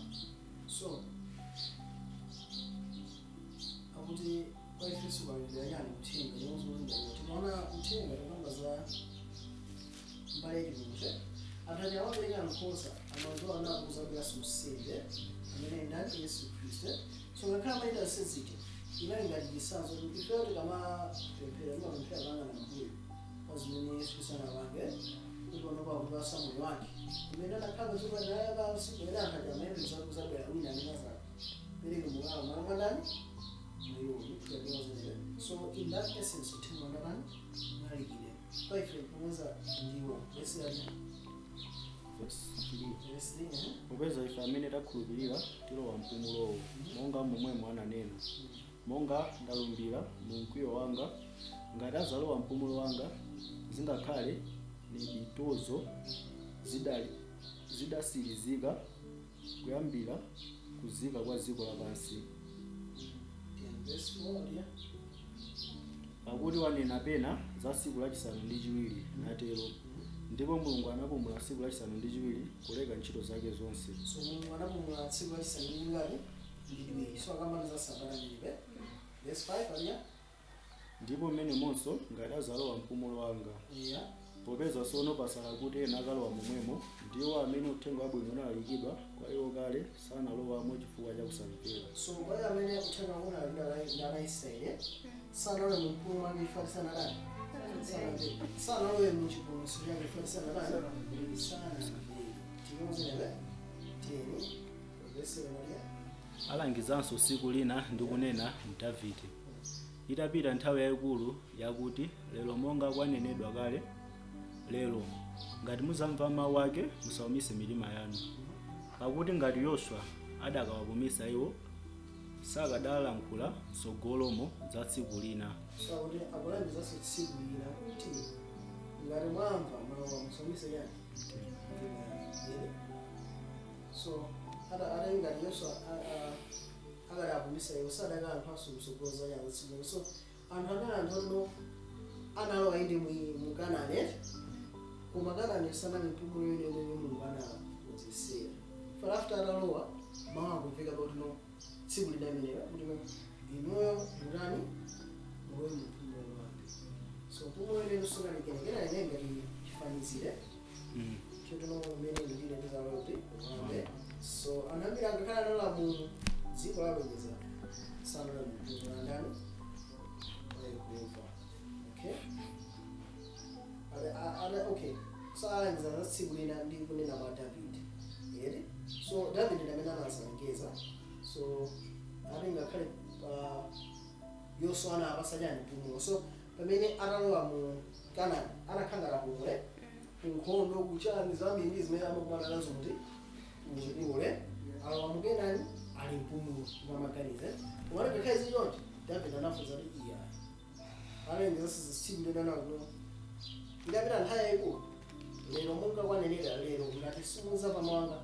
So akuti kwa ifenso kwalalikidwa chani? Uthenga. Chimodzi timaona uthenga, tikamba za mbali yachipulumutso. Anthu aja amapereka nkhosa, amadziwa anakuza kubweranso msembe amene ndani? Yesu Khristu. So ngakhale amayita sezija, inali ngati chitsanzo kuti ifeyo tikamapemphera, timapemphera kuyang'ana mbuyo pa zimene Yesu Khristu anapange, kuti panopa akutipasa moyo wake umene anakhala padziko pansi. Ena anthu aja amayembekeza kuti kuzabwera wina amene Pereke mulalo mwana mwandani mwiwo ndikuyakiwazenere. So in that essence uthenga wandani unalikire kwa ife pomweza ndiwo vesi yani. Verse 3. Verse 3, eh? Popeza ife amene takhulupirira tilowa mpumulowo, monga momwemo ananena, monga ndalumbira mu mkwiyo wanga, ngati azalowa mpumulo wanga, zingakhale nebitozo zidasirizika kuyambira kuzika kwa dziko lapansi. Then verse 4, yeah. Pakuti wanena pena za tsiku lachisanu ndi chiwiri natero, ndipo Mulungu anapumula tsiku lachisanu ndi chiwiri kuleka ntchito zake zonse. So Mulungu anapumula tsiku lachisanu ndi ngati ndi chiwiri. So akamaliza sabata ndilibe. Verse 5 aliya. Ndipo mmenemonso ngati azalowa mpumulo wanga. Popeza sono pasala kuti ena akalowa momwemo, ndiwo amene uthenga wabwino unalalikidwa kwa iwo kale sanalowamo chifukwa cha kusamvera. So kwa iwo amene uthenga unalalikidwa ndi ana Israeli sanalowe mu mpumulo wake chifukwa sanadani, sanamvere. Sanalowe mu chipulumutso chake chifukwa sanadani, sanamvere. Tikuzenebe tiyeni verse 7 aliya. Alangizanso tsiku lina ndi kunena Davide, itapita nthawi yayikulu, yakuti lero, monga kwanenedwa kale, lero ngati muzamva mawu ake, musaumise mitima yanu. Pakuti ngati Yoswa adakawapumisa iwo, sakadalankhula mtsogolomo za tsiku lina. So akuti akulangizanso tsiku lina kuti ngati mwamva mawu, musaumise yani mitima yanu. So ata ngati Yoswa akadapumisa iwo, sadakalankhulaso mtsogolo za yani tsiku lina. So anthu amene anthu otino analowa inde mu Kanaani, koma Kanaani sanali mpumulo yenene Mulungu anakonzesera. For after atalowa, mawu akumveka kuti no, tsiku lina imeneyo kuti no, inuyo mutani, mulowe mu mpumulo wake. So mpumulo yenene sunali kena ine ngati chifanizire chotino umene ndilile ndizalowa kuti wambe. So anthu ambiri angakhala analowa mu dziko la lonjezano, sanalowe mu mpumulo wa ndani? Wa Yehova. Okay. Okay, so alangiza za tsiku lina ndi kunena kwa David ere. So David ndi amene anazalengeza. So ati ngakhale Yoswa anapasa chani? Mpumulo. So pamene atalowa mu Kanani, anakhala ngati apumule kunkhondo, kuchani zambiri zimene amakumana nazo kuti muchipulule. Alowa mu Kenani, ali mpumulo ngamaganize. Komatu ngakhale zichoncho, David anafunsa kuti iya, alengeza tsiku lina nakuno, idapita nthawi yayikulu, lero monga kwanenera, lero ngati simuzamva mawanga,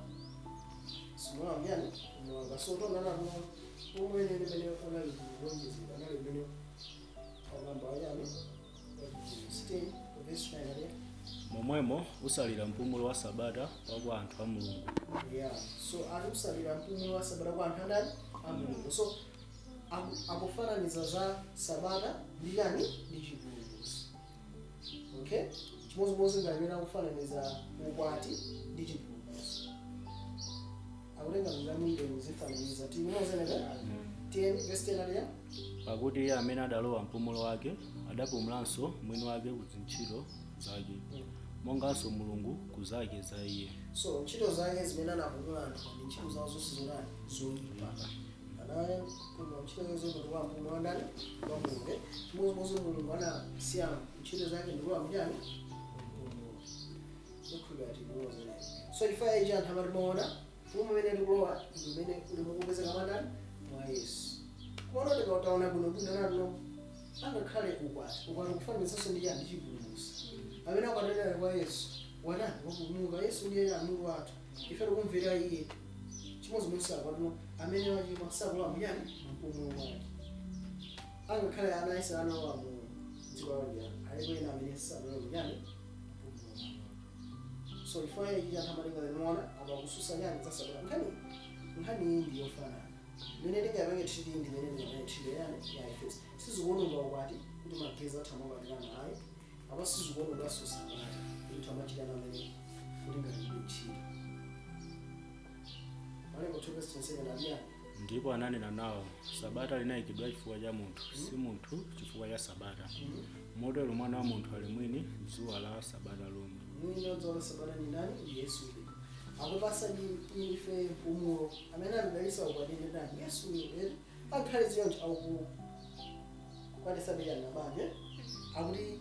simulambyani mwanga. So tonana kuno umwene limene unali kulonjezedwa anali limene wakamba wachani, 16 verse 9 ali. Momwemo usalira mpumulo wa sabata wa kwa anthu a Mulungu. Yeah, so ali usalira mpumulo wa sabata kwa anthu andani? A Mulungu. So akufananiza za sabata ndi chani? Ndi chipulumutso. Okay, chimodzimodzi ngati imene akufananiza ukwati ndi chipulumutso. Akutenga zambiri kuzifananiza. Tikumozeneka 10 verse 10 aliya. Pakuti iye amene adalowa mpumulo wake adapumulanso mwini wake ku zintchito zake, monganso Mulungu ku zake za iye. So ntchito zake zimene anapumula anthu ndi ntchito zawo zonse zotani? Zoyipa. Anapumula ntchito zake zoyipa ndikuwa mpumulo wa ndani? Wa Mulungu. Chimodzimodzi Mulungu anasiya ntchito zake ndikuwa mchani? Mpumulo. Ndikhulupirira tikumozeneka. So chifukwa ichi anthu amati maona mpumulo umene tikulowa ndi umene uli mukupezeka mwa ndani? Mwa Yesu. Kuona ndikautaona bwinobwino nano, angakhale ukwati, ukwati kufananizanso ndi chani? Chipulumutso. Amene akwatirana kwa Yesu watani? Wapulumuka. Yesu ndiye amutu wathu, ife tikumvera iye. Chimodzimodzi akwatino amene wachimwa sakulowa muyani? Mpumulo wake. Angakhale ana Israeli analowa mu dziko la alipo ena amene sanalowe muyani? Mpumulo wake. So chifukwa ichi anthu amatenga limaona apakususa nyani za sabata. Nkhani iyi ndi yofanana imene tingapange treat ndi imene tingapange treat yani ya Efeso. Sizikuononga ukwati kuti magezi athu amakwatirana ayi. Apa sizikuononganso sabata kuti amachitana amene kuti ngati ntchito. Malembo 2 verse 27 aliya. Ndipo ananena nawo, sabata linayikidwa chifukwa cha munthu, si munthu chifukwa cha sabata. Motero Mwana wa Munthu ali mwini dzuwa la sabata lomwe. Mwini wa dzuwa la sabata ni ndani? Ndi Yesu. Akupasa ife mpumulo amene anadalisa ukwatire ndani? Yesu eti. Akhale ziyonje aku kwatisabirana mabanja akuti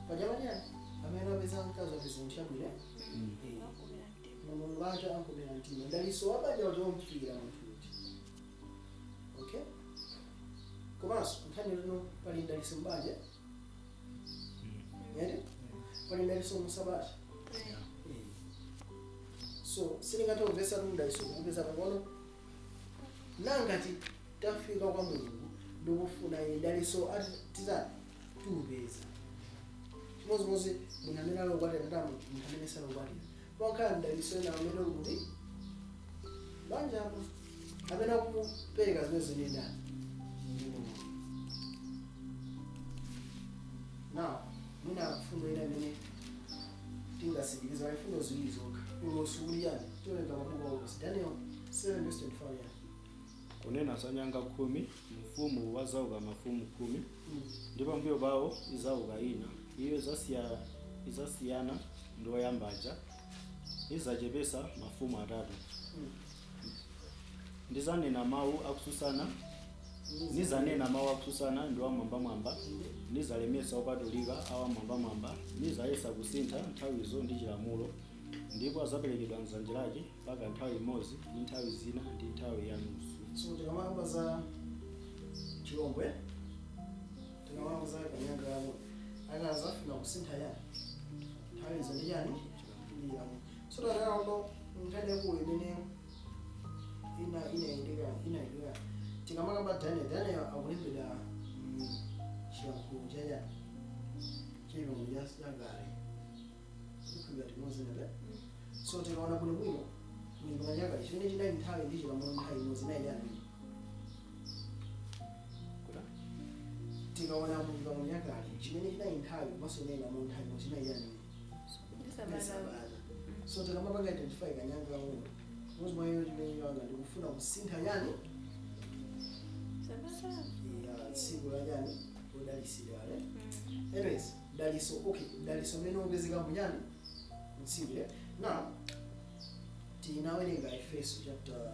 pajamanyani amene apeza mkazi apeza munthu chabwino. Wakumira mtima. Mulungu wacho ankomera mtima, mdaliso wabanja kuti omfikira munthu uti, okay. Komanso nkhani lino, pali mdaliso mbanja eti, pali mdaliso musabata. Eh. So silingathe kumvetsa kuti mdaliso kukupeza pang'ono nangati tafika kwa Mulungu ndikufuna iye, mdaliso ati titani? Tiupeza. Chimodzimodzi munthu amene alokwatira ndi munthu amene salokwatira, pakhala mdaliso ena amene uli kuti banjapo amene akupereka zimene zinendani ndi Mulungu. Now mwina fundo ina imene tingasindikiza, pali fundo ziwiri zokha. Ulosi uli yani? Tiwerenga mabuku a ulosi, Daniel 7 verse 25 yani. Kunena za nyanga 10, mfumu wazauka mafumu 10, ndi pambuyo pawo izauka ina, iyo izasiyana ndi oyambaja, izachepesa mafumu atatu. Ndizanena mawu akususana, nizanena mawu akususana ndi wamwambamwamba, nizalemesa opatulika awamwambamwamba, nizayesa kusintha nthawizo ndi chilamulo, ndipo azaperekedwa mdzanja lake mpaka nthawi imodzi ndi nthawi zina ndi nthawi ya nusu. So tikamakamba za chilombo, tikamakamba za kanyanga yamo, akazafuna kusintha yani? Nthawizo ndi chani? Ndi chilamulo. So tatanaono nkhani yakulu imene ina inayendeka, tikamakamba Daniel, Daniel akulembedwa chiyankhulo chachani? Chilungu chakale, ikhulupira timozinebe. So tikaona bwinobwino mlingano chakale, chimene chinali nthawi ndi chilamulo nthawi imodzi inali chani? Kuda? Tikaona mlingano chakale, chimene chinali nthawi komanso inali lamulo nthawi imodzi inali chani? Ndi sabata. Sabata. So tikamapanga identify kanyanga uno, chimodzi mwa iyo chimene changa ndikufuna kusintha chani? Sabata. Ya, tsiku la chani? Lodalisidwa le. Anyways, daliso, okay, daliso umene upezeka munyani? Mtsiku le. Now tinawerenga Efeso chapter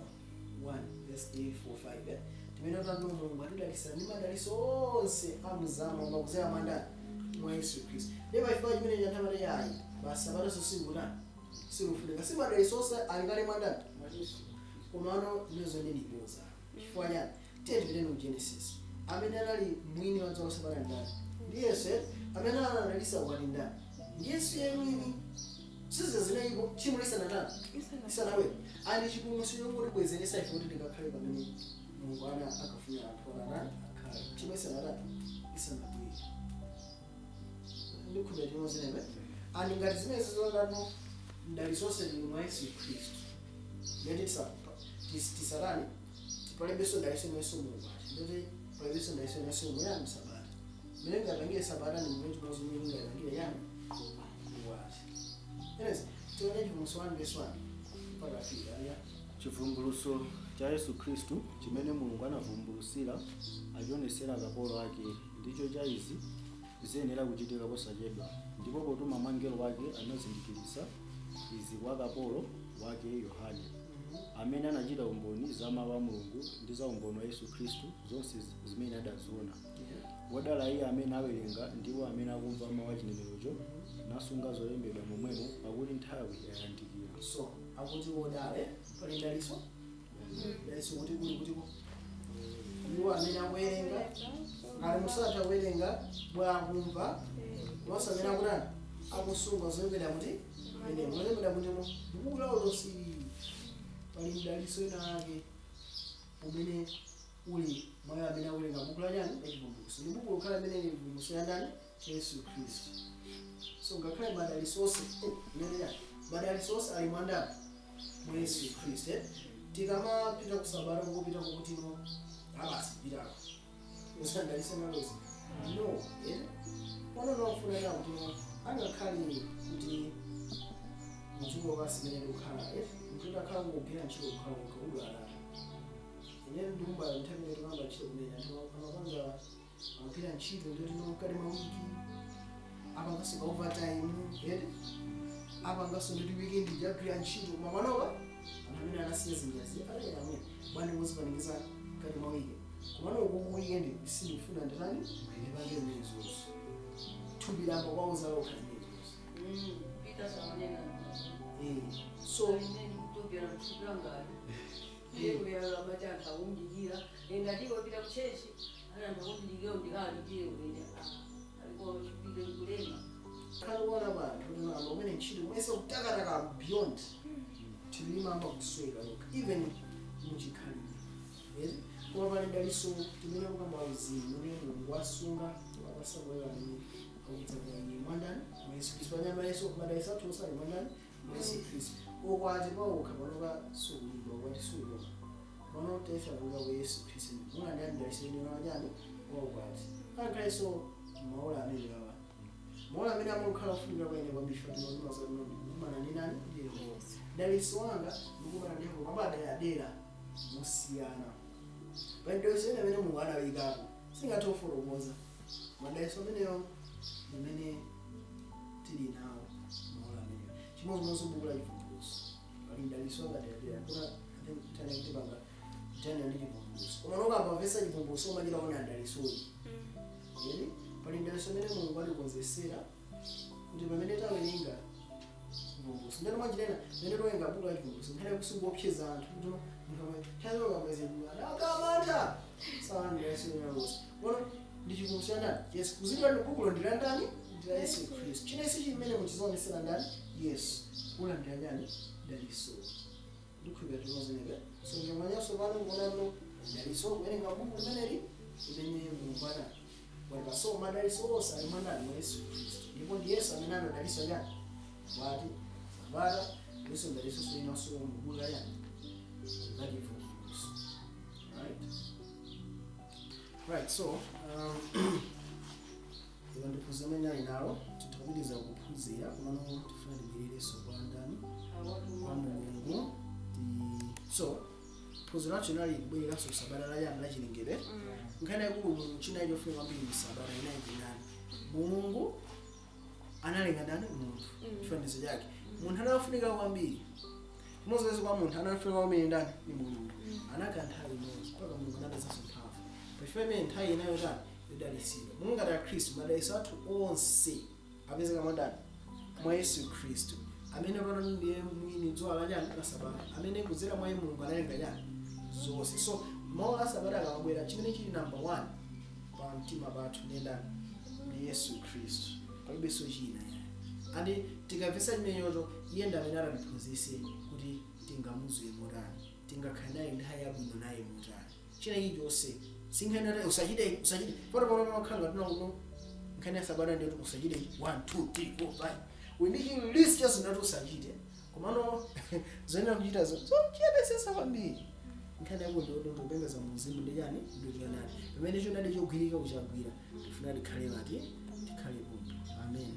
1 verse 3 4 5, eh? Timene tano Mulungu atidalisa ndi madaliso onse amuzama kuzera mwandani? Mwa Yesu Khristu. Ndipo chifukwa chimene chanthamati yayi basi, sabatonso sikutani? Sikufunika, si madaliso onse ali kale mwandani? Komano inezo ndiliboza. Chifukwa chani? Tiye tipiteni ku Genesis. Amene anali mwini wa dziko sabata ndani? Ndi Yesu, eh? Amene anadalisa ukwati ndani? Ndi Yesu ye mwini. Sizo zinalipo tchimo lisanatani? Lisanabwere. Ali chipulumutso chongotibwezeresa ife kuti tingakhale pamene Mulungu ana akafunira anthu anatani? Akhale chimwe isanatani? Isanabwere. Ndikhulupirira timozinebe ani ngati zimene zizondano mdaliso lili mwa Yesu Khristu. Ndeti tisatani, palibenso daliso inenso muukwati, ndeti palibenso daliso inenso muyani? Sabata. Mene ngapangire sabata ni mmene chimodzi mene ngapangire yani? Ukwati. Anyways, tione Chivumbulutso 1 verse 1 mpaka fika ya. Chivumbulutso cha Yesu Khristu, chimene Mulungu anavumbulutsira achionesera akapolo ake, ndicho cha izi ziyenera kuchitika posachedwa. Ndipo potuma mwa mngelo wake anazindikiritsa izi kwa kapolo wake Yohane, amene anachita umboni za mawu a Mulungu ndi za umboni wa Yesu Khristu, zonse zimene adaziona. Wodala iye amene awerenga ndiwo amene akumva mawu a chinenerocho, nasunga zolembedwa momwemo, pakuti nthawi yayandikira. So akuti wodale, pali daliso, daliso kuti kuli kutiko iwo amene akuwerenga. Ngati musatha kuwerenga, bwakumva komanso amene akutani? Akusunga zolembedwa kuti menemo, zolembedwa kutimo buku la ulosi. Pali mdaliso ina ake umene uli mwayo amene akuwerenga buku la chani? La Chivumbulutso. Ndi buku lokhala limene lili vumbulutso ya ndani? Yesu Khristu. So ngakhale madaliso onse, imene yani madaliso onse ali mwandani? Mwa Yesu Khristu, eh? Tikamapita kusabata kukupita kukutino abasi pitako usandalise nalozi, no, eh? Pano nofuna na kuti angakhale kuti mudziko pasi mene ndikukhala, eh? Munthu akhala kugwira ntchito, kukhala kudwala. Ine ndikumba nthawi imene tikuyamba ntchito kumene anthu amapanga, amagwira ntchito, ndiyoti mkati mwa wiki apanganso ka overtime, eti. Apanganso nditi weekend ijagwira ntchito, koma panopa anthu amene anasiya zinjazi aleka amene bwani kuzipanikiza kati mwa wiki, komano uku weekend sindifuna nditani, ndipange zimenezozo. Thupi lamba kwauza lokha zimenezozo. Peter saonena. So ine ndikutopera mthupi wangayo. Ndikuyala amati anthu akundikira, enda ndikopita kuchechi, ana anthu akundikira ndikalikire kuenda aliko chipite kulema. Khale kuona panthu kuti amba kumene ntchito kumese kutakataka beyond, thupi limamba kusweka lokha, even muchikhalidwe eti. Koma pali daliso timene kukamba uzimu umene Mulungu wasunga wapasa kuwewa amene akudza kwa iye mwandani? Mwa Yesu Khristu. Panyama Yesu, madaliso athu osali mwandani? Mwa Yesu Khristu. Ukwati pawokha panopa sukulimba, ukwati sukoma pano taifa kuka kwa Yesu Khristu mulandani daliso ine wachani wa ukwati. Ankhalenso maola amene wawa maola amene amakhala ofunika kwa ine kwambiri fatinokumana ndi nani? Ndi Yehova. Daliso wanga ndikumana ndi Yehova mabaderadera mosiyana. Pali daliso ene amene Mulungu anawikapo singathe kufotokoza madaliso ameneyo amene tili nawo maola ameneyo. Chimodzimodzi buku la Chivumbulutso, pali daliso angaderadera kuna tane panga tane ndi Chivumbulutso, koma nokamba Chivumbulutso umachita kuona dalisoyi eri. Pali daliso amene Mulungu atikonzesera kuti pamene tawerenga Chivumbulutso, ndeno mwachitena pamene tawerenga buku la Chivumbulutso, nkhani yakusunga anthu kuti munthu tazokambwezedwa akamantha sawandilasonaosa kono ndi Chivumbulutso cha ndani? Yesu. Kuzindikira ndi bukulo ndi la ndani? Ndi la Yesu Khristu. Chinensi chimene muchizonesera ndani? Yesu. Ulandira chani? Daliso. Ndikhulupirira tinozenebe. So njomanyaso pano kuonano daliso kuwerenga buku limeneli limene Mulungu ana walipa. So madaliso onse ali mwandani? Mwa Yesu Khristu. Ndipo ndi Yesu amene anadalisa chani? Wati sabata ndiso daliso soinanso mubuku la chani? La Chivumbulutso. Right, so ilo ndi phunziro limene ali nalo. Tithakupitiza kuphunzira, komano tifuna tibwererenso kwa ndani? Kwa Mulungu. So phunziro lathu linali kubwereranso sabata la chani? La chilengedwe. Nkhani yakulu mu chinayi chofunika kwambiri mu sabata inayi ndinani? Mulungu analenga ndani? Munthu, chifanizo chake. Munthu anafunika kwambiri, chimodzimodzi kwa munthu anafunika kwambiri ndani? Ni Mulungu. Anakhala nthawi imodzi mpaka Mulungu anapezanso mphamvu pachifukwa imene nthawi inayo tani? Yodalitsidwa. Mulungu ngati Akhristu, madalitso athu onse apezeka mwandani? Mwa Yesu Khristu, amene pano ndiye mwini dzuwa la chani? La sabata, amene kudzera mwa iye Mulungu analenga chani? Zonse. So mawu a sabata akamabwera, chimene chili number one pa mtima pathu ndi ndani? Ndi Yesu Khristu, palibenso china. Andi tikamvetsa chimenechocho, iye ndi amene atatiphunzitse kuti tingamudziwe motani, tingakhale naye nthawi yabwino naye motani. China chilichonse sinkhani ati usachite, usachite poto pano pamakhala ngati kuno nkhani ya sabata ndiyo kuti usachite 1 2 3 4 5, uli ndi chi list cha zinthu usachite, komano zoyenera kuchita zochepesesa kwambiri. Nkhani yako ndi kuti ndikupembedza muzimu ndi chani? Ndi choonadi. Pamene choonadi chogwirika kuchagwira, tifuna tikhale pati? Tikhale pompo. Amen.